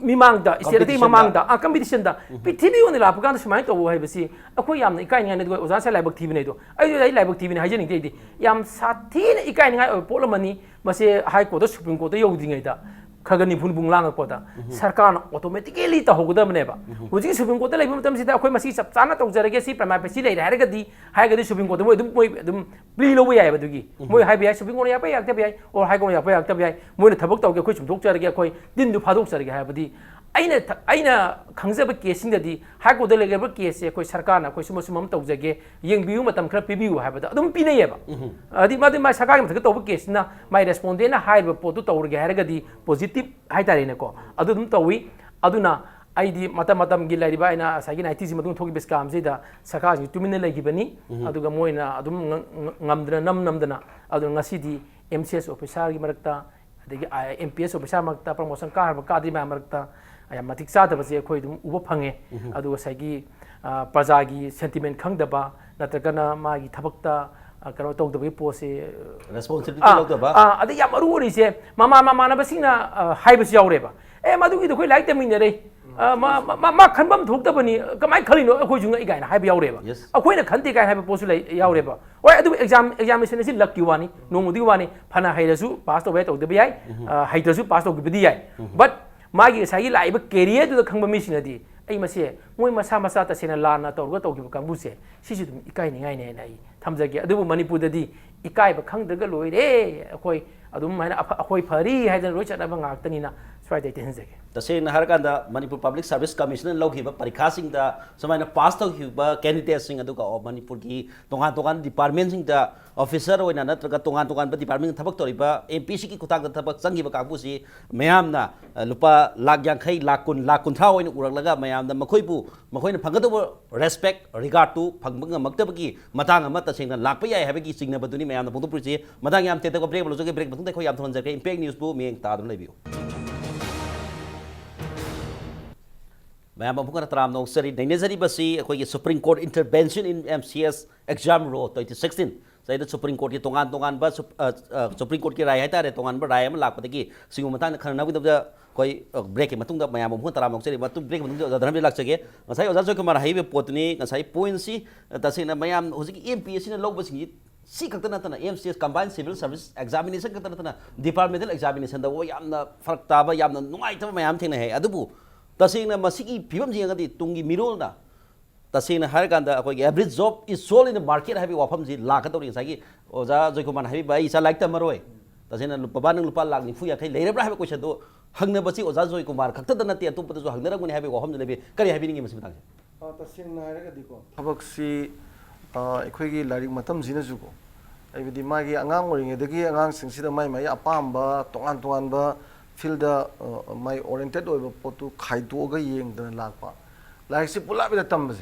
ꯃꯤꯃꯥꯡꯗ, ꯏꯁꯇꯦꯠ ꯑꯇꯩ ꯀꯝꯄꯤꯇꯤꯁꯟꯗ꯫ ꯃꯃꯥꯡꯗ, ꯑ, ꯀꯝꯄꯤꯇꯤꯁꯟꯗ, ꯄ꯭ꯔꯤꯊꯤꯕꯤ ꯑꯣꯏꯅ ꯂꯥꯛꯄ ꯀꯥꯟꯗ ꯁꯨꯃꯥꯏꯅ ꯇꯧꯕ ꯍꯥꯏꯕꯁꯤ ꯑꯩꯈꯣꯏ ꯌꯥꯝꯅ ꯏꯀꯥꯏꯅꯤꯡꯉꯥꯏꯅꯤ꯫ ꯑꯗꯨꯒ ꯑꯣꯖꯥ ꯉꯁꯥꯏ ꯂꯥꯏꯕꯛ ꯊꯤꯕꯅꯦ ꯑꯗꯣ, ꯑꯩꯁꯨ ꯑꯩ ꯂꯥꯏꯕꯛ ꯊꯤꯕꯅꯤ ꯍꯥꯏꯖꯅꯤꯡꯗꯦ꯫ ꯑꯩꯗꯤ ꯌꯥꯝ ꯁꯥꯊꯤꯅ ꯏꯀꯥꯏꯅꯤꯡꯉꯥꯏ ꯑꯣꯏꯕ ꯄꯣꯠ ꯑꯃꯅꯤ꯫ ꯃꯁꯤ ꯍꯥꯏ ꯀꯣꯔꯠꯇ, ꯁꯨꯄ꯭ꯔꯤꯝ ꯀꯣꯔꯠꯇ ꯌꯧꯗ꯭ꯔꯤꯉꯩꯗ ꯈꯔ ꯈꯔ ꯅꯤꯝꯐꯨ ꯅꯤꯝꯐꯨ ꯂꯥꯡꯉꯛꯄꯗ ꯁꯔꯀꯥꯔꯅ ꯑꯣꯇꯣꯃꯦꯇꯤꯀꯦꯂꯤ ꯇꯧꯍꯧꯒꯗꯕꯅꯦꯕ꯫ ꯍꯧꯖꯤꯛꯀꯤ ꯁꯨꯄ꯭ꯔꯤꯝ ꯀꯣꯔꯠꯇ ꯂꯩꯕ ꯃꯇꯝꯁꯤꯗ ꯑꯩꯈꯣꯏ ꯃꯁꯤ ꯆꯞ ꯆꯥꯅ ꯇꯧꯖꯔꯒꯦ, ꯁꯤ ꯄ꯭ꯔꯃꯥ ꯄꯦꯁꯤ ꯂꯩꯔꯦ ꯍꯥꯏꯔꯒꯗꯤ, ꯍꯥꯏꯔꯒꯗꯤ ꯁꯨꯄ꯭ꯔꯤꯝ ꯀꯣꯔꯠꯇ ꯃꯣꯏ ꯑꯗꯨꯝ, ꯃꯣꯏ ꯑꯗꯨꯝ ꯄ꯭ꯂꯤ ꯂꯧꯕ ꯌꯥꯏꯑꯕ꯫ ꯑꯗꯨꯒꯤ ꯃꯣꯏ ꯍꯥꯏꯕ ꯌꯥꯏ, ꯁꯨꯄ꯭ꯔꯤꯝ ꯀꯣꯔꯠꯅ ꯌꯥꯔꯛꯄ ꯌꯥꯏ, ꯌꯥꯔꯛꯇꯕ ꯌꯥꯏ, ꯑꯣꯔ ꯍꯥꯏ ꯀꯣꯔꯠꯅ ꯌꯥꯔꯛꯄ ꯌꯥꯔꯛꯇꯕ ꯌꯥꯏ, ꯃꯣꯏꯅ ꯊꯕꯛ ꯇꯧꯒꯦ, ꯑꯩꯈꯣꯏ ꯆꯨꯝꯊꯣꯛꯆꯔꯒꯦ, ꯑꯩꯈꯣꯏ ꯗꯤꯟꯗꯨ ꯐꯥꯗꯣꯛꯆꯔꯒꯦ ꯍꯥꯏꯕꯗꯤ, ꯑꯩꯅ ꯊ-, ꯑꯩꯅ ꯈꯪꯖꯕ ꯀꯦꯁꯁꯤꯡꯗꯗꯤ ꯍꯥꯏ ꯀꯣꯔꯠꯇ ꯂꯩꯈ꯭ꯔꯕ ꯀꯦꯁꯁꯦ ꯑꯩꯈꯣꯏ ꯁꯔꯀꯥꯔꯅ ꯑꯩꯈꯣꯏ ꯁꯨꯝꯕ ꯁꯨꯝꯕ ꯑꯃ ꯇꯧꯖꯒꯦ, ꯌꯦꯡꯕꯤꯌꯨ, ꯃꯇꯝ ꯈꯔ ꯄꯤꯕꯤꯌꯨ ꯍꯥꯏꯕꯗ ꯑꯗꯨꯝ ꯄꯤꯅꯩꯌꯦꯕ꯫ ꯍꯥꯏꯗꯤ ꯃꯥꯗꯤ ꯃꯥ ꯁꯔꯀꯥꯔꯒꯤ ꯃꯊꯛꯇ ꯇꯧꯕ ꯀꯦꯁꯁꯤꯅ ꯃꯥꯏ ꯔꯦꯁꯄꯣꯟꯗꯦꯟꯅ ꯍꯥꯏꯔꯤꯕ ꯄꯣꯠꯇꯨ ꯇꯧꯔꯒꯦ ꯍꯥꯏꯔꯒꯗꯤ ꯄꯣꯖꯤꯇꯤꯕ ꯍꯥꯏꯇꯥꯔꯦꯅꯦꯀꯣ, ꯑꯗꯨ ꯑꯗꯨꯝ ꯇꯧꯏ꯫ ꯑꯗꯨꯅ ꯑꯩꯗꯤ ꯃꯇꯝ ꯃꯇꯝꯒꯤ ꯂꯩꯔꯤꯕ, ꯑꯩꯅ ꯉꯁꯥꯏꯒꯤ ꯅꯥꯏꯟꯇꯤꯁꯤ ꯃꯇꯨꯡ ꯊꯣꯛꯈꯤꯕ ꯁ꯭ꯀꯥꯝꯁꯤꯗ ꯁꯔꯀꯥꯔꯁꯤꯡꯁꯤ ꯇꯨꯃꯤꯟꯅ ꯂꯩꯈꯤꯕꯅꯤ꯫ ꯑꯗꯨꯒ ꯃꯣꯏꯅ ꯑꯗꯨꯝ ꯉ-, ꯉ-, ꯉꯝꯗꯅ ꯅꯝ ꯅꯝꯗꯅ, ꯑꯗꯨꯅ ꯉꯁꯤꯗꯤ ꯑꯦꯝ ꯁꯤ ꯑꯦꯁ ꯑꯣꯐꯤꯁꯥꯔꯒꯤ ꯃꯔꯛꯇ, ꯑꯗꯒꯤ ꯑꯦꯝ ꯄꯤ ꯑꯦꯁ ꯑꯣꯐꯤꯁꯥꯔ ꯃꯔꯛꯇ, ꯄ꯭ꯔꯃꯣꯁꯟ ꯀꯥꯈ꯭ꯔꯕ ꯀꯥꯗ꯭ꯔꯤ ꯃꯌꯥꯝ ꯃꯔꯛꯇ ꯌꯥꯝ ꯃꯇꯤꯛ ꯆꯥꯗꯕꯁꯦ ꯑꯩꯈꯣꯏ ꯑꯗꯨꯝ ꯎꯕ ꯐꯪꯉꯦ꯫ ꯑꯗꯨꯒ ꯉꯁꯥꯏꯒꯤ, ꯑ, ꯄ꯭ꯔꯖꯥꯒꯤ ꯁꯦꯟꯇꯤꯃꯦꯟ ꯈꯪꯗꯕ, ꯅꯠꯇ꯭ꯔꯒꯅ ꯃꯥꯒꯤ ꯊꯕꯛꯇ, ꯑ, ꯀꯩꯅꯣ ꯇꯧꯗꯕꯒꯤ ꯄꯣꯠꯁꯦ, ꯔꯦꯁꯄꯣꯟꯁꯤꯕꯤꯂꯤꯇꯤ ꯑꯥ, ꯂꯧꯗꯕ꯫ ꯑꯥ, ꯑꯗꯩ ꯌꯥꯝ ꯃꯔꯨ ꯑꯣꯏꯔꯤꯁꯦ, ꯃꯃꯥ ꯃꯃꯥꯟꯅꯕꯁꯤꯡꯅ, ꯑ, ꯍꯥꯏꯕꯁꯨ ꯌꯥꯎꯔꯦꯕ, "ꯑꯦ, ꯃꯗꯨꯒꯤꯗꯣ ꯑꯩꯈꯣꯏ ꯂꯥꯏꯔꯤꯛ ꯇꯝꯃꯤꯟꯅꯔꯦ, ꯑ, ꯃꯥ, ꯃꯥ, ꯃꯥ, ꯃꯥ ꯈꯟꯐꯝ ꯊꯣꯛꯇꯕꯅꯤ, ꯀꯃꯥꯏꯅ ꯈꯜꯂꯤꯅꯣ, ꯑꯩꯈꯣꯏꯁꯨ ꯉꯛꯏ" ꯀꯥꯏꯅ ꯍꯥꯏꯕ ꯌꯥꯎꯔꯦꯕ꯫ Yes. ꯑꯩꯈꯣꯏꯅ ꯈꯟꯗꯦ ꯀꯥꯏꯅ ꯍꯥꯏꯕ ꯄꯣꯠꯁꯨ ꯂꯩ, ꯌꯥꯎꯔꯦꯕ꯫ ꯍꯣꯏ, ꯑꯗꯨꯕꯨ ꯑꯦꯛꯖꯥꯝ, ꯑꯦꯛꯖꯥꯃꯤꯅꯦꯁꯟ ꯑꯁꯤ ꯂꯛꯀꯤ ꯋꯥꯅꯤ, ꯅꯣꯡꯃꯗꯨꯒꯤ ꯋꯥꯅꯤ, ꯐꯅ ꯍꯩꯔꯁꯨ ꯄꯥꯁ ꯇꯧꯕ ꯌꯥꯏ, ꯇꯧꯗꯕ ꯌꯥꯏ, ꯑ, ꯍꯩꯇ꯭ꯔꯁꯨ ꯄꯥꯁ ꯇꯧꯈꯤꯕꯗꯤ ꯌꯥꯏ꯫ But ꯃꯥꯒꯤ ꯉꯁꯥꯏꯒꯤ ꯂꯥꯛꯏꯕ ꯀꯦꯔꯤꯌꯔꯗꯨꯗ ꯈꯪꯕ ꯃꯤꯁꯤꯡꯅꯗꯤ, ꯑꯩ ꯃꯁꯦ ꯃꯣꯏ ꯃꯁꯥ ꯃꯁꯥ ꯇꯁꯦꯡꯅ ꯂꯥꯟꯅ ꯇꯧꯔꯒ ꯇꯧꯈꯤꯕ ꯀꯥꯡꯕꯨꯁꯦ, ꯁꯤꯁꯨ ꯑꯗꯨꯝ ꯏꯀꯥꯏꯅꯤꯡꯉꯥꯏꯅꯦꯅ ꯑꯩ ꯊꯝꯖꯒꯦ꯫ ꯑꯗꯨꯕꯨ ꯃꯅꯤꯄꯨꯔꯗꯗꯤ ꯏꯀꯥꯏꯕ ꯈꯪꯗ꯭ꯔꯒ ꯂꯣꯏꯔꯦ, ꯑꯩꯈꯣꯏ ꯑꯗꯨꯝ ꯍꯥꯏꯅ ꯑꯐ- ꯑꯩꯈꯣꯏ ꯐꯔꯤ ꯍꯥꯏꯗꯅ ꯂꯣꯏ ꯆꯠꯅꯕ ꯉꯥꯛꯇꯅꯤꯅ ꯁ꯭ꯋꯥꯏꯗ ꯑꯩ ꯇꯦꯟꯍꯟꯖꯒꯦ꯫ ꯇꯁꯦꯡꯅ ꯍꯥꯏꯔꯀꯥꯟꯗ ꯃꯅꯤꯄꯨꯔ ꯄꯕ꯭ꯂꯤꯛ ꯁꯥꯔꯚꯤꯁ ꯀꯃꯤꯁꯟꯅ ꯂꯧꯈꯤꯕ ꯄꯔꯤꯈꯥꯁꯤꯡꯗ ꯁꯨꯃꯥꯏꯅ ꯄꯥꯁ ꯇꯧꯈꯤꯕ ꯀꯦꯟꯗꯤꯗꯦꯠꯁꯤꯡ, ꯑꯗꯨꯒ ꯃꯅꯤꯄꯨꯔꯒꯤ ꯇꯣꯉꯥꯟ ꯇꯣꯉꯥꯟꯕ ꯗꯤꯄꯥꯔꯠꯃꯦꯟꯁꯤꯡꯗ ꯑꯣꯐꯤꯁꯔ ꯑꯣꯏꯅ ꯅꯠꯇ꯭ꯔꯒ ꯇꯣꯉꯥꯟ ꯇꯣꯉꯥꯟꯕ ꯗꯤꯄꯥꯔꯠꯃꯦꯟ ꯊꯕꯛ ꯇꯧꯔꯤꯕ ꯑꯦꯝ ꯄꯤ ꯁꯤꯒꯤ ꯈꯨꯊꯥꯡꯗ ꯊꯕꯛ ꯆꯪꯈꯤꯕ ꯀꯥꯡꯕꯨꯁꯤ ꯃꯌꯥꯝꯅ, ꯑ, ꯂꯨꯄꯥ ꯂꯥꯛ ꯌꯥꯡꯈꯩ, ꯂꯥꯛ ꯀꯨꯟ, ꯂꯥꯛ ꯀꯨꯟꯊ꯭ꯔꯥ ꯑꯣꯏꯅ ꯎꯔꯛꯂꯒ ꯃꯌꯥꯝꯅ ꯃꯈꯣꯏꯕꯨ ꯃꯈꯣꯏꯅ ꯐꯪꯒꯗꯧꯕ ꯔꯦꯁꯄꯦꯛ, ꯔꯤꯒꯥꯔꯗꯇꯨ ꯐꯪꯕ ꯉꯝꯃꯛꯇꯕꯒꯤ ꯃꯇꯥꯡ ꯑꯃ ꯇꯁꯦꯡꯅ ꯂꯥꯛꯄ ꯌꯥꯏ ꯍꯥꯏꯕꯒꯤ ꯆꯤꯡꯅꯕꯗꯨꯅꯤ ꯃꯌꯥꯝꯅ ꯐꯣꯡꯗꯣꯛꯄꯤꯔꯤꯁꯤ꯫ ꯃꯇꯥꯡ ꯌꯥꯝ ꯇꯦꯟꯇꯛꯄ ꯕ꯭ꯔꯦꯛ ꯑꯃ ꯂꯧꯖꯒꯦ꯫ ꯕ꯭ꯔꯦꯛ ꯃꯇꯨꯡꯗ ꯑꯩꯈꯣꯏ ꯌꯥꯝ ꯊꯨꯍꯟꯖꯔꯛꯀꯦ꯫ ꯏꯝꯄꯦꯛ ꯅ꯭ꯌꯨꯁꯄꯨ ꯃꯤꯠꯌꯦꯡ ꯇꯥꯗꯨꯅ ꯂꯩꯕꯤꯌꯨ꯫ ꯃꯌꯥꯝ ꯑꯃꯨꯛ ꯍꯟꯅ ꯇꯔꯥꯝꯅ ꯑꯣꯛꯆꯔꯤ꯫ ꯅꯩꯅꯖꯔꯤꯕꯁꯤ ꯑꯩꯈꯣꯏꯒꯤ Supreme Court intervention in M C S exam row twenty sixteen꯫ ꯁꯤꯗꯩꯗ ꯁꯨꯄ꯭ꯔꯤꯝ ꯀꯣꯔꯠꯀꯤ ꯇꯣꯉꯥꯟ ꯇꯣꯉꯥꯟꯕ ꯁꯨꯞ-, ꯑ, ꯑ, ꯁꯨꯄ꯭ꯔꯤꯝ ꯀꯣꯔꯠꯀꯤ ꯔꯥꯏ ꯍꯥꯏꯇꯥꯔꯦ, ꯇꯣꯉꯥꯟꯕ ꯔꯥꯏ ꯑꯃ ꯂꯥꯛꯄꯗꯒꯤ ꯁꯤꯒꯨꯝꯕ ꯃꯇꯥꯡꯗ ꯈꯟꯅꯅꯕꯒꯤꯗꯃꯛꯇ ꯑꯩꯈꯣꯏ, ꯑ, ꯕ꯭ꯔꯦꯛꯀꯤ ꯃꯇꯨꯡꯗ ꯃꯌꯥꯝ ꯑꯃꯨꯛ ꯍꯟꯅ ꯇꯔꯥꯝꯅ ꯑꯣꯛꯆꯔꯤ꯫ ꯃꯇꯨꯡ ꯕ꯭ꯔꯦꯛꯀꯤ ꯃꯇꯨꯡꯗ ꯑꯣꯖꯥ ꯙꯔꯃꯦꯁ ꯂꯥꯛꯆꯒꯦ꯫ ꯉꯁꯥꯏ ꯑꯣꯖꯥ ꯖꯣꯏꯀꯨꯃꯥꯔ ꯍꯥꯏꯕꯤꯕ ꯄꯣꯠꯇꯨꯅꯤ꯫ ꯉꯁꯥꯏ ꯄꯣꯏꯟꯁꯤ, ꯑ, ꯇꯁꯦꯡꯅ ꯃꯌꯥꯝ ꯍꯧꯖꯤꯛꯀꯤ ꯑꯦꯝ ꯄꯤ ꯑꯦꯁ ꯁꯤꯅ ꯂꯧꯕꯁꯤꯡꯁꯤ ꯁꯤ ꯈꯛꯇ ꯅꯠꯇꯅ M C S combined civil service examination ꯈꯛꯇ ꯅꯠꯇꯅ departmental examinationꯗ ꯌꯥꯝꯅ ꯐꯔꯛ ꯇꯥꯕ, ꯌꯥꯝꯅ ꯅꯨꯡꯉꯥꯏꯇꯕ ꯃꯌꯥꯝ ꯊꯦꯡꯅꯩ ꯍꯥꯏ꯫ ꯑꯗꯨꯕꯨ ꯇꯁꯦꯡꯅ ꯃꯁꯤꯒꯤ ꯐꯤꯕꯝꯁꯤ ꯌꯦꯡꯉꯒꯗꯤ ꯇꯨꯡꯒꯤ ꯃꯤꯔꯣꯜꯅ, ꯇꯁꯦꯡꯅ ꯍꯥꯏꯔꯀꯥꯟꯗ ꯑꯩꯈꯣꯏꯒꯤ average job is sold in the market ꯍꯥꯏꯕꯒꯤ ꯋꯥꯐꯝꯁꯤ ꯂꯥꯛꯀꯗꯧꯔꯤ꯫ ꯉꯁꯥꯏꯒꯤ ꯑꯣꯖꯥ ꯖꯣꯏꯀꯨꯃꯥꯔꯅ ꯍꯥꯏꯕꯤꯕ, "ꯑꯩ ꯏꯆꯥ ꯂꯥꯏꯔꯤꯛ ꯇꯝꯃꯔꯣꯏ, ꯇꯁꯦꯡꯅ ꯕꯕꯥ ꯅꯪ ꯂꯨꯄꯥ ꯂꯥꯛ ꯅꯤꯐꯨ ꯌꯥꯡꯈꯩ ꯂꯩꯔꯕ꯭ꯔꯥ?" ꯍꯥꯏꯕ ꯀꯣꯏꯁꯟꯗꯨ ꯍꯪꯅꯕꯁꯤ ꯑꯣꯖꯥ ꯖꯣꯏꯀꯨꯃꯥꯔ ꯈꯛꯇꯗ ꯅꯠꯇꯦ, ꯑꯇꯣꯞꯄꯗꯁꯨ ꯍꯪꯅꯔꯝꯒꯅꯤ ꯍꯥꯏꯕꯒꯤ ꯋꯥꯐꯝꯁꯨ ꯂꯩꯕꯤ꯫ ꯀꯔꯤ ꯍꯥꯏꯕꯤꯅꯤꯡꯉꯤ ꯃꯁꯤ ꯃꯇꯥꯡꯁꯦ? ꯑ, ꯇꯁꯦꯡꯅ ꯍꯥꯏꯔꯒꯗꯤꯀꯣ, ꯊꯕꯛꯁꯤ, ꯑ, ꯑꯩꯈꯣꯏꯒꯤ ꯂꯥꯏꯔꯤꯛ ꯃꯇꯝꯁꯤꯅꯁꯨꯀꯣ, ꯍꯥꯏꯕꯗꯤ ꯃꯥꯒꯤ ꯑꯉꯥꯡ ꯑꯣꯏꯔꯤꯉꯩꯗꯒꯤ ꯑꯉꯥꯡꯁꯤꯡꯁꯤꯗ ꯃꯥꯏ ꯃꯥꯏ ꯑꯄꯥꯝꯕ ꯇꯣꯉꯥꯟ ꯇꯣꯉꯥꯟꯕ ꯐꯤꯜꯗ, ꯑ, ꯃꯥꯏ ꯑꯣꯔꯤꯌꯦꯟꯇꯦꯠ ꯑꯣꯏꯕ ꯄꯣꯠꯇꯨ ꯈꯥꯏꯗꯣꯛꯑꯒ ꯌꯦꯡꯗꯅ ꯂꯥꯛꯄ꯫ ꯂꯥꯏꯔꯤꯛꯁꯤ ꯄꯨꯂꯞ ꯍꯦꯛꯇ ꯇꯝꯕꯁꯦ,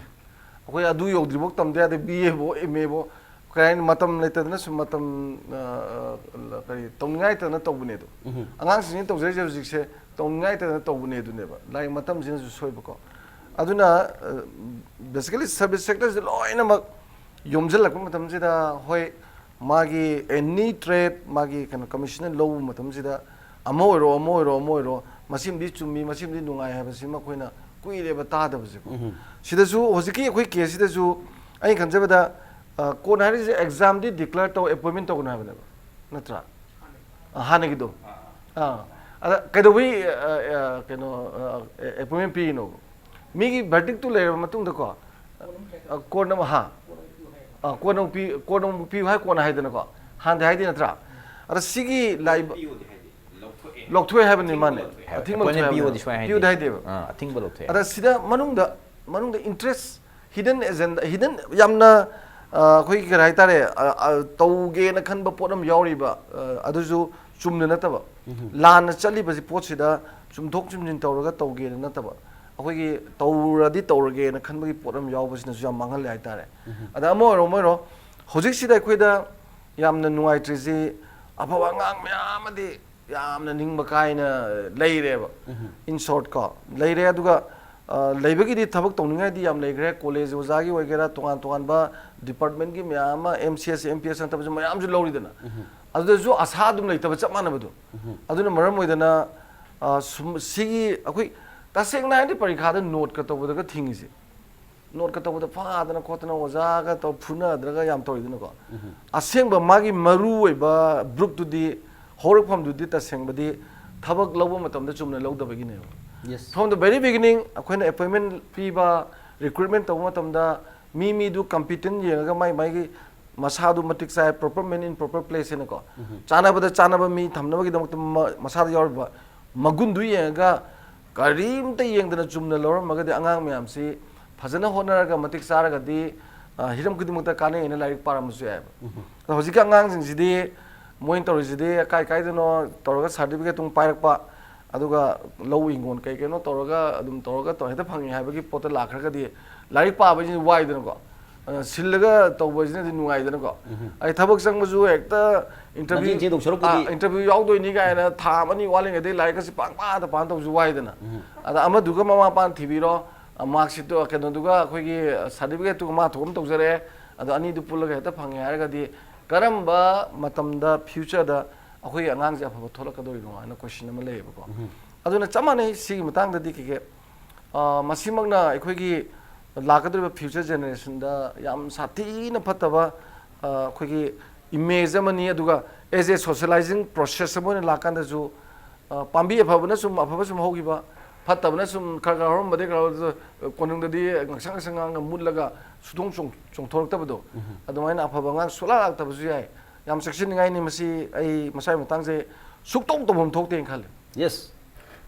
ꯑꯩꯈꯣꯏ ꯑꯗꯨ ꯌꯧꯗ꯭ꯔꯤꯐꯥꯎ ꯇꯝꯗ ꯌꯥꯗꯦ, ꯕꯤ ꯑꯦꯕꯨ, ꯑꯦꯝ ꯑꯦꯕꯨ, ꯀꯩ ꯍꯥꯏꯅꯤ, ꯃꯇꯝ ꯂꯩꯇꯗꯅ ꯁꯨꯝ ꯃꯇꯝ, ꯑ, ꯑ, ꯀꯔꯤ, ꯇꯧꯅꯤꯡꯉꯥꯏ ꯂꯩꯇꯗꯅ ꯇꯧꯕꯅꯦ ꯑꯗꯣ꯫ ꯑꯉꯥꯡꯁꯤꯡꯁꯤꯅ ꯇꯧꯖꯔꯤꯁꯦ ꯍꯧꯖꯤꯛꯁꯦ ꯇꯧꯅꯤꯡꯉꯥꯏ ꯂꯩꯇꯗꯅ ꯇꯧꯕꯅꯦ ꯑꯗꯨꯅꯦꯕ꯫ ꯂꯥꯏꯔꯤꯛ ꯃꯇꯝꯁꯤꯅꯁꯨ ꯁꯣꯏꯕꯀꯣ꯫ ꯑꯗꯨꯅ, ꯑ, basically service sectorꯁꯤꯗ ꯂꯣꯏꯅꯃꯛ ꯌꯣꯝꯁꯤꯜꯂꯛꯄ ꯃꯇꯝꯁꯤꯗ, ꯍꯣꯏ, ꯃꯥꯒꯤ any trade, ꯃꯥꯒꯤ ꯀꯩꯅꯣ, ꯀꯃꯤꯁꯟꯅ ꯂꯧꯕ ꯃꯇꯝꯁꯤꯗ, ꯑꯃ ꯑꯣꯏꯔꯣ, ꯑꯃ ꯑꯣꯏꯔꯣ, ꯑꯃ ꯑꯣꯏꯔꯣ, ꯃꯁꯤꯃꯗꯤ ꯆꯨꯝꯃꯤ, ꯃꯁꯤꯃꯗꯤ ꯅꯨꯡꯉꯥꯏ ꯍꯥꯏꯕꯁꯤ ꯃꯈꯣꯏꯅ ꯀꯨꯏꯔꯦꯕ ꯇꯥꯗꯕꯁꯦꯀꯣ꯫ ꯁꯤꯗꯁꯨ ꯍꯧꯖꯤꯛꯀꯤ ꯑꯩꯈꯣꯏ ꯀꯦꯁꯁꯤꯗꯁꯨ ꯑꯩꯅ ꯈꯟꯖꯕꯗ, ꯑ, ꯀꯣꯟꯅ ꯍꯥꯏꯔꯤꯁꯦ examꯗꯤ declare ꯇꯧ, appointment ꯇꯧꯒꯅꯨ ꯍꯥꯏꯕꯅꯦꯕ, ꯅꯠꯇ꯭ꯔꯥ? ꯑ, ꯍꯥꯟꯅꯒꯤꯗꯣ꯫ ꯑꯥ꯫ ꯑꯗ ꯀꯩꯗꯧꯕꯩ, ꯑ, ꯑ, ꯀꯩꯅꯣ, ꯑ, appointment ꯄꯤꯔꯤꯅꯣꯕ? ꯃꯤꯒꯤ verdictꯇꯨ ꯂꯩꯔꯕ ꯃꯇꯨꯡꯗꯀꯣ, ꯑ, ꯀꯣꯟꯅ ꯑꯃꯨꯛ, ꯍꯥ? ꯑ, ꯀꯣꯟꯅ ꯑꯃꯨꯛ ꯄꯤ-, ꯀꯣꯟꯅ ꯑꯃꯨꯛ ꯄꯤꯌꯨ ꯍꯥꯏ, ꯀꯣꯟꯅ ꯍꯥꯏꯗꯅꯀꯣ, ꯍꯥꯟꯅꯗꯤ ꯍꯥꯏꯗꯦ, ꯅꯠꯇ꯭ꯔꯥ? ꯑꯗ ꯁꯤꯒꯤ ꯂꯥꯛꯏꯕ ꯄꯤꯌꯣꯗꯤ ꯍꯥꯏꯗꯦ, ꯂꯧꯊꯣꯛꯑꯦ꯫ ꯂꯧꯊꯣꯛꯑꯦ ꯍꯥꯏꯕꯅꯤ, ꯑꯊꯤꯡꯕ ꯃꯥꯅꯦ꯫ ꯂꯧꯊꯣꯛꯑꯦ꯫ ꯑꯊꯤꯡꯕ ꯑꯩꯈꯣꯏꯅ ꯂꯧꯊꯣꯛꯑꯦ ꯄꯤꯌꯣꯗꯤ ꯍꯥꯏꯕꯅꯤ꯫ ꯁꯨꯡꯍꯥꯏ ꯍꯥꯏꯗꯦ꯫ ꯄꯤꯌꯣꯗꯤ ꯍꯥꯏꯗꯦꯕ꯫ ꯑꯥ, ꯑꯊꯤꯡꯕ ꯂꯧꯊꯣꯛꯑꯦ꯫ ꯑꯗ ꯁꯤꯗ ꯃꯅꯨꯡꯗ ꯃꯅꯨꯡꯗ interest, hidden agenda, hidden, ꯌꯥꯝꯅ ꯑ, ꯑꯩꯈꯣꯏꯒꯤ ꯀꯔꯤ ꯍꯥꯏꯇꯥꯔꯦ, ꯑ, ꯑ, ꯇꯧꯒꯦꯅ ꯈꯟꯕ ꯄꯣꯠ ꯑꯃ ꯌꯥꯎꯔꯤꯕ, ꯑ, ꯑꯗꯨꯁꯨ ꯆꯨꯝꯅ ꯅꯠꯇꯕ, ꯂꯥꯟꯅ ꯆꯠꯂꯤꯕꯁꯤ ꯄꯣꯠꯁꯤꯗ ꯆꯨꯝꯊꯣꯛ ꯆꯨꯝꯁꯤꯟ ꯇꯧꯔꯒ ꯇꯧꯒꯦꯅ ꯅꯠꯇꯕ, ꯑꯩꯈꯣꯏꯒꯤ ꯇꯧꯔꯗꯤ ꯇꯧꯔꯒꯦꯅ ꯈꯟꯕꯒꯤ ꯄꯣꯠ ꯑꯃ ꯌꯥꯎꯕꯁꯤꯅꯁꯨ ꯌꯥꯝ ꯃꯥꯡꯍꯜꯂꯦ ꯍꯥꯏꯇꯥꯔꯦ꯫ ꯑꯗ ꯑꯃ ꯑꯣꯏꯔꯣ ꯑꯃ ꯑꯣꯏꯔꯣ, ꯍꯧꯖꯤꯛꯁꯤꯗ ꯑꯩꯈꯣꯏꯗ ꯌꯥꯝꯅ ꯅꯨꯡꯉꯥꯏꯇ꯭ꯔꯤꯁꯤ, ꯑꯐꯕ ꯑꯉꯥꯡ ꯃꯌꯥꯝ ꯑꯃꯗꯤ ꯌꯥꯝꯅ ꯅꯤꯡꯕ ꯀꯥꯏꯅ ꯂꯩꯔꯦꯕ꯫ In short ꯀꯣ, ꯂꯩꯔꯦ꯫ ꯑꯗꯨꯒ ꯑ, ꯂꯩꯕꯒꯤꯗꯤ ꯊꯕꯛ ꯇꯧꯅꯤꯡꯉꯥꯏꯗꯤ ꯌꯥꯝ ꯂꯩꯈ꯭ꯔꯦ꯫ ꯀꯣꯂꯦꯖ ꯑꯣꯖꯥꯒꯤ ꯑꯣꯏꯒꯦꯔꯥ, ꯇꯣꯉꯥꯟ ꯇꯣꯉꯥꯟꯕ department ꯀꯤ ꯃꯌꯥꯝ ꯑꯃ, M C S, M P S ꯅꯠꯇꯕꯁꯨ ꯃꯌꯥꯝꯁꯨ ꯂꯧꯔꯤꯗꯅ꯫ ꯑꯗꯨꯗꯁꯨ ꯑꯁꯥ ꯑꯗꯨꯝ ꯂꯩꯇꯕ ꯆꯞ ꯃꯥꯟꯅꯕꯗꯣ꯫ ꯑꯗꯨꯅ ꯃꯔꯝ ꯑꯣꯏꯗꯅ, ꯑ, ꯁꯨꯝ, ꯁꯤꯒꯤ ꯑꯩꯈꯣꯏ ꯇꯁꯦꯡꯅ ꯍꯥꯏꯔꯗꯤ ꯄꯔꯤꯈꯥꯗ ꯅꯣꯠꯀ ꯇꯧꯕꯗꯒ ꯊꯤꯡꯉꯤꯁꯦ꯫ ꯅꯣꯠꯀ ꯇꯧꯕꯗ ꯐꯥꯗꯅ ꯈꯣꯠꯇꯅ ꯑꯣꯖꯥꯒ ꯇꯧ ꯐꯨꯅꯗ꯭ꯔꯒ ꯌꯥꯝ ꯇꯧꯔꯤꯗꯅꯀꯣ꯫ ꯑꯁꯦꯡꯕ ꯃꯥꯒꯤ ꯃꯔꯨ ꯑꯣꯏꯕ ꯕ꯭ꯔꯨꯛꯇꯨꯗꯤ, ꯍꯧꯔꯛꯐꯝꯗꯨꯗꯤ ꯇꯁꯦꯡꯕꯗꯤ ꯊꯕꯛ ꯂꯧꯕ ꯃꯇꯝꯗ ꯆꯨꯝꯅ ꯂꯧꯗꯕꯒꯤꯅꯦꯕ꯫ Yes. From the very beginning ꯑꯩꯈꯣꯏꯅ appointment ꯄꯤꯕ, recruitment ꯇꯧꯕ ꯃꯇꯝꯗ ꯃꯤ ꯃꯤꯗꯨ competent ꯌꯦꯡꯉꯒ ꯃꯥꯏ ꯃꯥꯏꯒꯤ ꯃꯁꯥꯗꯨ ꯃꯇꯤꯛ ꯆꯥꯏ, proper man in proper place ꯍꯥꯏꯅꯀꯣ, ꯆꯥꯟꯅꯕꯗ ꯆꯥꯟꯅꯕ ꯃꯤ ꯊꯝꯅꯕꯒꯤꯗꯃꯛꯇ ꯃ-, ꯃꯁꯥꯗ ꯌꯥꯎꯔꯤꯕ ꯃꯒꯨꯟꯗꯨ ꯌꯦꯡꯉꯒ ꯀꯔꯤꯝꯇ ꯌꯦꯡꯗꯅ ꯆꯨꯝꯅ ꯂꯧꯔꯝꯃꯒꯗꯤ ꯑꯉꯥꯡ ꯃꯌꯥꯝꯁꯤ ꯐꯖꯅ ꯍꯣꯠꯅꯔꯒ ꯃꯇꯤꯛ ꯆꯥꯔꯒꯗꯤ, ꯑ, ꯍꯤꯔꯝ ꯈꯨꯗꯤꯡꯃꯛꯇ ꯀꯥꯟꯅꯩ ꯍꯥꯏꯅ ꯂꯥꯏꯔꯤꯛ ꯄꯥꯔꯝꯕꯁꯨ ꯌꯥꯏꯑꯕ꯫ ꯑꯗꯣ ꯍꯧꯖꯤꯛꯀꯤ ꯑꯉꯥꯡꯁꯤꯡꯁꯤꯗꯤ ꯃꯣꯏꯅ ꯇꯧꯔꯤꯁꯤꯗꯤ ꯀꯥꯏ ꯀꯥꯏꯗꯅꯣ ꯇꯧꯔꯒ certificate ꯇꯨꯡ ꯄꯥꯏꯔꯛꯄ, ꯑꯗꯨꯒ ꯂꯧ ꯍꯤꯡꯒꯣꯜ ꯀꯩ ꯀꯩꯅꯣ ꯇꯧꯔꯒ ꯑꯗꯨꯝ ꯇꯧꯔꯒ ꯇꯧ-, ꯍꯦꯛꯇ ꯐꯪꯉꯤ ꯍꯥꯏꯕꯒꯤ ꯄꯣꯠꯇ ꯂꯥꯛꯈ꯭ꯔꯒꯗꯤ ꯂꯥꯏꯔꯤꯛ ꯄꯥꯕꯁꯤꯗꯤ ꯋꯥꯏꯗꯅꯀꯣ꯫ ꯑ, ꯁꯤꯜꯂꯒ ꯇꯧꯕꯁꯤꯅꯗꯤ ꯅꯨꯡꯉꯥꯏꯗꯅꯀꯣ꯫ ꯑꯩ ꯊꯕꯛ ꯆꯪꯕꯁꯨ ꯍꯦꯛꯇ interview, ꯂꯝꯖꯦꯟ ꯆꯦꯟꯗꯧ ꯁꯔꯨꯛꯄꯨꯗꯤ꯫ ꯑ, interview ꯌꯥꯎꯗꯣꯏꯅꯤ ꯀꯥꯏꯅ ꯊꯥ ꯑꯃ ꯑꯅꯤ ꯋꯥꯠꯂꯤꯉꯩꯗꯩ ꯂꯥꯏꯔꯤꯛ ꯑꯁꯤ ꯄꯥꯡ ꯄꯥꯗ ꯄꯥꯅ ꯇꯧꯕꯁꯨ ꯋꯥꯏꯗꯅ꯫ ꯑꯗ ꯑꯃꯗꯨꯒ ꯃꯃꯥ ꯃꯄꯥꯅ ꯊꯤꯕꯤꯔꯣ, ꯑ, mark sheet ꯇꯣ, ꯀꯩꯅꯣꯗꯨꯒ, ꯑꯩꯈꯣꯏꯒꯤ certificate ꯇꯨꯒ ꯃꯥ ꯊꯣꯛꯄ ꯑꯃ ꯇꯧꯖꯔꯛꯑꯦ, ꯑꯗꯣ ꯑꯅꯤꯗꯨ ꯄꯨꯜꯂꯒ ꯍꯦꯛꯇ ꯐꯪꯉꯦ ꯍꯥꯏꯔꯒꯗꯤ ꯀꯔꯝꯕ ꯃꯇꯝꯗ future ꯗ ꯑꯩꯈꯣꯏꯒꯤ ꯑꯉꯥꯡꯁꯦ ꯑꯐꯕ ꯊꯣꯛꯂꯛꯀꯗꯧꯔꯤꯅꯣ ꯍꯥꯏꯅ question ꯑꯃ ꯂꯩꯌꯦꯕꯀꯣ꯫ ꯑꯗꯨꯅ ꯆꯞ ꯃꯥꯟꯅꯩ ꯁꯤꯒꯤ ꯃꯇꯥꯡꯗꯗꯤ ꯀꯩꯀꯩ, ꯑ, ꯃꯁꯤꯃꯛꯅ ꯑꯩꯈꯣꯏꯒꯤ ꯂꯥꯛꯀꯗꯧꯔꯤꯕ future generation ꯗ ꯌꯥꯝ ꯁꯥꯊꯤꯅ ꯐꯠꯇꯕ, ꯑ, ꯑꯩꯈꯣꯏꯒꯤ image ꯑꯃꯅꯤ꯫ ꯑꯗꯨꯒ as a socializing process ꯑꯃ ꯑꯣꯏꯅ ꯂꯥꯛꯀꯥꯟꯗꯁꯨ, ꯑ, ꯄꯥꯝꯕꯤ ꯑꯐꯕꯅ ꯁꯨꯝ ꯑꯐꯕ ꯁꯨꯝ ꯍꯧꯈꯤꯕ, ꯐꯠꯇꯕꯅ ꯁꯨꯝ ꯈꯔ ꯈꯔ ꯍꯧꯔꯝꯕꯗꯒꯤ ꯈꯔ ꯈꯔ ꯀꯣꯅꯨꯡꯗꯗꯤ ꯉꯥꯡꯁꯪ ꯉꯥꯡꯁꯪ ꯉꯥꯡꯉꯒ ꯃꯨꯠꯂꯒ ꯁꯨꯗꯣꯡ ꯆꯣꯡ-, ꯆꯣꯡꯊꯣꯔꯛꯇꯕꯗꯣ, ꯑꯗꯨꯃꯥꯏꯅ ꯑꯐꯕ ꯑꯉꯥꯡ ꯁꯨꯡꯂꯥꯛ ꯂꯥꯛꯇꯕꯁꯨ ꯌꯥꯏ꯫ ꯌꯥꯝ ꯆꯦꯛꯁꯤꯟꯅꯤꯡꯉꯥꯏꯅꯤ꯫ ꯃꯁꯤ ꯑꯩ ꯃꯁꯥꯒꯤ ꯃꯇꯥꯡꯁꯦ ꯁꯨꯛꯇꯧ ꯇꯧꯐꯝ ꯊꯣꯛꯇꯦꯅ ꯈꯜꯂꯤ꯫ ꯌꯦꯁ,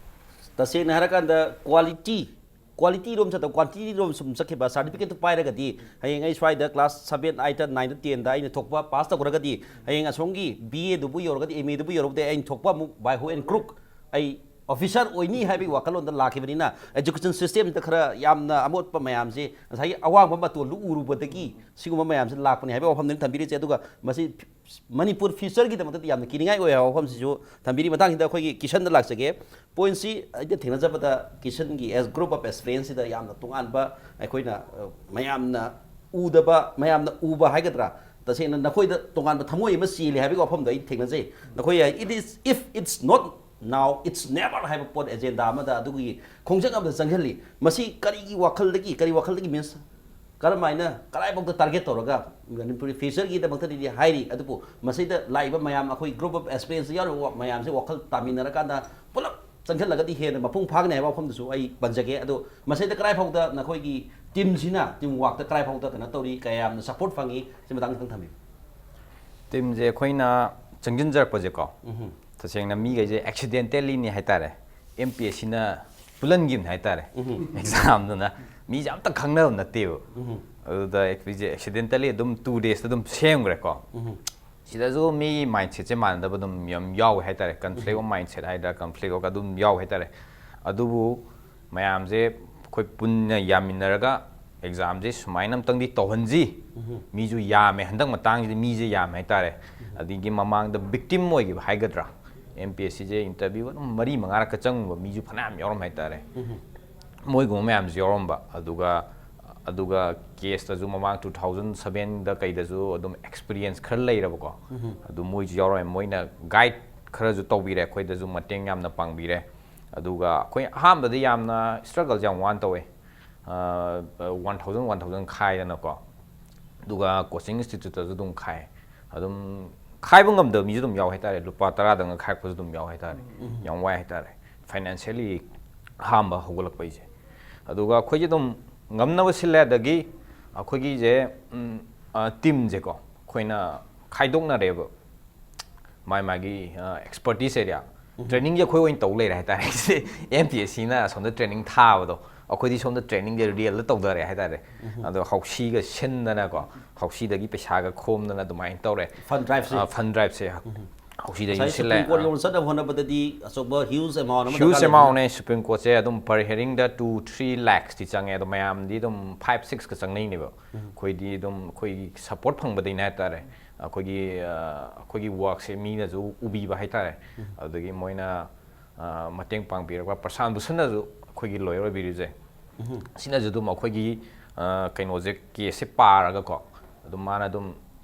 ꯇꯁꯦꯡꯅ ꯍꯥꯏꯔꯀꯥꯟꯗ ꯀ꯭ꯋꯥꯂꯤꯇꯤ ꯀ꯭ꯋꯥꯂꯤꯇꯤ ꯔꯣꯝ ꯆꯠꯇ ꯀ꯭ꯋꯥꯟꯇꯤꯇꯤ ꯔꯣꯝ ꯁꯨꯝ ꯆꯠꯈꯤꯕ ꯁꯥꯔꯇꯤꯐꯤꯀꯦꯠꯇꯨ ꯄꯥꯏꯔꯒꯗꯤ ꯍꯌꯦꯡ ꯑꯩ ꯁ꯭ꯋꯥꯏꯗ ꯀ꯭ꯂꯥꯁ ꯁꯕꯦꯟ ꯑꯥꯏꯠꯇ ꯅꯥꯏꯟꯗ ꯇꯦꯟꯗ ꯑꯩꯅ ꯊꯣꯛꯄ ꯄꯥꯁ ꯇꯧꯈ꯭ꯔꯒꯗꯤ ꯍꯌꯦꯡ ꯑꯁꯣꯝꯒꯤ ꯕꯤ ꯑꯦꯗꯨꯕꯨ ꯌꯧꯔꯒꯗꯤ ꯑꯦꯝ ꯑꯦꯗꯨꯕꯨ ꯌꯧꯔꯒꯗꯤ ꯑꯩꯅ ꯊꯣꯛꯄ ꯑꯃꯨꯛ ꯕꯥꯏ ꯍꯨꯛ ꯑꯦꯟ ꯀ꯭ꯔꯨꯛ ꯑꯩ ꯑꯣꯐꯤꯁꯥꯔ ꯑꯣꯏꯅꯤ ꯍꯥꯏꯕꯒꯤ ꯋꯥꯈꯜꯂꯣꯟꯗ ꯂꯥꯛꯈꯤꯕꯅꯤꯅ education systemꯗ ꯈꯔ ꯌꯥꯝꯅ ꯑꯃꯣꯠꯄ ꯃꯌꯥꯝꯁꯦ ꯉꯁꯥꯏꯒꯤ ꯑꯋꯥꯡꯕ ꯃꯇꯣꯜꯗꯨ ꯎꯔꯨꯕꯗꯒꯤ ꯁꯤꯒꯨꯝꯕ ꯃꯌꯥꯝꯁꯦ ꯂꯥꯛꯄꯅꯤ ꯍꯥꯏꯕꯒꯤ ꯋꯥꯐꯝꯗꯨꯅꯤ ꯊꯝꯕꯤꯔꯤꯁꯦ꯫ ꯑꯗꯨꯒ ꯃꯁꯤ ꯃꯅꯤꯄꯨꯔ ꯐ꯭ꯌꯨꯆꯔꯒꯤꯗꯃꯛꯇꯗꯤ ꯌꯥꯝꯅ ꯀꯤꯅꯤꯡꯉꯥꯏ ꯑꯣꯏ ꯍꯥꯏꯕ ꯋꯥꯐꯝꯁꯤꯁꯨ ꯊꯝꯕꯤꯔꯤ꯫ ꯃꯇꯥꯡꯁꯤꯗ ꯑꯩꯈꯣꯏꯒꯤ ꯀꯤꯁꯟꯗ ꯂꯥꯛꯆꯒꯦ꯫ ꯄꯣꯏꯟꯁꯤ ꯑꯩꯅ ꯊꯦꯡꯅꯖꯕꯗ ꯀꯤꯁꯟꯒꯤ as group of aspirantsꯁꯤꯗ ꯌꯥꯝꯅ ꯇꯣꯉꯥꯟꯕ ꯑꯩꯈꯣꯏꯅ ꯑ, ꯃꯌꯥꯝꯅ ꯎꯗꯕ ꯃꯌꯥꯝꯅ ꯎꯕ ꯍꯥꯏꯒꯗ꯭ꯔꯥ, ꯇꯁꯦꯡꯅ ꯅꯈꯣꯏꯗ ꯇꯣꯉꯥꯟꯕ ꯊꯃꯣꯏ ꯑꯃ ꯆꯦꯜꯂꯤ ꯍꯥꯏꯕꯒꯤ ꯋꯥꯐꯝꯗꯣ ꯑꯩ ꯊꯦꯡꯅꯖꯩ꯫ ꯅꯈꯣꯏ ꯍꯥꯏ it is if it's not now it's never ꯍꯥꯏꯕ ꯄꯣꯠ ꯑꯦꯖꯦꯟꯗꯥ ꯑꯃꯗ ꯑꯗꯨꯒꯤ ꯈꯣꯡꯖꯪ ꯑꯃꯗ ꯆꯪꯁꯤꯜꯂꯤ꯫ ꯃꯁꯤ ꯀꯔꯤꯒꯤ ꯋꯥꯈꯜꯗꯒꯤ ꯀꯔꯤ ꯋꯥꯈꯜꯗꯒꯤ ꯃꯤꯟꯁ ꯀꯔꯝꯍꯥꯏꯅ ꯀꯗꯥꯏꯐꯥꯎꯗ ꯇꯥꯔꯒꯦꯠ ꯇꯧꯔꯒ ꯃꯅꯤꯄꯨꯔꯤ ꯐ꯭ꯌꯨꯆꯔꯒꯤꯗꯃꯛꯇꯗꯤ ꯍꯥꯏꯔꯤ, ꯑꯗꯨꯕꯨ ꯃꯁꯤꯗ ꯂꯥꯛꯏꯕ ꯃꯌꯥꯝ ꯑꯩꯈꯣꯏ group of aspirants ꯌꯥꯎꯔꯤꯕ ꯃꯌꯥꯝꯁꯦ ꯋꯥꯈꯜ ꯇꯥꯃꯤꯟꯅꯔꯀꯥꯟꯗ ꯄꯨꯂꯞ ꯆꯪꯁꯤꯜꯂꯒꯗꯤ ꯍꯦꯟꯅ ꯃꯄꯨꯡ ꯐꯥꯒꯅꯤ ꯍꯥꯏꯕ ꯋꯥꯐꯝꯗꯨꯁꯨ ꯑꯩ ꯄꯟꯖꯒꯦ꯫ ꯑꯗꯣ ꯃꯁꯤꯗ ꯀꯗꯥꯏ ꯐꯥꯎꯗ ꯅꯈꯣꯏꯒꯤ ꯇꯤꯝꯁꯤꯅ ꯇꯤꯝ ꯋꯥꯛꯇ ꯀꯗꯥꯏ ꯐꯥꯎꯗ ꯀꯩꯅꯣ ꯇꯧꯔꯤ, ꯀꯌꯥꯝꯅ ꯁꯞꯄꯣꯔꯠ ꯐꯪꯉꯤ, ꯁꯤ ꯃꯇꯥꯡꯗ ꯈꯤꯇꯪ ꯊꯝꯕꯤꯌꯨ꯫ ꯇꯤꯝꯁꯦ ꯑꯩꯈꯣꯏꯅ ꯆꯪꯁꯤꯟꯖꯔꯛꯄꯁꯦꯀꯣ, ꯇꯁꯦꯡꯅ ꯃꯤꯈꯩꯁꯦ ꯑꯦꯛꯁꯤꯗꯦꯟꯇꯦꯜꯂꯤꯅꯤ ꯍꯥꯏꯇꯥꯔꯦ꯫ ꯑꯦꯝ ꯄꯤ ꯑꯦꯁ ꯁꯤꯅ ꯄꯨꯜꯍꯟꯈꯤꯕꯅꯤ ꯍꯥꯏꯇꯥꯔꯦ꯫ ꯑꯦꯛꯖꯥꯝꯗꯨꯅ ꯃꯤꯁꯦ ꯑꯝꯇ ꯈꯪꯅꯕ ꯅꯠꯇꯦꯕ꯫ ꯑꯗꯨꯗ ꯑꯩꯈꯣꯏꯁꯦ ꯑꯦꯛꯁꯤꯗꯦꯟꯇꯦꯜꯂꯤ ꯑꯗꯨꯝ ꯇꯨ ꯗꯦꯖꯇ ꯑꯗꯨꯝ ꯁꯦꯝꯈ꯭ꯔꯦꯀꯣ꯫ ꯁꯤꯗꯁꯨ ꯃꯤ ꯃꯥꯏꯟꯁꯦꯠꯁꯦ ꯃꯥꯟꯅꯗꯕ ꯑꯗꯨꯝ ꯌꯥꯝ ꯌꯥꯎꯋꯦ ꯍꯥꯏꯇꯥꯔꯦ꯫ ꯀꯟꯐ꯭ꯂꯤꯛ ꯑꯣꯐ ꯃꯥꯏꯟꯁꯦꯠ ꯍꯥꯏꯗ꯭ꯔꯥ, ꯀꯟꯐ꯭ꯂꯤꯛ ꯑꯣꯐ ꯑꯗꯨꯝ ꯌꯥꯎꯋꯦ ꯍꯥꯏꯇꯥꯔꯦ꯫ ꯑꯗꯨꯕꯨ ꯃꯌꯥꯝꯁꯦ ꯑꯩꯈꯣꯏ ꯄꯨꯟꯅ ꯌꯥꯃꯤꯟꯅꯔꯒ ꯑꯦꯛꯖꯥꯝꯁꯦ ꯁꯨꯃꯥꯏꯅ ꯑꯝꯇꯪꯗꯤ ꯇꯧꯍꯟꯁꯤ꯫ ꯃꯤꯁꯨ ꯌꯥꯝꯃꯦ, ꯍꯟꯗꯛ ꯃꯇꯥꯡꯁꯤꯗꯤ ꯃꯤꯁꯦ ꯌꯥꯝꯃꯦ ꯍꯥꯏꯇꯥꯔꯦ꯫ ꯑꯗꯒꯤ ꯃꯃꯥꯡꯗ ꯕꯤꯛꯇꯤꯝ ꯑꯣꯏꯈꯤꯕ ꯍꯥꯏꯒꯗ꯭ꯔꯥ, ꯑꯦꯝ ꯄꯤ ꯑꯦꯁ ꯁꯤꯁꯦ ꯏꯟꯇꯔꯚ꯭ꯌꯨ ꯑꯗꯨꯝ ꯃꯔꯤ ꯃꯉꯥꯔꯛꯀ ꯆꯪꯉꯨꯕ ꯃꯤꯁꯨ ꯐꯅꯌꯥꯝ ꯌꯥꯎꯔꯝꯃꯦ ꯍꯥꯏꯇꯥꯔꯦ꯫ ꯃꯣꯏꯒꯨꯝꯕ ꯃꯌꯥꯝꯁꯨ ꯌꯥꯎꯔꯝꯕ꯫ ꯑꯗꯨꯒ ꯑꯗꯨꯒ ꯀꯦꯁꯇꯁꯨ ꯃꯃꯥꯡ ꯇꯨ ꯊꯥꯎꯖꯟ ꯁꯕꯦꯟꯗ ꯀꯩꯗꯁꯨ ꯑꯗꯨꯝ ꯑꯦꯛꯁꯄꯤꯔꯤꯌꯦꯟꯁ ꯈꯔ ꯂꯩꯔꯕꯀꯣ꯫ ꯑꯗꯨ ꯃꯣꯏꯁꯨ ꯌꯥꯎꯔꯝꯃꯦ꯫ ꯃꯣꯏꯅ ꯒꯥꯏꯗ ꯈꯔꯁꯨ ꯇꯧꯕꯤꯔꯦ, ꯑꯩꯈꯣꯏꯗꯁꯨ ꯃꯇꯦꯡ ꯌꯥꯝꯅ ꯄꯥꯡꯕꯤꯔꯦ꯫ ꯑꯗꯨꯒ ꯑꯩꯈꯣꯏ ꯑꯍꯥꯟꯕꯗ ꯌꯥꯝꯅ ꯁ꯭ꯇ꯭ꯔꯒꯜꯁꯦ ꯌꯥꯝ ꯋꯥꯅ ꯇꯧꯋꯦ꯫ ꯋꯥꯟ ꯊꯥꯎꯖꯟ ꯋꯥꯟ ꯊꯥꯎꯖꯟ ꯈꯥꯏꯗꯅꯀꯣ꯫ ꯑꯗꯨꯒ ꯀꯣꯆꯤꯡ ꯏꯟꯁꯇꯤꯇ꯭ꯌꯨꯠꯇꯁꯨ ꯑꯗꯨꯝ ꯈꯥꯏ꯫ ꯑꯗꯨꯝ ꯈꯥꯏꯕ ꯉꯝꯗꯕ ꯃꯤꯁꯨ ꯑꯗꯨꯝ ꯌꯥꯎꯋꯦ ꯍꯥꯏꯇꯥꯔꯦ꯫ ꯂꯨꯄꯥ ꯇꯔꯥꯗꯪꯒ ꯈꯥꯏꯔꯛꯄꯁꯨ ꯑꯗꯨꯝ ꯌꯥꯎꯋꯦ ꯍꯥꯏꯇꯥꯔꯦ꯫ ꯌꯥꯝ ꯋꯥꯏ ꯍꯥꯏꯇꯥꯔꯦ, ꯐꯥꯏꯅꯥꯟꯁꯤꯌꯦꯜꯂꯤ ꯑꯍꯥꯟꯕ ꯍꯧꯒꯠꯂꯛꯄꯩꯁꯦ꯫ ꯑꯗꯨꯒ ꯑꯩꯈꯣꯏꯁꯦ ꯑꯗꯨꯝ ꯉꯝꯅꯕ ꯁꯤꯜꯂꯦ꯫ ꯑꯗꯒꯤ ꯑꯩꯈꯣꯏꯒꯤꯁꯦ ꯎꯝ, ꯑ, ꯇꯤꯝꯁꯦꯀꯣ, ꯑꯩꯈꯣꯏꯅ ꯈꯥꯏꯗꯣꯛꯅꯔꯦꯕ ꯃꯥꯏ ꯃꯥꯒꯤ ꯑꯦꯛꯁꯄꯔꯇꯤꯁ ꯑꯦꯔꯤꯌꯥ꯫ ꯇ꯭ꯔꯦꯅꯤꯡꯁꯦ ꯑꯩꯈꯣꯏ ꯑꯣꯏꯅ ꯇꯧ ꯂꯩꯔꯦ ꯍꯥꯏꯇꯥꯔꯦ꯫ ꯑꯦꯝ ꯄꯤ ꯑꯦꯁ ꯁꯤꯅ ꯑꯁꯣꯝꯗ ꯇ꯭ꯔꯦꯅꯤꯡ ꯊꯥꯕꯗꯣ, ꯑꯩꯈꯣꯏꯗꯤ ꯁꯣꯝꯗ ꯇ꯭ꯔꯦꯅꯤꯡꯁꯦ ꯔꯤꯌꯦꯜꯗ ꯇꯧꯊꯔꯦ ꯍꯥꯏꯇꯥꯔꯦ꯫ ꯑꯗꯣ ꯍꯥꯎꯁꯤꯒ ꯁꯤꯟꯗꯅꯀꯣ, ꯍꯥꯎꯁꯤꯗꯒꯤ ꯄꯩꯁꯥꯒ ꯈꯣꯝꯗꯅ ꯑꯗꯨꯃꯥꯏꯅ ꯇꯧꯔꯦ꯫ ꯐꯟ ꯗ꯭ꯔꯥꯏꯚꯁꯦ ꯐꯟ ꯗ꯭ꯔꯥꯏꯚꯁꯦ ꯍꯥꯎꯁꯤꯗ ꯉꯁꯥꯏ ꯁꯤꯜꯂꯦ꯫ ꯁꯨꯄ꯭ꯔꯤꯝ ꯀꯣꯔꯠ ꯌꯧꯅ ꯆꯠꯅꯕ ꯍꯣꯠꯅꯕꯗꯗꯤ ꯑꯆꯧꯕ ꯍ꯭ꯌꯨꯖ ꯑꯦꯃꯥꯎꯟ ꯑꯃ ꯍ꯭ꯌꯨꯖ ꯗꯔꯀꯥꯔ ꯑꯦꯃꯥꯎꯟꯅꯦ꯫ ꯁꯨꯄ꯭ꯔꯤꯝ ꯀꯣꯔꯠꯁꯦ ꯑꯗꯨꯝ ꯄꯔ ꯍꯤꯌꯔꯤꯡꯗ ꯇꯨ ꯊ꯭ꯔꯤ ꯂꯥꯛꯁꯇꯤ ꯆꯪꯉꯦ꯫ ꯑꯗꯣ ꯃꯌꯥꯝꯗꯤ ꯑꯗꯨꯝ ꯐꯥꯏꯚ ꯁꯤꯛꯁꯀ ꯆꯪꯅꯩꯅꯦꯕ꯫ ꯑꯩꯈꯣꯏꯗꯤ ꯑꯗꯨꯝ ꯑꯩꯈꯣꯏꯒꯤ ꯁꯞꯄꯣꯔꯠ ꯐꯪꯕꯗꯩꯅꯦ ꯍꯥꯏꯇꯥꯔꯦ꯫ ꯑꯩꯈꯣꯏꯒꯤ ꯑ, ꯑꯩꯈꯣꯏꯒꯤ ꯋꯥꯔꯛꯁꯦ ꯃꯤꯅꯁꯨ ꯎꯕꯤꯕ ꯍꯥꯏꯇꯥꯔꯦ꯫ ꯑꯗꯨꯗꯒꯤ ꯃꯣꯏꯅ ꯑ, ꯃꯇꯦꯡ ꯄꯥꯡꯕꯤꯔꯒ ꯄ꯭ꯔꯁꯥꯟ ꯚꯨꯁꯟꯅꯁꯨ ꯑꯩꯈꯣꯏꯒꯤ ꯂꯣꯌꯔ ꯑꯣꯏꯕꯤꯔꯤꯁꯦ, ꯁꯤꯅꯁꯨ ꯑꯗꯨꯝ ꯑꯩꯈꯣꯏꯒꯤ ꯑ, ꯀꯩꯅꯣꯁꯦ, ꯀꯦꯁꯁꯦ ꯄꯥꯔꯒꯀꯣ, ꯑꯗꯨꯝ ꯃꯥꯅ ꯑꯗꯨꯝ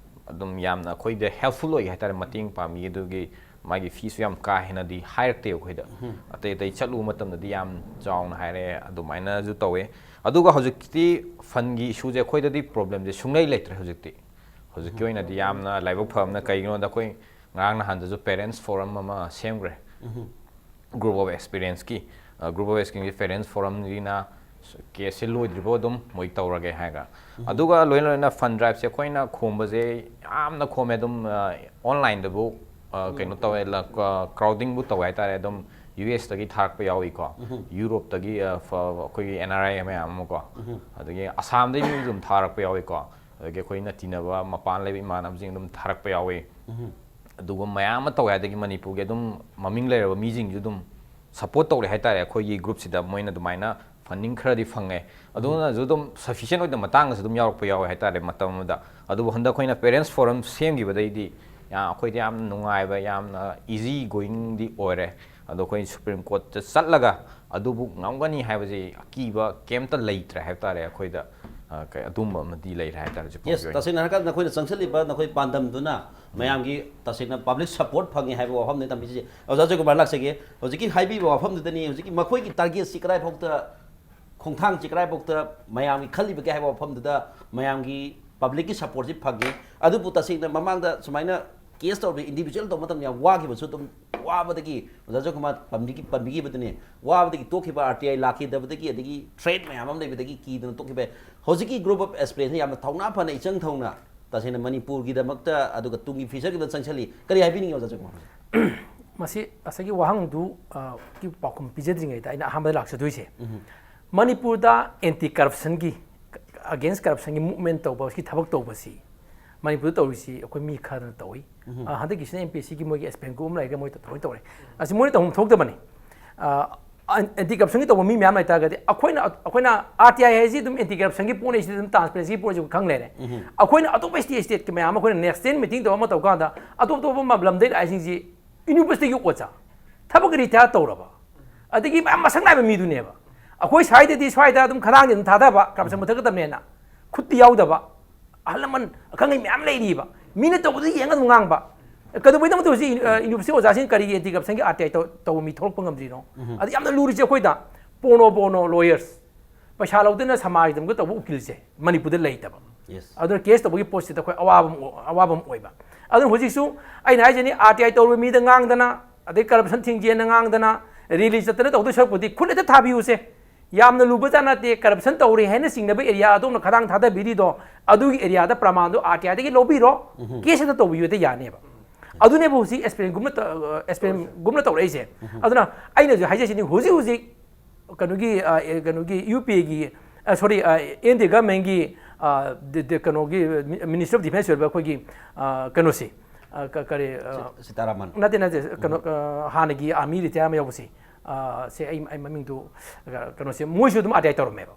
ꯑꯗꯨꯝ ꯌꯥꯝꯅ ꯑꯩꯈꯣꯏꯗ ꯍꯦꯜꯞꯐꯨꯜ ꯑꯣꯏ ꯍꯥꯏꯇꯥꯔꯦ꯫ ꯃꯇꯦꯡ ꯄꯥꯡꯕꯤ꯫ ꯑꯗꯨꯒꯤ ꯃꯥꯒꯤ ꯐꯤꯁꯨ ꯌꯥꯝ ꯀꯥ ꯍꯦꯟꯅꯗꯤ ꯍꯥꯏꯔꯛꯇꯦ ꯑꯩꯈꯣꯏꯗ꯫ ꯑꯇꯩ ꯑꯇꯩ ꯆꯠꯂꯨꯕ ꯃꯇꯝꯗꯗꯤ ꯌꯥꯝ ꯆꯥꯎꯅ ꯍꯥꯏꯔꯛꯑꯦ, ꯑꯗꯨꯃꯥꯏꯅꯁꯨ ꯇꯧꯋꯦ꯫ ꯑꯗꯨꯒ ꯍꯧꯖꯤꯛꯇꯤ ꯐꯟꯒꯤ ꯏꯁꯨꯁꯦ ꯑꯩꯈꯣꯏꯗꯗꯤ ꯄ꯭ꯔꯣꯕ꯭ꯂꯦꯝꯁꯦ ꯁꯨꯡꯂꯩ ꯂꯩꯇ꯭ꯔꯦ ꯍꯧꯖꯤꯛꯇꯤ꯫ ꯍꯧꯖꯤꯛꯀꯤ ꯑꯣꯏꯅꯗꯤ ꯌꯥꯝꯅ ꯂꯥꯏꯕꯛ ꯐꯕꯅ, ꯀꯩꯒꯤꯅꯣꯗ ꯑꯩꯈꯣꯏ ꯉꯔꯥꯡ ꯅꯍꯥꯟꯗꯁꯨ ꯄꯦꯔꯦꯟꯁ ꯐꯣꯔꯝ ꯑꯃ ꯁꯦꯝꯈ꯭ꯔꯦ꯫ ꯒ꯭ꯔꯨꯞ ꯑꯣꯐ ꯑꯦꯛꯁꯄꯤꯔꯤꯌꯦꯟꯁꯀꯤ ꯒ꯭ꯔꯨꯞ ꯑꯣꯐ ꯑꯦꯛꯁꯄꯤꯔꯤꯌꯦꯟꯁꯀꯤ ꯄꯦꯔꯦꯟꯁ ꯐꯣꯔꯝꯒꯤꯅ ꯀꯦꯁꯁꯦ ꯂꯣꯏꯗ꯭ꯔꯤꯕꯐꯥꯎ ꯑꯗꯨꯝ ꯃꯣꯏ ꯇꯧꯔꯒꯦ ꯍꯥꯏꯔꯒ꯫ ꯑꯗꯨꯒ ꯂꯣꯏꯅ ꯂꯣꯏꯅ ꯐꯟ ꯗ꯭ꯔꯥꯏꯚꯁꯦ ꯑꯩꯈꯣꯏꯅ ꯈꯣꯝꯕꯁꯦ ꯌꯥꯝꯅ ꯈꯣꯝꯃꯦ꯫ ꯑꯗꯨꯝ ꯑꯣꯟꯂꯥꯏꯟꯗꯕꯨ ꯀꯩꯅꯣ ꯇꯧꯋꯦ, ꯀ꯭ꯔꯥꯎꯗꯤꯡꯕꯨ ꯇꯧꯋꯦ ꯍꯥꯏꯇꯥꯔꯦ꯫ ꯑꯗꯨꯝ ꯌꯨ ꯑꯦꯁꯇꯒꯤ ꯊꯥꯔꯛꯄ ꯌꯥꯎꯏꯀꯣ, ꯌꯨꯔꯣꯞꯇꯒꯤ ꯑ, ꯐ- ꯑꯩꯈꯣꯏꯒꯤ ꯑꯦꯟ ꯑꯥꯔ ꯑꯥꯏ ꯃꯌꯥꯝ ꯑꯃꯀꯣ, ꯑꯗꯒꯤ ꯑꯁꯥꯝꯗꯒꯤ ꯃꯤ ꯑꯗꯨꯝ ꯊꯥꯔꯛꯄ ꯌꯥꯎꯏꯀꯣ, ꯑꯗꯒꯤ ꯑꯩꯈꯣꯏꯅ ꯇꯤꯟꯅꯕ ꯃꯄꯥꯟ ꯂꯩꯕ ꯏꯃꯥꯟꯅꯕꯁꯤꯡ ꯑꯗꯨꯝ ꯊꯥꯔꯛꯄ ꯌꯥꯎꯏ꯫ ꯑꯗꯨꯒ ꯃꯌꯥꯝ ꯑꯃ ꯇꯧꯋꯦ꯫ ꯑꯗꯒꯤ ꯃꯅꯤꯄꯨꯔꯒꯤ ꯑꯗꯨꯝ ꯃꯃꯤꯡ ꯂꯩꯔꯕ ꯃꯤꯁꯤꯡꯁꯨ ꯑꯗꯨꯝ ꯁꯞꯄꯣꯔꯠ ꯇꯧꯔꯦ ꯍꯥꯏꯇꯥꯔꯦ꯫ ꯑꯩꯈꯣꯏꯒꯤ ꯒ꯭ꯔꯨꯞꯁꯤꯗ ꯃꯣꯏꯅ ꯑꯗꯨꯃꯥꯏꯅ ꯐꯟꯗꯤꯡ ꯈꯔꯗꯤ ꯐꯪꯉꯦ꯫ ꯑꯗꯨꯅꯁꯨ ꯑꯗꯨꯝ ꯁꯐꯤꯁꯦꯟ ꯑꯣꯏꯗꯕ ꯃꯇꯥꯡꯗꯁꯨ ꯑꯗꯨꯝ ꯌꯥꯎꯔꯛꯄ ꯌꯥꯎꯋꯦ ꯍꯥꯏꯇꯥꯔꯦ ꯃꯇꯝ ꯑꯃꯗ꯫ ꯑꯗꯨꯕꯨ ꯍꯟꯗꯛ ꯑꯩꯈꯣꯏꯅ ꯄꯦꯔꯦꯟꯁ ꯐꯣꯔꯝ ꯁꯦꯝꯈꯤꯕꯗꯩꯗꯤ ꯌꯥꯝ, ꯑꯩꯈꯣꯏꯗ ꯌꯥꯝ ꯅꯨꯡꯉꯥꯏꯕ, ꯌꯥꯝꯅ ꯏꯖꯤ ꯒꯣꯌꯤꯡꯗꯤ ꯑꯣꯏꯔꯦ꯫ ꯑꯗꯣ ꯑꯩꯈꯣꯏ ꯁꯨꯄ꯭ꯔꯤꯝ ꯀꯣꯔꯠꯇ ꯆꯠꯂꯒ ꯑꯗꯨꯕꯨ ꯉꯝꯒꯅꯤ ꯍꯥꯏꯕꯁꯤ ꯑꯀꯤꯕ ꯀꯩꯝꯇ ꯂꯩꯇ꯭ꯔꯦ ꯍꯥꯏꯕ ꯇꯥꯔꯦ꯫ ꯑꯩꯈꯣꯏꯗ ꯑ, ꯀꯩ- ꯑꯗꯨꯝꯕ ꯑꯃꯗꯤ ꯂꯩꯔꯦ ꯍꯥꯏꯇꯥꯔꯦ ꯍꯧꯖꯤꯛ ꯐꯥꯎꯒꯤ ꯌꯦꯁ, ꯑꯣꯏꯅ꯫ ꯇꯁꯦꯡꯅ ꯍꯥꯏꯔꯀꯥꯟꯗ ꯅꯈꯣꯏꯅ ꯆꯪꯁꯤꯜꯂꯤꯕ ꯅꯈꯣꯏ ꯄꯥꯟꯗꯝꯗꯨꯅ ꯃꯌꯥꯝꯒꯤ ꯇꯁꯦꯡꯅ ꯄꯕ꯭ꯂꯤꯛ ꯁꯞꯄꯣꯔꯠ ꯐꯪꯉꯦ ꯍꯥꯏꯕ ꯋꯥꯐꯝꯅꯤ ꯇꯝꯕꯤꯁꯦ꯫ ꯑꯣꯖꯥ ꯖꯣꯏꯀꯨꯃꯥꯔ ꯂꯥꯛꯆꯒꯦ꯫ ꯍꯧꯖꯤꯛꯀꯤ ꯍꯥꯏꯕꯤꯕ ꯋꯥꯐꯝꯗꯨꯗꯅꯤ, ꯍꯧꯖꯤꯛꯀꯤ ꯃꯈꯣꯏꯒꯤ ꯇꯥꯔꯒꯦꯠꯁꯤ ꯀꯗꯥꯏꯐꯥꯎꯗ, ꯈꯣꯡꯊꯥꯡꯁꯤ ꯀꯗꯥꯏꯐꯥꯎꯗ ꯃꯌꯥꯝꯒꯤ ꯈꯜꯂꯤꯕꯒꯦ ꯍꯥꯏꯕ ꯋꯥꯐꯝꯗꯨꯗ ꯃꯌꯥꯝꯒꯤ ꯄꯕ꯭ꯂꯤꯛꯀꯤ ꯁꯞꯄꯣꯔꯠꯁꯤ ꯐꯪꯉꯤ꯫ ꯑꯗꯨꯕꯨ ꯇꯁꯦꯡꯅ ꯃꯃꯥꯡꯗ ꯁꯨꯃꯥꯏꯅ ꯀꯦꯁ ꯇꯧꯔꯤꯕ ꯏꯟꯗꯤꯕꯤꯖꯨꯋꯦꯜ ꯇꯧꯕ ꯃꯇꯝꯗ ꯌꯥꯝ ꯋꯥꯈꯤꯕꯁꯨ ꯑꯗꯨꯝ ꯋꯥꯕꯗꯒꯤ ꯑꯣꯖꯥ ꯖꯣꯏꯀꯨꯃꯥꯔ ꯄꯟꯕꯤꯈꯤ- ꯄꯟꯕꯤꯈꯤꯕꯗꯨꯅꯤ, ꯋꯥꯕꯗꯒꯤ ꯇꯣꯛꯈꯤꯕ, ꯑꯥꯔ ꯇꯤ ꯑꯥꯏ ꯂꯥꯛꯈꯤꯗꯕꯗꯒꯤ, ꯑꯗꯒꯤ ꯊ꯭ꯔꯦꯠ ꯃꯌꯥꯝ ꯑꯃ ꯂꯩꯕꯗꯒꯤ ꯀꯤꯗꯅ ꯇꯣꯛꯈꯤꯕ꯫ ꯍꯧꯖꯤꯛꯀꯤ ꯒ꯭ꯔꯨꯞ ꯑꯣꯐ ꯑꯦꯁꯄꯤꯔꯦꯟꯁꯅ ꯌꯥꯝꯅ ꯊꯧꯅꯥ ꯐꯅ, ꯏꯆꯪ ꯊꯧꯅ ꯇꯁꯦꯡꯅ ꯃꯅꯤꯄꯨꯔꯒꯤꯗꯃꯛꯇ ꯑꯗꯨꯒ ꯇꯨꯡꯒꯤ ꯐ꯭ꯌꯨꯆꯔꯒꯤꯗꯃꯛ ꯆꯪꯁꯤꯜꯂꯤ꯫ ꯀꯔꯤ ꯍꯥꯏꯕꯤꯅꯤꯡꯉꯤ ꯑꯣꯖꯥ ꯖꯣꯏꯀꯨꯃꯥꯔ? ꯃꯁꯤ ꯉꯁꯥꯏꯒꯤ ꯋꯥꯍꯪꯗꯨ ꯑ, ꯒꯤ ꯄꯥꯎꯈꯨꯝ ꯄꯤꯖꯗ꯭ꯔꯤꯉꯩꯗ ꯑꯩꯅ ꯑꯍꯥꯟꯕꯗ ꯂꯥꯛꯆꯗꯣꯏꯁꯦ, ꯃꯅꯤꯄꯨꯔꯗ ꯑꯦꯟꯇꯤ ꯀꯔꯞꯁꯟꯒꯤ, ꯑꯒꯦꯟꯁ ꯀꯔꯞꯁꯟꯒꯤ ꯃꯨꯞꯃꯦꯟ ꯇꯧꯕꯒꯤ ꯊꯕꯛ ꯇꯧꯕꯁꯤ ꯃꯅꯤꯄꯨꯔꯗ ꯇꯧꯔꯤꯁꯤ ꯑꯩꯈꯣꯏ ꯃꯤ ꯈꯔꯅ ꯇꯧꯏ꯫ ꯑ, ꯍꯟꯗꯛꯀꯤꯁꯤꯅ ꯑꯦꯝ ꯄꯤ ꯑꯦꯁ ꯁꯤꯒꯤ ꯃꯣꯏꯒꯤ ꯑꯦꯁꯄꯦꯟ ꯒ꯭ꯔꯨꯞ ꯑꯃ ꯂꯩꯔꯒ ꯃꯣꯏ ꯊꯑꯣꯏ ꯇꯧꯔꯦ꯫ ꯑꯁꯤ ꯃꯣꯏꯅ ꯇꯧꯐꯝ ꯊꯣꯛꯇꯕꯅꯤ꯫ ꯑ, ꯑꯦꯟꯇꯤ ꯀꯔꯞꯁꯟꯒꯤ ꯇꯧꯕ ꯃꯤ ꯃꯌꯥꯝ ꯂꯩꯇꯥꯔꯒꯗꯤ ꯑꯩꯈꯣꯏꯅ, ꯑꯩꯈꯣꯏꯅ ꯑꯥꯔ ꯇꯤ ꯑꯥꯏ ꯍꯥꯏꯁꯤ ꯑꯗꯨꯝ ꯑꯦꯟꯇꯤ ꯀꯔꯞꯁꯟꯒꯤ ꯄꯣꯠꯅꯤ, ꯁꯤꯗꯤ ꯑꯗꯨꯝ ꯇ꯭ꯔꯥꯟꯁꯄꯦꯔꯦꯟꯁꯤꯒꯤ ꯄꯣꯠꯁꯤ ꯈꯪ ꯂꯩꯔꯦ꯫ ꯑꯩꯈꯣꯏꯅ ꯑꯇꯣꯞꯄ ꯁ꯭ꯇꯦꯠ ꯁ꯭ꯇꯦꯠꯀꯤ ꯃꯌꯥꯝ ꯑꯃ ꯑꯩꯈꯣꯏꯅ ꯅꯦꯁꯅꯦꯜ ꯃꯤꯇꯤꯡ ꯇꯧꯕ ꯑꯃ ꯇꯧ ꯀꯥꯟꯗ ꯑꯇꯣꯞ ꯑꯇꯣꯞꯄ ꯃ- ꯂꯝꯗꯩ ꯂꯥꯛꯏꯁꯤꯡꯁꯤ ꯌꯨꯅꯤꯚꯔꯁꯤꯇꯤꯒꯤ ꯑꯣꯖꯥ, ꯊꯕꯛ ꯔꯤꯇꯥꯌꯔ ꯇꯧꯔꯕ, ꯑꯗꯒꯤ ꯃꯌꯥꯝ ꯃꯁꯛ ꯅꯥꯏꯕ ꯃꯤꯗꯨꯅꯦꯕ꯫ ꯑꯩꯈꯣꯏ ꯁ꯭ꯋꯥꯏꯗꯗꯤ ꯁ꯭ꯋꯥꯏꯗ ꯑꯗꯨꯝ ꯈꯗꯥꯡꯗꯤ ꯑꯗꯨꯝ ꯊꯥꯗꯕ, ꯀꯔꯞꯁꯟ ꯃꯨꯊꯠꯀꯗꯕꯅꯦꯅ ꯈꯨꯠꯇꯤ ꯌꯥꯎꯗꯕ ꯑꯍꯜ ꯂꯃꯟ ꯑꯈꯪ ꯑꯍꯩ ꯃꯌꯥꯝ ꯂꯩꯔꯤꯕ꯫ ꯃꯤꯅ ꯇꯧꯕꯗꯨ ꯌꯦꯡꯉ ꯑꯗꯨꯝ ꯉꯥꯡꯕ꯫ ꯀꯩꯗꯧꯕꯩꯗꯃꯛꯇ ꯍꯧꯖꯤꯛ ꯌꯨꯅꯤꯚꯔꯁꯤꯇꯤ ꯑꯣꯖꯥꯁꯤꯡ ꯀꯔꯤꯒꯤ ꯑꯦꯟꯇꯤ ꯀꯔꯞꯁꯟꯒꯤ ꯑꯥꯔ ꯇꯤ ꯑꯥꯏ ꯇꯧꯕ ꯃꯤ ꯊꯣꯛꯂꯛꯄ ꯉꯝꯗ꯭ꯔꯤꯅꯣ? ꯑꯗ ꯌꯥꯝꯅ ꯂꯨꯔꯤꯁꯦ ꯑꯩꯈꯣꯏꯗ ꯄꯣꯅꯣ ꯕꯣꯅꯣ ꯂꯣꯌꯔꯁ, ꯄꯩꯁꯥ ꯂꯧꯗꯅ ꯁꯃꯥꯖꯀꯤꯗꯃꯛꯇ ꯇꯧꯕ ꯎꯀꯤꯜꯁꯦ ꯃꯅꯤꯄꯨꯔꯗ ꯂꯩꯇꯕ꯫ Yes. ꯑꯗꯨꯅ ꯀꯦꯁ ꯇꯧꯕꯒꯤ ꯄꯣꯠꯁꯤꯗ ꯑꯩꯈꯣꯏ ꯑꯋꯥꯕ ꯑꯃ ꯑꯣ- ꯑꯋꯥꯕ ꯑꯃ ꯑꯣꯏꯕ꯫ ꯑꯗꯨꯅ ꯍꯧꯖꯤꯛꯁꯨ ꯑꯩꯅ ꯍꯥꯏꯖꯅꯤ, ꯑꯥꯔ ꯇꯤ ꯑꯥꯏ ꯇꯧꯔꯨꯕ ꯃꯤꯗ ꯉꯥꯡꯗꯅ, ꯑꯗꯩ ꯀꯔꯞꯁꯟ ꯊꯤꯡꯖꯦꯅ ꯉꯥꯡꯗꯅ, ꯔꯦꯂꯤ ꯆꯠꯇꯅ ꯇꯧꯗꯣꯏ ꯁꯔꯨꯛꯄꯨꯗꯤ ꯈꯨꯠ ꯍꯦꯛꯇ ꯊꯥꯕꯤꯌꯨꯁꯦ꯫ ꯌꯥꯝꯅ ꯂꯨꯕ ꯖꯥꯠ ꯅꯠꯇꯦ, ꯀꯔꯞꯁꯟ ꯇꯧꯔꯦ ꯍꯥꯏꯅ ꯆꯤꯡꯅꯕ ꯑꯦꯔꯤꯌꯥ ꯑꯗꯣꯝꯅ ꯈꯗꯥꯡ ꯊꯥꯗꯕꯤꯔꯤꯗꯣ, ꯑꯗꯨꯒꯤ ꯑꯦꯔꯤꯌꯥꯗ ꯄ꯭ꯔꯃꯥꯟꯗꯣ ꯑꯥꯔ ꯇꯤ ꯑꯥꯏꯗꯒꯤ ꯂꯧꯕꯤꯔꯣ, ꯀꯦꯁ ꯍꯦꯛꯇ ꯇꯧꯕꯤꯌꯨ ꯍꯦꯛꯇ ꯌꯥꯅꯦꯕ꯫ ꯑꯗꯨꯅꯦꯕ ꯍꯧꯖꯤꯛ ꯑꯦꯁꯄꯦꯟꯒꯨꯝꯅ ꯇ- ꯑ, ꯑꯦꯁꯄꯦꯟꯒꯨꯝꯅ ꯇꯧꯔꯛꯏꯁꯦ꯫ ꯑꯗꯨꯅ ꯑꯩꯅꯁꯨ ꯍꯥꯏꯖꯁꯤꯅꯤ, ꯍꯧꯖꯤꯛ ꯍꯧꯖꯤꯛ ꯀꯩꯅꯣꯒꯤ ꯑ, ꯑꯦ, ꯀꯩꯅꯣꯒꯤ ꯌꯨ ꯄꯤ ꯑꯦꯒꯤ, ꯁꯣꯔꯤ, ꯑꯦꯟ ꯗꯤ ꯒꯃꯦꯟꯒꯤ ꯀꯩꯅꯣꯒꯤ ꯃꯤꯅꯤꯁꯇꯔ ꯑꯣꯐ ꯗꯤꯐꯦꯟꯁ ꯑꯣꯏꯕ ꯑꯩꯈꯣꯏꯒꯤ ꯑ, ꯀꯩꯅꯣꯁꯤ, ꯑ, ꯀ- ꯀꯔꯤ ꯑ, ꯁꯤ- ꯁꯤꯇꯥꯔꯥꯃꯟ꯫ ꯅꯠꯇꯦ ꯅꯠꯇꯦ, ꯀꯩꯅꯣ ꯑ, ꯍꯥꯟꯅꯒꯤ ꯑꯥꯔꯃꯤ ꯔꯤꯇꯥꯌꯔ ꯑꯃ ꯌꯥꯎꯕꯁꯤ, ꯑ, ꯁꯦ ꯑꯩ ꯑꯩ ꯃꯃꯤꯡꯗꯨ, ꯑ, ꯀꯩꯅꯣꯁꯦ, ꯃꯣꯏꯁꯨ ꯑꯗꯨꯝ ꯑꯥꯔ ꯇꯤ ꯑꯥꯏ ꯇꯧꯔꯝꯃꯦꯕ꯫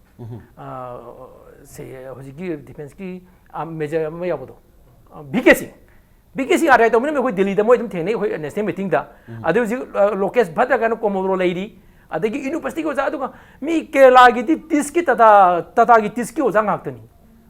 ꯑ, ꯁꯦ ꯍꯧꯖꯤꯛꯀꯤ ꯗꯤꯐꯦꯟꯁꯀꯤ ꯑ, ꯃꯦꯖꯔ ꯑꯃ ꯌꯥꯎꯕꯗꯣ, ꯚꯤ ꯀꯦ ꯁꯤꯡ꯫ ꯚꯤ ꯀꯦ ꯁꯤꯡ ꯑꯥꯔ ꯇꯤ ꯑꯥꯏ ꯇꯧꯃꯤꯟꯅꯕ ꯑꯩꯈꯣꯏ ꯗꯤꯜꯂꯤꯗ ꯃꯣꯏ ꯑꯗꯨꯝ ꯊꯦꯡꯅꯩ, ꯑꯩꯈꯣꯏ ꯅꯦꯁꯅꯦꯜ ꯃꯤꯇꯤꯡꯗ꯫ ꯑꯗꯩ ꯍꯧꯖꯤꯛ ꯑ, ꯂꯣꯀꯦꯁ ꯚꯠ ꯍꯥꯏꯅ ꯀꯣꯃꯣꯗꯣꯔꯣ ꯂꯩꯔꯤ, ꯑꯗꯒꯤ ꯌꯨꯅꯤꯚꯔꯁꯤꯇꯤꯒꯤ ꯑꯣꯖꯥ, ꯑꯗꯨꯒ ꯃꯤ ꯀꯦꯔꯂꯥꯒꯤꯗꯤ ꯇꯤꯁꯀꯤ ꯇꯥꯇꯥ ꯇꯥꯇꯥꯒꯤ ꯇꯤꯁꯀꯤ ꯑꯣꯖꯥ ꯉꯥꯛꯇꯅꯤ꯫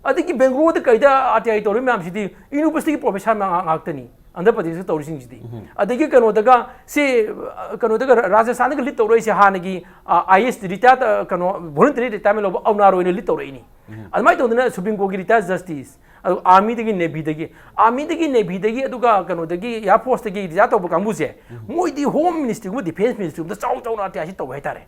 ꯑꯗꯒꯤ ꯕꯦꯡꯒ꯭ꯂꯣꯔꯗ ꯀꯩꯗ ꯑꯥꯔ ꯇꯤ ꯑꯥꯏ ꯇꯧꯔꯤ ꯃꯌꯥꯝꯁꯤꯗꯤ ꯌꯨꯅꯤꯚꯔꯁꯤꯇꯤꯒꯤ ꯄ꯭ꯔꯣꯐꯦꯁꯔ ꯉꯥꯛ- ꯉꯥꯛꯇꯅꯤ ꯑꯟꯙ꯭ꯔ ꯄ꯭ꯔꯗꯦꯁꯇ ꯇꯧꯔꯤꯁꯤꯡꯁꯤꯗꯤ꯫ ꯑꯗꯒꯤ ꯀꯩꯅꯣꯗꯒ ꯁꯤ ꯑ, ꯀꯩꯅꯣꯗꯒ ꯔꯥꯖꯁꯊꯥꯟꯗꯒ ꯂꯤꯠ ꯇꯧꯔꯛꯏꯁꯦ ꯍꯥꯟꯅꯒꯤ ꯑꯥꯏ ꯑꯦꯁ ꯔꯤꯇꯥꯌꯔ ꯀꯩꯅꯣ ꯚꯣꯂꯨꯟꯇꯔꯤ ꯔꯤꯇꯥꯌꯔꯃꯦꯟ ꯂꯧꯕ ꯑꯧꯅꯥꯔ ꯑꯣꯏꯅ ꯂꯤꯠ ꯇꯧꯔꯛꯏꯅꯤ꯫ ꯑꯗꯨꯃꯥꯏꯅ ꯇꯧꯗꯅ ꯁꯨꯄ꯭ꯔꯤꯝ ꯀꯣꯔꯠꯀꯤ ꯔꯤꯇꯥꯌꯔ ꯖꯁꯇꯤꯁ, ꯑꯗꯨ ꯑꯥꯔꯃꯤꯗꯒꯤ ꯅꯦꯚꯤꯗꯒꯤ, ꯑꯥꯔꯃꯤꯗꯒꯤ ꯅꯦꯚꯤꯗꯒꯤ, ꯑꯗꯨꯒ ꯀꯩꯅꯣꯗꯒꯤ ꯑꯦꯌꯥꯔ ꯐꯣꯔꯁꯇꯒꯤ ꯔꯤꯇꯥꯌꯔ ꯇꯧꯕ ꯀꯥꯡꯕꯨꯁꯦ, ꯃꯣꯏꯗꯤ ꯍꯣꯝ ꯃꯤꯅꯤꯁꯇ꯭ꯔꯤꯒꯨꯝꯕ ꯗꯤꯐꯦꯟꯁ ꯃꯤꯅꯤꯁꯇ꯭ꯔꯤꯒꯨꯝꯕꯗ ꯆꯥꯎ ꯆꯥꯎꯅ ꯑꯥꯔ ꯇꯤ ꯑꯥꯏꯁꯤ ꯇꯧꯋꯦ ꯍꯥꯏꯇꯥꯔꯦ꯫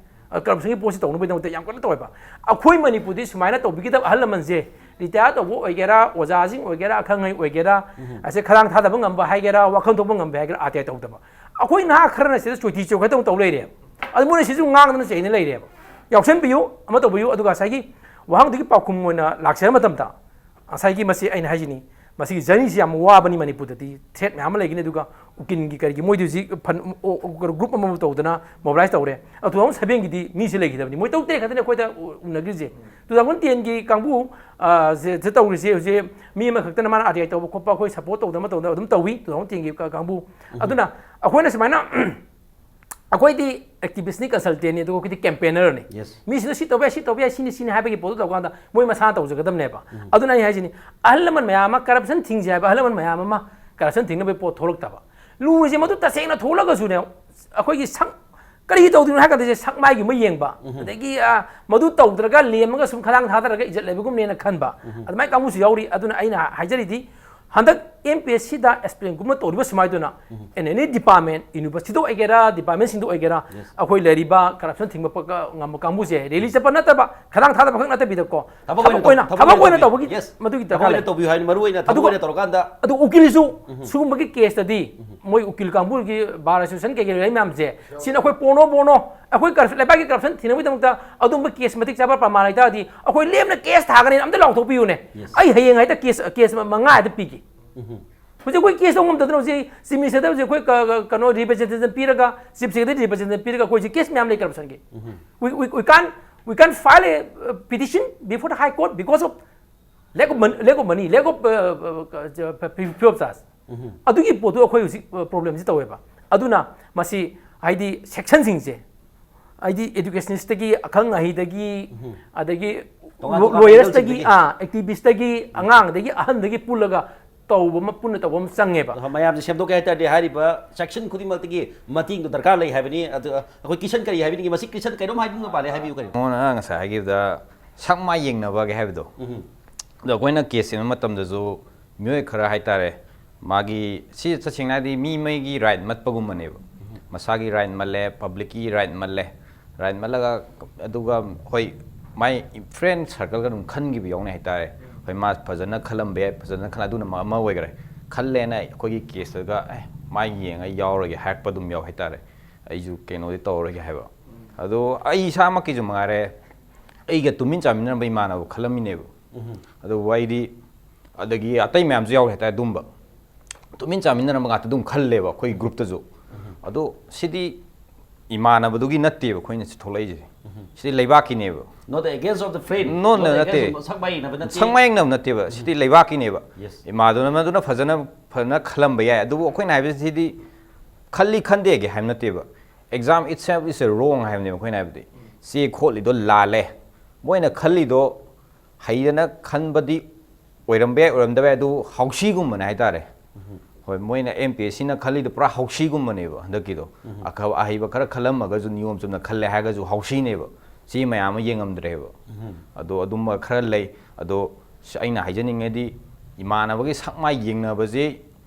ꯀꯔꯞꯁꯟꯒꯤ ꯄꯣꯠꯁꯤ ꯇꯧꯅꯕꯒꯤꯗꯃꯛꯇ ꯌꯥꯝ ꯀꯟꯅ ꯇꯧꯋꯦꯕ꯫ ꯑꯩꯈꯣꯏ ꯃꯅꯤꯄꯨꯔꯗꯤ ꯁꯨꯃꯥꯏꯅ ꯇꯧꯕꯤꯒꯗꯕ ꯑꯍꯜ ꯂꯃꯟꯁꯦ ꯔꯤꯇꯥꯌꯔ ꯇꯧꯕ ꯑꯣꯏꯒꯦꯔꯥ, ꯑꯣꯖꯥꯁꯤꯡ ꯑꯣꯏꯒꯦꯔꯥ, ꯑꯈꯪ ꯑꯍꯩ ꯑꯣꯏꯒꯦꯔꯥ, ꯑꯁꯦ ꯈꯗꯥꯡ ꯊꯥꯗꯕ ꯉꯝꯕ ꯍꯥꯏꯒꯦꯔꯥ, ꯋꯥꯈꯜ ꯊꯣꯛꯄ ꯉꯝꯕ ꯍꯥꯏꯒꯦꯔꯥ, ꯑꯥꯔ ꯇꯤ ꯑꯥꯏ ꯇꯧꯗꯕ꯫ ꯑꯩꯈꯣꯏ ꯅꯍꯥ ꯈꯔꯅ ꯁꯤꯗ ꯆꯣꯏꯇꯤ ꯆꯣꯏꯈꯠꯇꯧ ꯇꯧ ꯂꯩꯔꯦꯕ꯫ ꯑꯗꯨ ꯃꯣꯏꯅ ꯁꯤꯁꯨ ꯉꯥꯡꯗꯅ ꯆꯩꯅ ꯂꯩꯔꯦꯕ꯫ ꯌꯥꯎꯁꯟꯕꯤꯌꯨ, ꯑꯃ ꯇꯧꯕꯤꯌꯨ꯫ ꯑꯗꯨꯒ ꯉꯁꯥꯏꯒꯤ ꯋꯥꯍꯪꯗꯨꯒꯤ ꯄꯥꯎꯈꯨꯝ ꯑꯣꯏꯅ ꯂꯥꯛꯆꯔ ꯃꯇꯝꯗ, ꯉꯁꯥꯏꯒꯤ ꯃꯁꯤ ꯑꯩꯅ ꯍꯥꯏꯁꯤꯅꯤ, ꯃꯁꯤꯒꯤ ꯖꯔꯅꯤꯁꯤ ꯌꯥꯝ ꯋꯥꯕꯅꯤ꯫ ꯃꯅꯤꯄꯨꯔꯗꯗꯤ ꯊ꯭ꯔꯦꯠ ꯃꯌꯥꯝ ꯑꯃ ꯂꯩꯒꯅꯤ꯫ ꯑꯗꯨꯒ ꯎꯀꯤꯜꯒꯤ ꯀꯔꯤꯒꯤ ꯃꯣꯏꯗꯤ ꯍꯧꯖꯤꯛ ꯐꯟ, ꯒ꯭ꯔꯨꯞ ꯑꯃꯃꯝ ꯇꯧꯗꯅ ꯃꯣꯕꯤꯂꯥꯏꯁ ꯇꯧꯔꯦ꯫ ꯑꯗꯣ ꯇꯨ ꯊꯥꯎꯖꯟ ꯁꯚꯦꯟꯒꯤꯗꯤ ꯃꯤꯁꯦ ꯂꯩꯈꯤꯗꯕꯅꯤ, ꯃꯣꯏ ꯇꯔꯨꯛ ꯇꯔꯦꯠ ꯈꯛꯇꯅꯤ ꯑꯩꯈꯣꯏꯗ ꯎ-, ꯎꯅꯈ꯭ꯔꯤꯁꯦ꯫ ꯇꯨ ꯊꯥꯎꯖꯟ ꯇꯦꯟꯒꯤ ꯀꯥꯡꯕꯨ, ꯑ, ꯁꯦ, ꯁꯦ ꯇꯧꯔꯤꯁꯦ ꯍꯧꯖꯤꯛ ꯃꯤ ꯑꯃꯈꯛꯇꯅ ꯃꯥꯅ ꯑꯥꯔ ꯇꯤ ꯑꯥꯏ ꯇꯧꯕ ꯈꯣꯠꯄ ꯑꯩꯈꯣꯏ ꯁꯞꯄꯣꯔꯠ ꯇꯧꯗꯅ ꯇꯧꯗꯅ ꯑꯗꯨꯝ ꯇꯧꯏ ꯇꯨ ꯊꯥꯎꯖꯟ ꯇꯦꯟꯒꯤ ꯀ-, ꯀꯥꯡꯕꯨ꯫ ꯑꯗꯨꯅ ꯑꯩꯈꯣꯏꯅ ꯁꯨꯃꯥꯏꯅ ꯑꯩꯈꯣꯏꯗꯤ ꯑꯦꯛꯇꯤꯕꯤꯁꯅꯤ, ꯀꯟꯁꯜꯇꯦꯟꯅꯤ, ꯑꯗꯨꯒ ꯑꯩꯈꯣꯏꯗꯤ ꯀꯦꯝꯄꯦꯅꯔꯅꯤ꯫ Yes. ꯃꯤꯁꯤꯅ ꯁꯤ ꯇꯧꯕ ꯌꯥꯏ, ꯁꯤ ꯇꯧꯕ ꯌꯥꯏ, ꯁꯤꯅꯤ ꯁꯤꯅꯤ ꯍꯥꯏꯕꯒꯤ ꯄꯣꯠꯇꯨ ꯇꯧꯀꯥꯟꯗ ꯃꯣꯏ ꯃꯁꯥꯅ ꯇꯧꯖꯒꯗꯕꯅꯦꯕ꯫ ꯑꯗꯨꯅ ꯑꯩ ꯍꯥꯏꯁꯤꯅꯤ, ꯑꯍꯜ ꯂꯃꯟ ꯃꯌꯥꯝ ꯑꯃ ꯀꯔꯞꯁꯟ ꯊꯤꯡꯁꯦ ꯍꯥꯏꯕ ꯑꯍꯜ ꯂꯃꯟ ꯃꯌꯥꯝ ꯑꯃ ꯀꯔꯞꯁꯟ ꯊꯤꯡꯅꯕꯒꯤ ꯄꯣꯠ ꯊꯣꯛꯂꯛꯇꯕ꯫ ꯂꯨꯔꯤꯁꯦ ꯃꯗꯨ ꯇꯁꯦꯡꯅ ꯊꯣꯛꯂꯒꯁꯨꯅꯦ, ꯑꯩꯈꯣꯏꯒꯤ ꯁꯛ, ꯀꯔꯤ ꯇꯧꯗꯣꯏꯅꯣ ꯍꯥꯏ ꯀꯥꯟꯗ ꯁꯛ ꯃꯥꯏꯒꯨꯝꯕ ꯌꯦꯡꯕ, ꯑꯗꯒꯤ, ꯑ, ꯃꯗꯨ ꯇꯧꯗ꯭ꯔꯒ ꯂꯦꯝꯃꯒ ꯁꯨꯝ ꯈꯗꯥꯡ ꯊꯥꯗꯔꯒ ꯏꯖꯠ ꯂꯩꯕꯒꯨꯝꯅꯦꯅ ꯈꯟꯕ ꯑꯗꯨꯃꯥꯏꯅ ꯀꯥꯡꯕꯨꯁꯨ ꯌꯥꯎꯔꯤ꯫ ꯑꯗꯨꯅ ꯑꯩꯅ ꯍꯥꯏꯖꯔꯤꯗꯤ, ꯍꯟꯗꯛ ꯑꯦꯝ ꯄꯤ ꯑꯦꯁ ꯁꯤꯗ ꯑꯦꯁꯄꯤꯔꯦꯟꯒꯨꯝꯕ ꯇꯧꯔꯤꯕ ꯁꯨꯃꯥꯏꯗꯨꯅ, ꯑꯦꯟ ꯑꯦꯅꯤ ꯗꯤꯄꯥꯔꯠꯃꯦꯟ, ꯌꯨꯅꯤꯚꯔꯁꯤꯇꯤꯗ ꯑꯣꯏꯒꯦꯔꯥ, ꯗꯤꯄꯥꯔꯠꯃꯦꯟꯁꯤꯡꯗ ꯑꯣꯏꯒꯦꯔꯥ, ꯑꯩꯈꯣꯏ ꯂꯩꯔꯤꯕ ꯀꯔꯞꯁꯟ ꯊꯤꯡꯕ ꯄ-, ꯉꯝꯕ ꯀꯥꯡꯕꯨꯁꯦ ꯔꯦꯂꯤ ꯆꯠꯄ ꯅꯠꯇꯕ, ꯈꯗꯥꯡ ꯊꯥꯗꯕ ꯈꯛ ꯅꯠꯇꯕꯤꯗꯀꯣ, ꯊꯕꯛ ꯑꯣꯏꯅ ꯇꯧ-, ꯊꯕꯛ ꯊꯕꯛ ꯑꯣꯏꯅ ꯑꯣꯏꯅ ꯇꯧꯕꯤ-, ꯇꯧꯕꯒꯤ yes. ꯃꯗꯨꯒꯤ ꯊꯕꯛ ꯗꯔꯀꯥꯔ ꯑꯣꯏꯅ ꯂꯩ꯫ ꯇꯧꯕꯤꯌꯨ ꯍꯥꯏꯅꯤ, ꯃꯔꯨ ꯑꯣꯏꯅ ꯊꯕꯛ ꯑꯗꯨꯒ ꯑꯣꯏꯅ ꯇꯧꯔꯀꯥꯟꯗ꯫ ꯑꯗꯨ ꯎꯀꯤꯜꯁꯨ ꯁꯤꯒꯨꯝꯕꯒꯤ ꯀꯦꯁꯇꯗꯤ ꯃꯣꯏ ꯎꯀꯤꯜ ꯀꯥꯡꯕꯨꯒꯤ ꯕꯥꯔ ꯑꯦꯁꯣꯁꯤꯌꯦꯁꯟ ꯀꯩꯀꯩ ꯂꯩ ꯃꯌꯥꯝꯁꯦ, ꯁꯤꯅ ꯑꯩꯈꯣꯏ ꯄꯣꯔꯅꯣ ꯄꯣꯔꯅꯣ, ꯑꯩꯈꯣꯏ ꯀꯔꯞꯁꯟ, ꯂꯩꯕꯥꯛꯀꯤ ꯀꯔꯞꯁꯟ ꯊꯤꯅꯕꯒꯤꯗꯃꯛꯇ ꯑꯗꯨꯝꯕ ꯀꯦꯁ ꯃꯇꯤꯛ ꯆꯥꯕ ꯄ꯭ꯔꯃꯥꯟ ꯂꯩꯇꯥꯔꯗꯤ ꯑꯩꯈꯣꯏ ꯂꯦꯝꯅ ꯀꯦꯁ ꯊꯥꯒꯅꯤ, ꯑꯝꯇ ꯂꯥꯎꯊꯣꯛꯄꯤꯌꯨꯅꯦ꯫ Yes. ꯑꯩ ꯍꯌꯦꯡ ꯍꯦꯛꯇ ꯀꯦꯁ, ꯀꯦꯁ ꯃꯉꯥ ꯍꯦꯛꯇ ꯄꯤꯒꯦ꯫ ꯍꯧꯖꯤꯛ ꯑꯩꯈꯣꯏ ꯀꯦꯁ ꯇꯧ ꯉꯝꯗꯗꯅ ꯍꯧꯖꯤꯛ ꯆꯤꯞ ꯃꯤꯅꯤꯁꯇꯔꯗ ꯍꯧꯖꯤꯛ ꯑꯩꯈꯣꯏ ꯀ-, ꯀ-, ꯀꯩꯅꯣ ꯔꯤꯄ꯭ꯔꯖꯦꯟꯇꯦꯁꯟ ꯄꯤꯔꯒ, ꯆꯤꯞ ꯁꯦꯀ꯭ꯔꯦꯇꯔꯤ ꯔꯤꯄ꯭ꯔꯖꯦꯟꯇꯦꯁꯟ ꯄꯤꯔꯒ ꯑꯩꯈꯣꯏꯁꯦ ꯀꯦꯁ ꯃꯌꯥꯝ ꯂꯩ ꯀꯔꯞꯁꯟꯒꯤ꯫ We, we, we can't, we can't file a, uh, petition before the High Court because of lack of mon-, lack of money, lack of, uh, uh, uh, free of charge꯫ ꯑꯗꯨꯒꯤ ꯄꯣꯠꯇꯨ ꯑꯩꯈꯣꯏ ꯍꯧꯖꯤꯛ ꯄ꯭ꯔꯣꯕ꯭ꯂꯦꯝꯁꯤ ꯇꯧꯋꯦꯕ꯫ ꯑꯗꯨꯅ ꯃꯁꯤ ꯍꯥꯏꯗꯤ ꯁꯦꯛꯁꯟꯁꯤꯡꯁꯦ, ꯍꯥꯏꯗꯤ ꯑꯦꯗꯨꯀꯦꯁꯅꯤꯁꯇꯒꯤ, ꯑꯈꯪ ꯑꯍꯩꯗꯒꯤ, ꯑꯗꯒꯤ ꯇꯣꯉꯥꯟ ꯇꯣꯉꯥꯟꯕ ꯂꯣꯌꯔꯁꯇꯒꯤ, ꯑꯦꯡꯒꯜꯁꯤꯡꯗꯒꯤ꯫ ꯑꯥ, ꯑꯦꯛꯇꯤꯕꯤꯁꯇꯒꯤ, ꯑꯉꯥꯡꯗꯒꯤ, ꯑꯍꯟꯗꯒꯤ ꯄꯨꯜꯂꯒ ꯇꯧꯕ ꯑꯃ, ꯄꯨꯟꯅ ꯇꯧꯕ ꯑꯃ ꯆꯪꯉꯦꯕ꯫ ꯑꯗꯣ ꯃꯌꯥꯝꯁꯦ ꯁꯦꯝꯗꯣꯛꯀꯦ ꯍꯥꯏ ꯇꯥꯔꯗꯤ ꯍꯥꯏꯔꯤꯕ ꯁꯦꯛꯁꯟ ꯈꯨꯗꯤꯡꯃꯛꯇꯒꯤ ꯃꯇꯦꯡꯗꯣ ꯗꯔꯀꯥꯔ ꯂꯩ ꯍꯥꯏꯕꯅꯤ꯫ ꯑꯗꯨ ꯑꯩꯈꯣꯏ ꯀꯤꯁꯟ ꯀꯔꯤ ꯍꯥꯏꯕꯤꯅꯤꯡꯉꯤ? ꯃꯁꯤ ꯀꯤꯁꯟ ꯀꯩꯅꯣꯝ ꯍꯥꯏꯅꯤꯡꯕ ꯃꯥꯜꯂꯦ, ꯍꯥꯏꯕꯤꯌꯨ ꯀꯔꯤ? ꯃꯉꯣꯟꯗ ꯉꯁꯥꯏ ꯍꯥꯏꯈꯤꯕꯗ ꯁꯛ ꯃꯥꯏ ꯌꯦꯡꯅꯕꯒ ꯍꯥꯏꯕꯗꯣ꯫ ꯑꯗꯣ ꯑꯩꯈꯣꯏꯅ ꯀꯦꯁ ꯁꯦꯝꯕ ꯃꯇꯝꯗꯁꯨ ꯃꯤꯑꯣꯏ ꯈꯔ ꯍꯥꯏꯇꯥꯔꯦ, ꯃꯥꯒꯤ ꯁꯤ ꯇꯁꯦꯡꯅ ꯍꯥꯏꯔꯗꯤ ꯃꯤ ꯃꯩꯒꯤ ꯔꯥꯏꯠ ꯃꯠꯄꯒꯨꯝꯕꯅꯦꯕ꯫ ꯃꯁꯥꯒꯤ ꯔꯥꯏꯠ ꯃꯜꯂꯦ, ꯄꯕ꯭ꯂꯤꯛꯀꯤ ꯔꯥꯏꯠ ꯃꯜꯂꯦ, ꯔꯥꯏꯠ ꯃꯜꯂꯒ ꯑꯗꯨꯒ ꯍꯣꯏ ꯃꯥꯏ ꯐ꯭ꯔꯦꯟ ꯁꯔꯀꯜꯒ ꯑꯗꯨꯝ ꯈꯟꯈꯤꯕ ꯌꯥꯎꯅꯩ ꯍꯥꯏꯇꯥꯔꯦ꯫ ꯍꯣꯏ, ꯃꯥ ꯐꯖꯅ ꯈꯜꯂꯝꯕ ꯌꯥꯏ, ꯐꯖꯅ ꯈꯜꯂ, ꯑꯗꯨꯅ ꯑꯃ ꯑꯣꯏꯈꯔꯦ꯫ ꯈꯜꯂꯦꯅ ꯑꯩꯈꯣꯏꯒꯤ ꯀꯦꯁꯇꯒ, "ꯑꯦ, ꯃꯥ ꯌꯦꯡꯉ ꯌꯥꯎꯔꯒꯦ" ꯍꯥꯏꯔꯛꯄ ꯑꯗꯨꯝ ꯌꯥꯎ ꯍꯥꯏꯇꯥꯔꯦ꯫ "ꯑꯩꯁꯨ ꯀꯩꯅꯣꯗꯤ ꯇꯧꯔꯒꯦ" ꯍꯥꯏꯕ꯫ ꯑꯗꯣ ꯑꯩ ꯏꯁꯥꯃꯛꯀꯤꯁꯨ ꯃꯉꯥꯏꯔꯦ, ꯑꯩꯒ ꯇꯨꯃꯤꯟ ꯆꯥꯃꯤꯟꯅꯔꯝꯕ ꯏꯃꯥꯟꯅꯕ ꯈꯜꯂꯝꯃꯤꯅꯦꯕ꯫ ꯑꯗꯨꯕꯨ ꯑꯩꯗꯤ, ꯑꯗꯒꯤ ꯑꯇꯩ ꯃꯌꯥꯝꯁꯨ ꯌꯥꯎꯔꯤ ꯍꯥꯏꯇꯥꯔꯦ ꯑꯗꯨꯝꯕ꯫ ꯇꯨꯃꯤꯟ ꯆꯥꯃꯤꯟꯅꯔꯝꯕ ꯉꯥꯛꯇ ꯑꯗꯨꯝ ꯈꯜꯂꯦꯕ ꯑꯩꯈꯣꯏ ꯒ꯭ꯔꯨꯞꯇꯁꯨ꯫ ꯑꯗꯣ ꯁꯤꯗꯤ ꯏꯃꯥꯟꯅꯕꯗꯨꯒꯤ ꯅꯠꯇꯦꯕ ꯑꯩꯈꯣꯏꯅ ꯁꯤ ꯊꯣꯛꯂꯛꯏꯁꯦ꯫ ꯁꯤꯗꯤ ꯂꯩꯕꯥꯛꯀꯤꯅꯦꯕ꯫ Not the against of the friend. No, no, Not the ꯅꯠꯇꯦ꯫ Against of, ꯁꯛ ꯃꯥꯏꯅꯕ ꯅꯠꯇꯦ. ꯁꯛ ꯃꯥꯏꯅꯕ ꯅꯠꯇꯦꯕ꯫ ꯁꯤꯗꯤ ꯂꯩꯕꯥꯛꯀꯤꯅꯦꯕ꯫ Yes. ꯏꯃꯥꯟꯅꯕꯗꯨꯅ ꯐꯖꯅ, ꯐꯖꯅ ꯈꯜꯂꯝꯕ ꯌꯥꯏ꯫ ꯑꯗꯨꯕꯨ ꯑꯩꯈꯣꯏꯅ ꯍꯥꯏꯕꯁꯤꯗꯤ ꯈꯜꯂꯤ ꯈꯟꯗꯦꯒꯦ ꯍꯥꯏꯕ ꯅꯠꯇꯦꯕ꯫ Exam itself is a wrong ꯍꯥꯏꯕꯅꯦꯕ ꯑꯩꯈꯣꯏꯅ ꯍꯥꯏꯕꯗꯤ꯫ ꯆꯦ ꯈꯣꯠꯂꯤꯗꯣ ꯂꯥꯜꯂꯦ꯫ ꯃꯣꯏꯅ ꯈꯜꯂꯤꯗꯣ ꯍꯩꯗꯅ ꯈꯟꯕꯗꯤ ꯑꯣꯏꯔꯝꯕ ꯌꯥꯏ, ꯑꯣꯏꯔꯝꯗꯕ ꯌꯥꯏ, ꯑꯗꯨ ꯍꯥꯎꯁꯤꯒꯨꯝꯕꯅꯦ ꯍꯥꯏꯇꯥꯔꯦ꯫ ꯍꯣꯏ, ꯃꯣꯏꯅ ꯑꯦꯝ ꯄꯤ ꯑꯦꯁ ꯁꯤꯅ ꯈꯜꯂꯤꯗꯣ ꯄꯨꯔꯥ ꯍꯥꯎꯁꯤꯒꯨꯝꯕꯅꯦꯕ ꯍꯟꯗꯛꯀꯤꯗꯣ꯫ ꯑꯈ-, ꯑꯍꯩꯕ ꯈꯔ ꯈꯜꯂꯝꯃꯒꯁꯨ ꯅꯤꯌꯣꯝ ꯆꯨꯝꯅ ꯈꯜꯂꯦ ꯍꯥꯏꯔꯒꯁꯨ ꯍꯥꯎꯁꯤꯅꯦꯕ꯫ ꯆꯦ ꯃꯌꯥꯝ ꯑꯃ ꯌꯦꯡꯉꯝꯗ꯭ꯔꯦꯕ꯫ ꯑꯗꯣ ꯑꯗꯨꯝꯕ ꯈꯔ ꯂꯩ꯫ ꯑꯗꯣ ꯁ-, ꯑꯩꯅ ꯍꯥꯏꯖꯅꯤꯡꯉꯗꯤ ꯏꯃꯥꯟꯅꯕꯒꯤ ꯁꯛ ꯃꯥꯏ ꯌꯦꯡꯅꯕꯁꯦ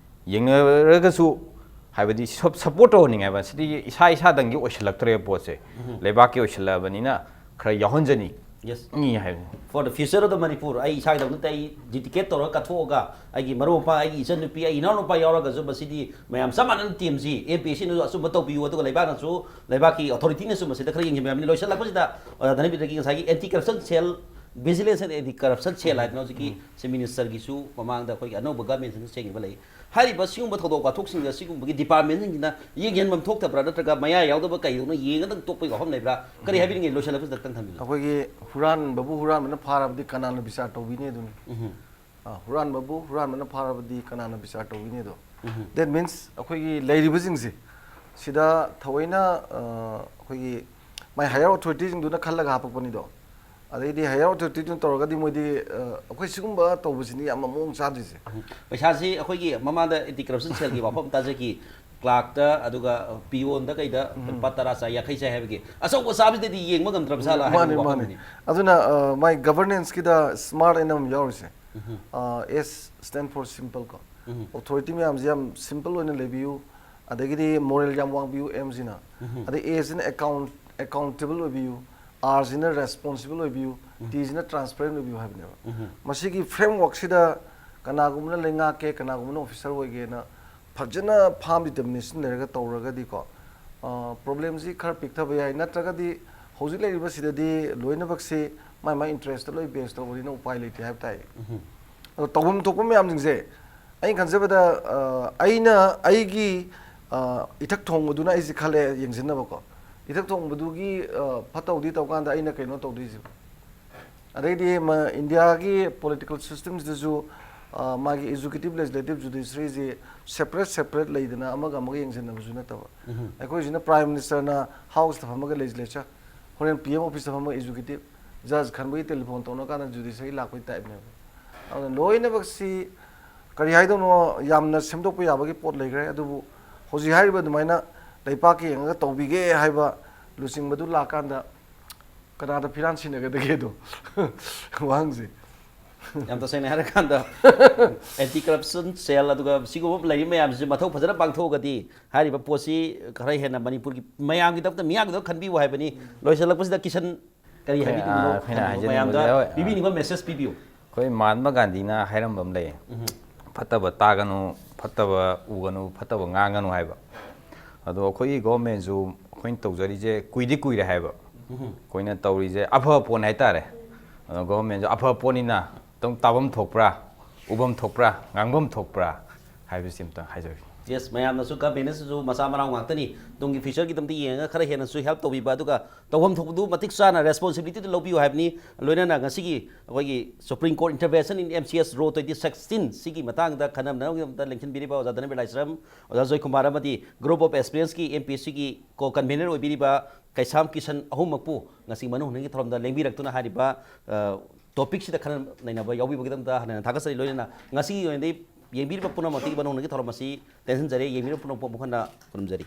ꯌꯦꯡꯅꯔꯒꯁꯨ ꯍꯥꯏꯕꯗꯤ ꯁꯞ-, ꯁꯞꯄꯣꯔꯠ ꯇꯧꯍꯟꯅꯤꯡꯉꯦ ꯍꯥꯏꯕ꯫ ꯁꯤꯗꯤ ꯏꯁꯥ ꯏꯁꯥꯗꯪꯒꯤ ꯑꯣꯏꯁꯤꯜꯂꯛꯇ꯭ꯔꯦ ꯄꯣꯠꯁꯦ꯫ ꯂꯩꯕꯥꯛꯀꯤ ꯑꯣꯏꯁꯤꯜꯂꯛꯑꯕꯅꯤꯅ ꯈꯔ ꯌꯥꯎꯍꯟꯖꯅꯤꯡꯉꯤ Yes. ꯍꯥꯏꯕꯅꯤ꯫ For the future of the Manipur, ꯑꯩ ꯏꯁꯥꯒꯤꯗꯃꯛꯇ ꯑꯩ dedicate ꯇꯧꯔꯒ ꯀꯠꯊꯣꯛꯑꯒ ꯑꯩꯒꯤ ꯃꯔꯨꯞ ꯃꯄꯥꯡ, ꯑꯩꯒꯤ ꯏꯆꯟꯅꯨꯄꯤ, ꯑꯩꯒꯤ ꯏꯅꯥꯎꯅꯨꯄꯥ ꯌꯥꯎꯔꯒꯁꯨ ꯃꯁꯤꯗꯤ ꯃꯌꯥꯝ ꯆꯞ ꯃꯥꯟꯅꯅ ꯇꯤꯝꯁꯤ ꯑꯦꯝ ꯄꯤ ꯑꯦꯁ ꯁꯤꯅꯁꯨ ꯑꯆꯨꯝꯕ ꯇꯧꯕꯤꯌꯨ, ꯑꯗꯨꯒ ꯂꯩꯕꯥꯛꯅꯁꯨ, ꯂꯩꯕꯥꯛꯀꯤ ꯑꯣꯊꯣꯔꯤꯇꯤꯅꯁꯨ ꯃꯁꯤꯗ ꯈꯔ ꯌꯦꯡꯁꯤꯟꯕꯤꯔꯝꯅꯤ꯫ ꯂꯣꯏꯁꯤꯜꯂꯛꯄꯁꯤꯗ, ꯑꯣꯖꯥ ꯙꯅꯕꯤꯔꯒꯤ ꯉꯁꯥꯏꯒꯤ anti corruption cell, vigilance and anti corruption cell ꯍꯥꯏꯗꯅ ꯍꯧꯖꯤꯛꯀꯤ ꯆꯤꯐ ꯃꯤꯅꯤꯁꯇꯔꯒꯤꯁꯨ ꯃꯃꯥꯡꯗ ꯑꯩꯈꯣꯏꯒꯤ ꯑꯅꯧꯕ ꯒꯚꯔꯟꯃꯦꯟꯠꯁꯤꯡꯗ ꯁꯦꯡꯈꯤꯕ ꯂꯩ꯫ ꯍꯥꯏꯔꯤꯕ ꯁꯤꯒꯨꯝꯕ ꯊꯧꯗꯣꯛ ꯋꯥꯊꯣꯛꯁꯤꯡꯗ ꯁꯤꯒꯨꯝꯕꯒꯤ ꯗꯤꯄꯥꯔꯠꯃꯦꯟꯁꯤꯡꯁꯤꯅ ꯌꯦꯡꯁꯤꯟꯐꯝ ꯊꯣꯛꯇꯕ꯭ꯔꯥ, ꯅꯠꯇ꯭ꯔꯒ ꯃꯌꯥ ꯌꯥꯎꯗꯕ ꯀꯩꯗꯧꯅ ꯌꯦꯡꯉꯗꯪ ꯇꯣꯛꯄꯒꯤ ꯋꯥꯐꯝ ꯂꯩꯕ꯭ꯔꯥ? ꯀꯔꯤ ꯍꯥꯏꯕꯤꯅꯤꯡꯉꯤ? ꯂꯣꯏꯁꯤꯜꯂꯛꯄꯁꯤꯗ ꯈꯤꯇꯪ ꯊꯝꯕꯤꯌꯨ꯫ ꯑꯩꯈꯣꯏꯒꯤ ꯍꯨꯔꯥꯟꯕꯕꯨ ꯍꯨꯔꯥꯟꯕꯅ ꯐꯥꯔꯕꯗꯤ ꯀꯅꯥꯅ ꯕꯤꯆꯥꯔ ꯇꯧꯕꯤꯅꯤ ꯑꯗꯨꯅꯤ꯫ ꯑ, ꯍꯨꯔꯥꯟꯕꯕꯨ ꯍꯨꯔꯥꯟꯕꯅ ꯐꯥꯔꯕꯗꯤ ꯀꯅꯥꯅ ꯕꯤꯆꯥꯔ ꯇꯧꯕꯤꯅꯤ ꯑꯗꯣ? That means ꯑꯩꯈꯣꯏꯒꯤ ꯂꯩꯔꯤꯕꯁꯤꯡꯁꯦ ꯁꯤꯗ ꯊꯑꯣꯏꯅ, ꯑ, ꯑꯩꯈꯣꯏꯒꯤ ꯃꯥꯏ higher authorityꯁꯤꯡꯗꯨꯅ ꯈꯜꯂꯒ ꯍꯥꯞꯄꯛꯄꯅꯤꯗꯣ꯫ ꯑꯗꯩꯗꯤ higher authorityꯗꯨꯅ ꯇꯧꯔꯒꯗꯤ ꯃꯣꯏꯗꯤ, ꯑ, ꯑꯩꯈꯣꯏ ꯁꯤꯒꯨꯝꯕ ꯇꯧꯕꯁꯤꯅꯤ ꯌꯥꯝꯅ ꯃꯑꯣꯡ ꯆꯥꯗ꯭ꯔꯤꯁꯦ꯫ ꯄꯩꯁꯥꯁꯤ ꯑꯩꯈꯣꯏꯒꯤ ꯃꯃꯥꯡꯗ ꯑꯦꯟꯇꯤ ꯀꯔꯞꯁꯟ ꯁꯦꯜꯒꯤ ꯋꯥꯐꯝ ꯇꯥꯖꯈꯤ꯫ ꯀ꯭ꯂꯥꯔꯛꯇ ꯑꯗꯨꯒ ꯄꯤꯌꯣꯟꯗ ꯀꯩꯗ ꯂꯨꯄꯥ ꯇꯔꯥ ꯆꯥ, ꯌꯥꯡꯈꯩ ꯆꯥꯏ ꯍꯥꯏꯕꯒꯤ ꯑꯆꯧꯕ ꯆꯥꯕꯁꯤꯗꯗꯤ ꯌꯦꯡꯕ ꯉꯝꯗ꯭ꯔꯕ ꯖꯥꯠꯂꯥ ꯍꯥꯏꯕ ꯃꯥꯅꯤ, ꯃꯥꯅꯤ꯫ ꯋꯥꯐꯝꯅꯤ꯫ ꯑꯗꯨꯅ, ꯑ, ꯃꯥꯏ governanceꯀꯤꯗ smart ꯑꯅ ꯑꯃ ꯌꯥꯎꯔꯤꯁꯦ꯫ ꯑ, S stand for simple ꯀꯣ꯫ Authority ꯃꯌꯥꯝꯁꯦ ꯌꯥꯝ simple ꯑꯣꯏꯅ ꯂꯩꯕꯤꯌꯨ, ꯑꯗꯒꯤꯗꯤ moral ꯌꯥꯝ ꯋꯥꯡꯕꯤꯌꯨ, Mꯁꯤꯅ꯫ ꯑꯗꯩ Aꯁꯤꯅ account, accountable ꯑꯣꯏꯕꯤꯌꯨ, ꯑꯥꯔꯁꯤꯅ ꯔꯦꯁꯄꯣꯟꯁꯤꯕꯜ ꯑꯣꯏꯕꯤꯌꯨ, ꯇꯤꯁꯤꯅ ꯇ꯭ꯔꯥꯟꯁꯄꯦꯔꯦꯟ ꯑꯣꯏꯕꯤꯌꯨ ꯍꯥꯏꯕꯅꯦꯕ꯫ ꯃꯁꯤꯒꯤ ꯐ꯭ꯔꯦꯝꯋꯥꯔꯛꯁꯤꯗ ꯀꯅꯥꯒꯨꯝꯕꯅ ꯂꯩꯉꯥꯛꯀꯦ, ꯀꯅꯥꯒꯨꯝꯕꯅ ꯑꯣꯐꯤꯁꯔ ꯑꯣꯏꯒꯦꯅ ꯐꯖꯅ ꯐꯥꯝ ꯗꯤꯇꯔꯃꯤꯅꯦꯁꯟ ꯂꯩꯔꯒ ꯇꯧꯔꯒꯗꯤꯀꯣ, ꯄ꯭ꯔꯣꯕ꯭ꯂꯦꯝꯁꯤ ꯈꯔ ꯄꯤꯛꯊꯕ ꯌꯥꯏ꯫ ꯅꯠꯇ꯭ꯔꯒꯗꯤ ꯍꯧꯖꯤꯛ ꯂꯩꯔꯤꯕꯁꯤꯗꯗꯤ ꯂꯣꯏꯅꯃꯛꯁꯤ ꯃꯥꯏ ꯃꯥꯏ ꯏꯟꯇꯔꯦꯁꯇ ꯂꯣꯏ ꯕꯦꯁ ꯇꯧꯕꯅꯤꯅ ꯎꯄꯥꯏ ꯂꯩꯇꯦ ꯍꯥꯏꯕ ꯇꯥꯏ꯫ ꯑꯗꯣ ꯇꯧꯐꯝ ꯊꯣꯛꯄ ꯃꯌꯥꯝꯁꯤꯡꯁꯦ ꯑꯩꯅ ꯈꯟꯖꯕꯗ, ꯑ, ꯑꯩꯅ ꯑꯩꯒꯤ, ꯑ, ꯏꯊꯛ ꯊꯣꯡꯕꯗꯨꯅ ꯑꯩꯁꯦ ꯈꯜꯂꯦ ꯌꯦꯡꯁꯤꯟꯅꯕꯀꯣ꯫ ꯏꯊꯛ ꯊꯣꯡꯕꯗꯨꯒꯤ, ꯑ, ꯐꯠꯇꯕꯗꯤ ꯇꯧꯀꯥꯟꯗ ꯑꯩꯅ ꯀꯩꯅꯣ ꯇꯧꯗꯣꯏꯁꯦ꯫ ꯑꯗꯩꯗꯤ ꯃ-, ꯏꯟꯗꯤꯌꯥꯒꯤ ꯄꯣꯂꯤꯇꯤꯀꯦꯜ ꯁꯤꯁꯇꯦꯝꯁꯤꯗꯁꯨ, ꯑ, ꯃꯥꯒꯤ ꯑꯦꯖꯨꯀꯦꯇꯤꯞ, ꯂꯦꯖꯤꯁꯂꯦꯇꯤꯞ, ꯖꯨꯗꯤꯁꯔꯤꯁꯤ ꯁꯦꯄꯔꯦꯠ ꯁꯦꯄꯔꯦꯠ ꯂꯩꯗꯅ ꯑꯃꯒ ꯑꯃꯒ ꯌꯦꯡꯁꯤꯟꯅꯕꯁꯨ ꯅꯠꯇꯕ꯫ ꯑꯩꯈꯣꯏꯁꯤꯅ ꯄ꯭ꯔꯥꯏꯝ ꯃꯤꯅꯤꯁꯇꯔꯅ ꯍꯥꯎꯁꯇ ꯐꯝꯃꯒ ꯂꯦꯖꯤꯁꯂꯦꯆꯔ, ꯍꯣꯔꯦꯟ ꯄꯤ ꯑꯦꯝ ꯑꯣꯐꯤꯁꯇ ꯐꯝꯃꯒ ꯑꯦꯖꯨꯀꯦꯇꯤꯞ, ꯖꯁ ꯈꯟꯕꯒꯤ ꯇꯦꯂꯤꯐꯣꯟ ꯇꯧꯅ ꯀꯥꯟꯗ ꯖꯨꯗꯤꯁꯔꯤ ꯂꯥꯛꯄꯒꯤ ꯇꯥꯏꯞꯅꯦꯕ꯫ ꯑꯗꯨꯅ ꯂꯣꯏꯅꯃꯛꯁꯤ ꯀꯔꯤ ꯍꯥꯏꯗꯧꯅꯣ, ꯌꯥꯝꯅ ꯁꯦꯝꯗꯣꯛꯄ ꯌꯥꯕꯒꯤ ꯄꯣꯠ ꯂꯩꯈ꯭ꯔꯦ꯫ ꯑꯗꯨꯕꯨ ꯍꯧꯖꯤꯛ ꯍꯥꯏꯔꯤꯕ ꯑꯗꯨꯃꯥꯏꯅ ꯂꯩꯄꯥꯛꯀꯤ ꯌꯦꯡꯉꯒ ꯇꯧꯕꯤꯒꯦ ꯍꯥꯏꯕ ꯂꯨꯆꯤꯡꯕꯗꯨ ꯂꯥꯛꯀꯥꯟꯗ ꯀꯅꯥꯗ ꯐꯤꯔꯥꯟ ꯁꯤꯟꯅꯒꯗꯒꯦꯗꯣ? ꯋꯥꯍꯪꯁꯦ꯫ ꯌꯥꯝ ꯇꯁꯦꯡꯅ ꯍꯥꯏꯔꯀꯥꯟꯗ, ꯑꯦꯟꯇꯤ ꯀꯔꯞꯁꯟ ꯁꯦꯜ ꯑꯗꯨꯒ ꯁꯤꯒꯨꯝꯕ ꯂꯩꯔꯤꯕ ꯃꯌꯥꯝꯁꯤꯁꯨ ꯃꯊꯧ ꯐꯖꯅ ꯄꯥꯡꯊꯣꯛꯑꯒꯗꯤ ꯍꯥꯏꯔꯤꯕ ꯄꯣꯠꯁꯤ ꯈꯔ ꯍꯦꯟꯅ ꯃꯅꯤꯄꯨꯔꯒꯤ ꯃꯌꯥꯝꯒꯤꯗꯃꯛꯇ, ꯃꯤꯌꯥꯝꯒꯤꯗꯃꯛ ꯈꯟꯕꯤꯌꯨ ꯍꯥꯏꯕꯅꯤ꯫ ꯂꯣꯏꯁꯤꯜꯂꯛꯄꯁꯤꯗ ꯀꯤꯁꯟ, ꯀꯔꯤ ꯑꯩꯈꯣꯏꯅ, ꯍꯥꯏꯕꯤꯅꯤꯡꯕꯅꯣ? ꯑꯩꯈꯣꯏꯅ ꯈꯟꯕꯤꯌꯨ꯫ ꯍꯥꯏꯖꯅꯤꯡꯕꯁꯦ, ꯃꯌꯥꯝꯗ ꯍꯣꯏ, ꯄꯤꯕꯤꯅꯤꯡꯕ ꯃꯦꯁꯦꯖ ꯄꯤꯕꯤꯌꯨ꯫ ꯑꯩꯈꯣꯏ ꯃꯍꯥꯠꯃ ꯒꯥꯟꯙꯤꯅ ꯍꯥꯏꯔꯝꯕ ꯑꯃ ꯂꯩꯌꯦ, "ꯐꯠꯇꯕ ꯇꯥꯒꯅꯨ, ꯐꯠꯇꯕ ꯎꯒꯅꯨ, ꯐꯠꯇꯕ ꯉꯥꯡꯒꯅꯨ" ꯍꯥꯏꯕ꯫ ꯑꯗꯣ ꯑꯩꯈꯣꯏꯒꯤ ꯒꯣꯚꯔꯟꯃꯦꯟꯁꯨ ꯑꯩꯈꯣꯏꯅ ꯇꯧꯖꯔꯤꯁꯦ ꯀꯨꯏꯗꯤ ꯀꯨꯏꯔꯦ ꯍꯥꯏꯕ꯫ ꯑꯩꯈꯣꯏꯅ ꯇꯧꯔꯤꯁꯦ ꯑꯐꯕ ꯄꯣꯠꯅꯤ ꯍꯥꯏꯇꯥꯔꯦ꯫ ꯑꯗꯣ ꯒꯣꯚꯔꯟꯃꯦꯟꯁꯨ ꯑꯐꯕ ꯄꯣꯠꯅꯤꯅ ꯑꯗꯨꯝ ꯇꯥꯐꯝ ꯊꯣꯛꯄ꯭ꯔꯥ, ꯎꯐꯝ ꯊꯣꯛꯄ꯭ꯔꯥ, ꯉꯥꯡꯐꯝ ꯊꯣꯛꯄ꯭ꯔꯥ ꯍꯥꯏꯕꯁꯤ ꯑꯝꯇꯪ ꯍꯥꯏꯖꯒꯦ꯫ ꯌꯦꯁ, ꯃꯌꯥꯝꯅꯁꯨ, ꯒꯚꯔꯟꯃꯦꯟꯅꯁꯨ ꯃꯆꯥ ꯃꯅꯥꯎ ꯉꯥꯛꯇꯅꯤ, ꯇꯨꯡꯒꯤ ꯐ꯭ꯌꯨꯆꯔꯒꯤꯗꯃꯛꯇ ꯌꯦꯡꯉꯒ ꯈꯔ ꯍꯦꯟꯅꯁꯨ ꯍꯦꯜꯞ ꯇꯧꯕꯤꯕ, ꯑꯗꯨꯒ ꯇꯧꯐꯝ ꯊꯣꯛꯄꯗꯨ ꯃꯇꯤꯛ ꯆꯥꯅ ꯔꯦꯁꯄꯣꯟꯁꯤꯕꯤꯂꯤꯇꯤꯗꯨ ꯂꯧꯕꯤꯌꯨ ꯍꯥꯏꯕꯅꯤ꯫ ꯂꯣꯏꯅꯅ ꯉꯁꯤꯒꯤ ꯑꯩꯈꯣꯏꯒꯤ Supreme Court intervention in M C S Roe twenty sixteen ꯁꯤꯒꯤ ꯃꯇꯥꯡꯗ ꯈꯟꯅꯅꯕꯒꯤꯗꯃꯛꯇ ꯂꯦꯡꯁꯤꯟꯕꯤꯔꯤꯕ ꯑꯣꯖꯥ ꯙꯅꯕꯤꯔ ꯂꯥꯏꯁ꯭ꯔꯝ, ꯑꯣꯖꯥ ꯖꯣꯏꯀꯨꯃꯥꯔ ꯑꯃꯗꯤ Group of Experience ꯀꯤ M P S C ꯒꯤ ꯀꯣ ꯀꯟꯚꯤꯅꯔ ꯑꯣꯏꯕꯤꯔꯤꯕ ꯀꯩꯁꯥꯝ ꯀꯤꯁꯟ ꯑꯍꯨꯝꯃꯛꯄꯨ ꯉꯁꯤ ꯃꯅꯨꯡ ꯍꯨꯠꯅꯒꯤ ꯊꯧꯔꯝꯗ ꯂꯦꯡꯕꯤꯔꯛꯇꯨꯅ ꯍꯥꯏꯔꯤꯕ, ꯑ, ꯇꯣꯄꯤꯛꯁꯤꯗ ꯈꯟꯅ ꯅꯩꯅꯕ ꯌꯥꯎꯕꯤꯕꯒꯤꯗꯃꯛꯇ ꯍꯟꯅ ꯍꯟꯅ ꯊꯥꯒꯠꯆꯔꯤ꯫ ꯂꯣꯏꯅꯅ ꯉꯁꯤꯒꯤ ꯑꯣꯏꯅꯗꯤ ꯌꯦꯡꯕꯤꯔꯤꯕ ꯄꯨꯝꯅꯃꯛꯇꯒꯤ ꯃꯅꯨꯡ ꯍꯨꯠꯅꯒꯤ ꯊꯧꯔꯝ ꯑꯁꯤ ꯇꯦꯟꯁꯤꯟꯖꯔꯤ꯫ ꯌꯦꯡꯕꯤꯔꯤꯕ ꯄꯨꯝꯅꯃꯛꯄꯨ ꯑꯃꯨꯛ ꯍꯟꯅ ꯈꯨꯔꯨꯝꯖꯔꯤ꯫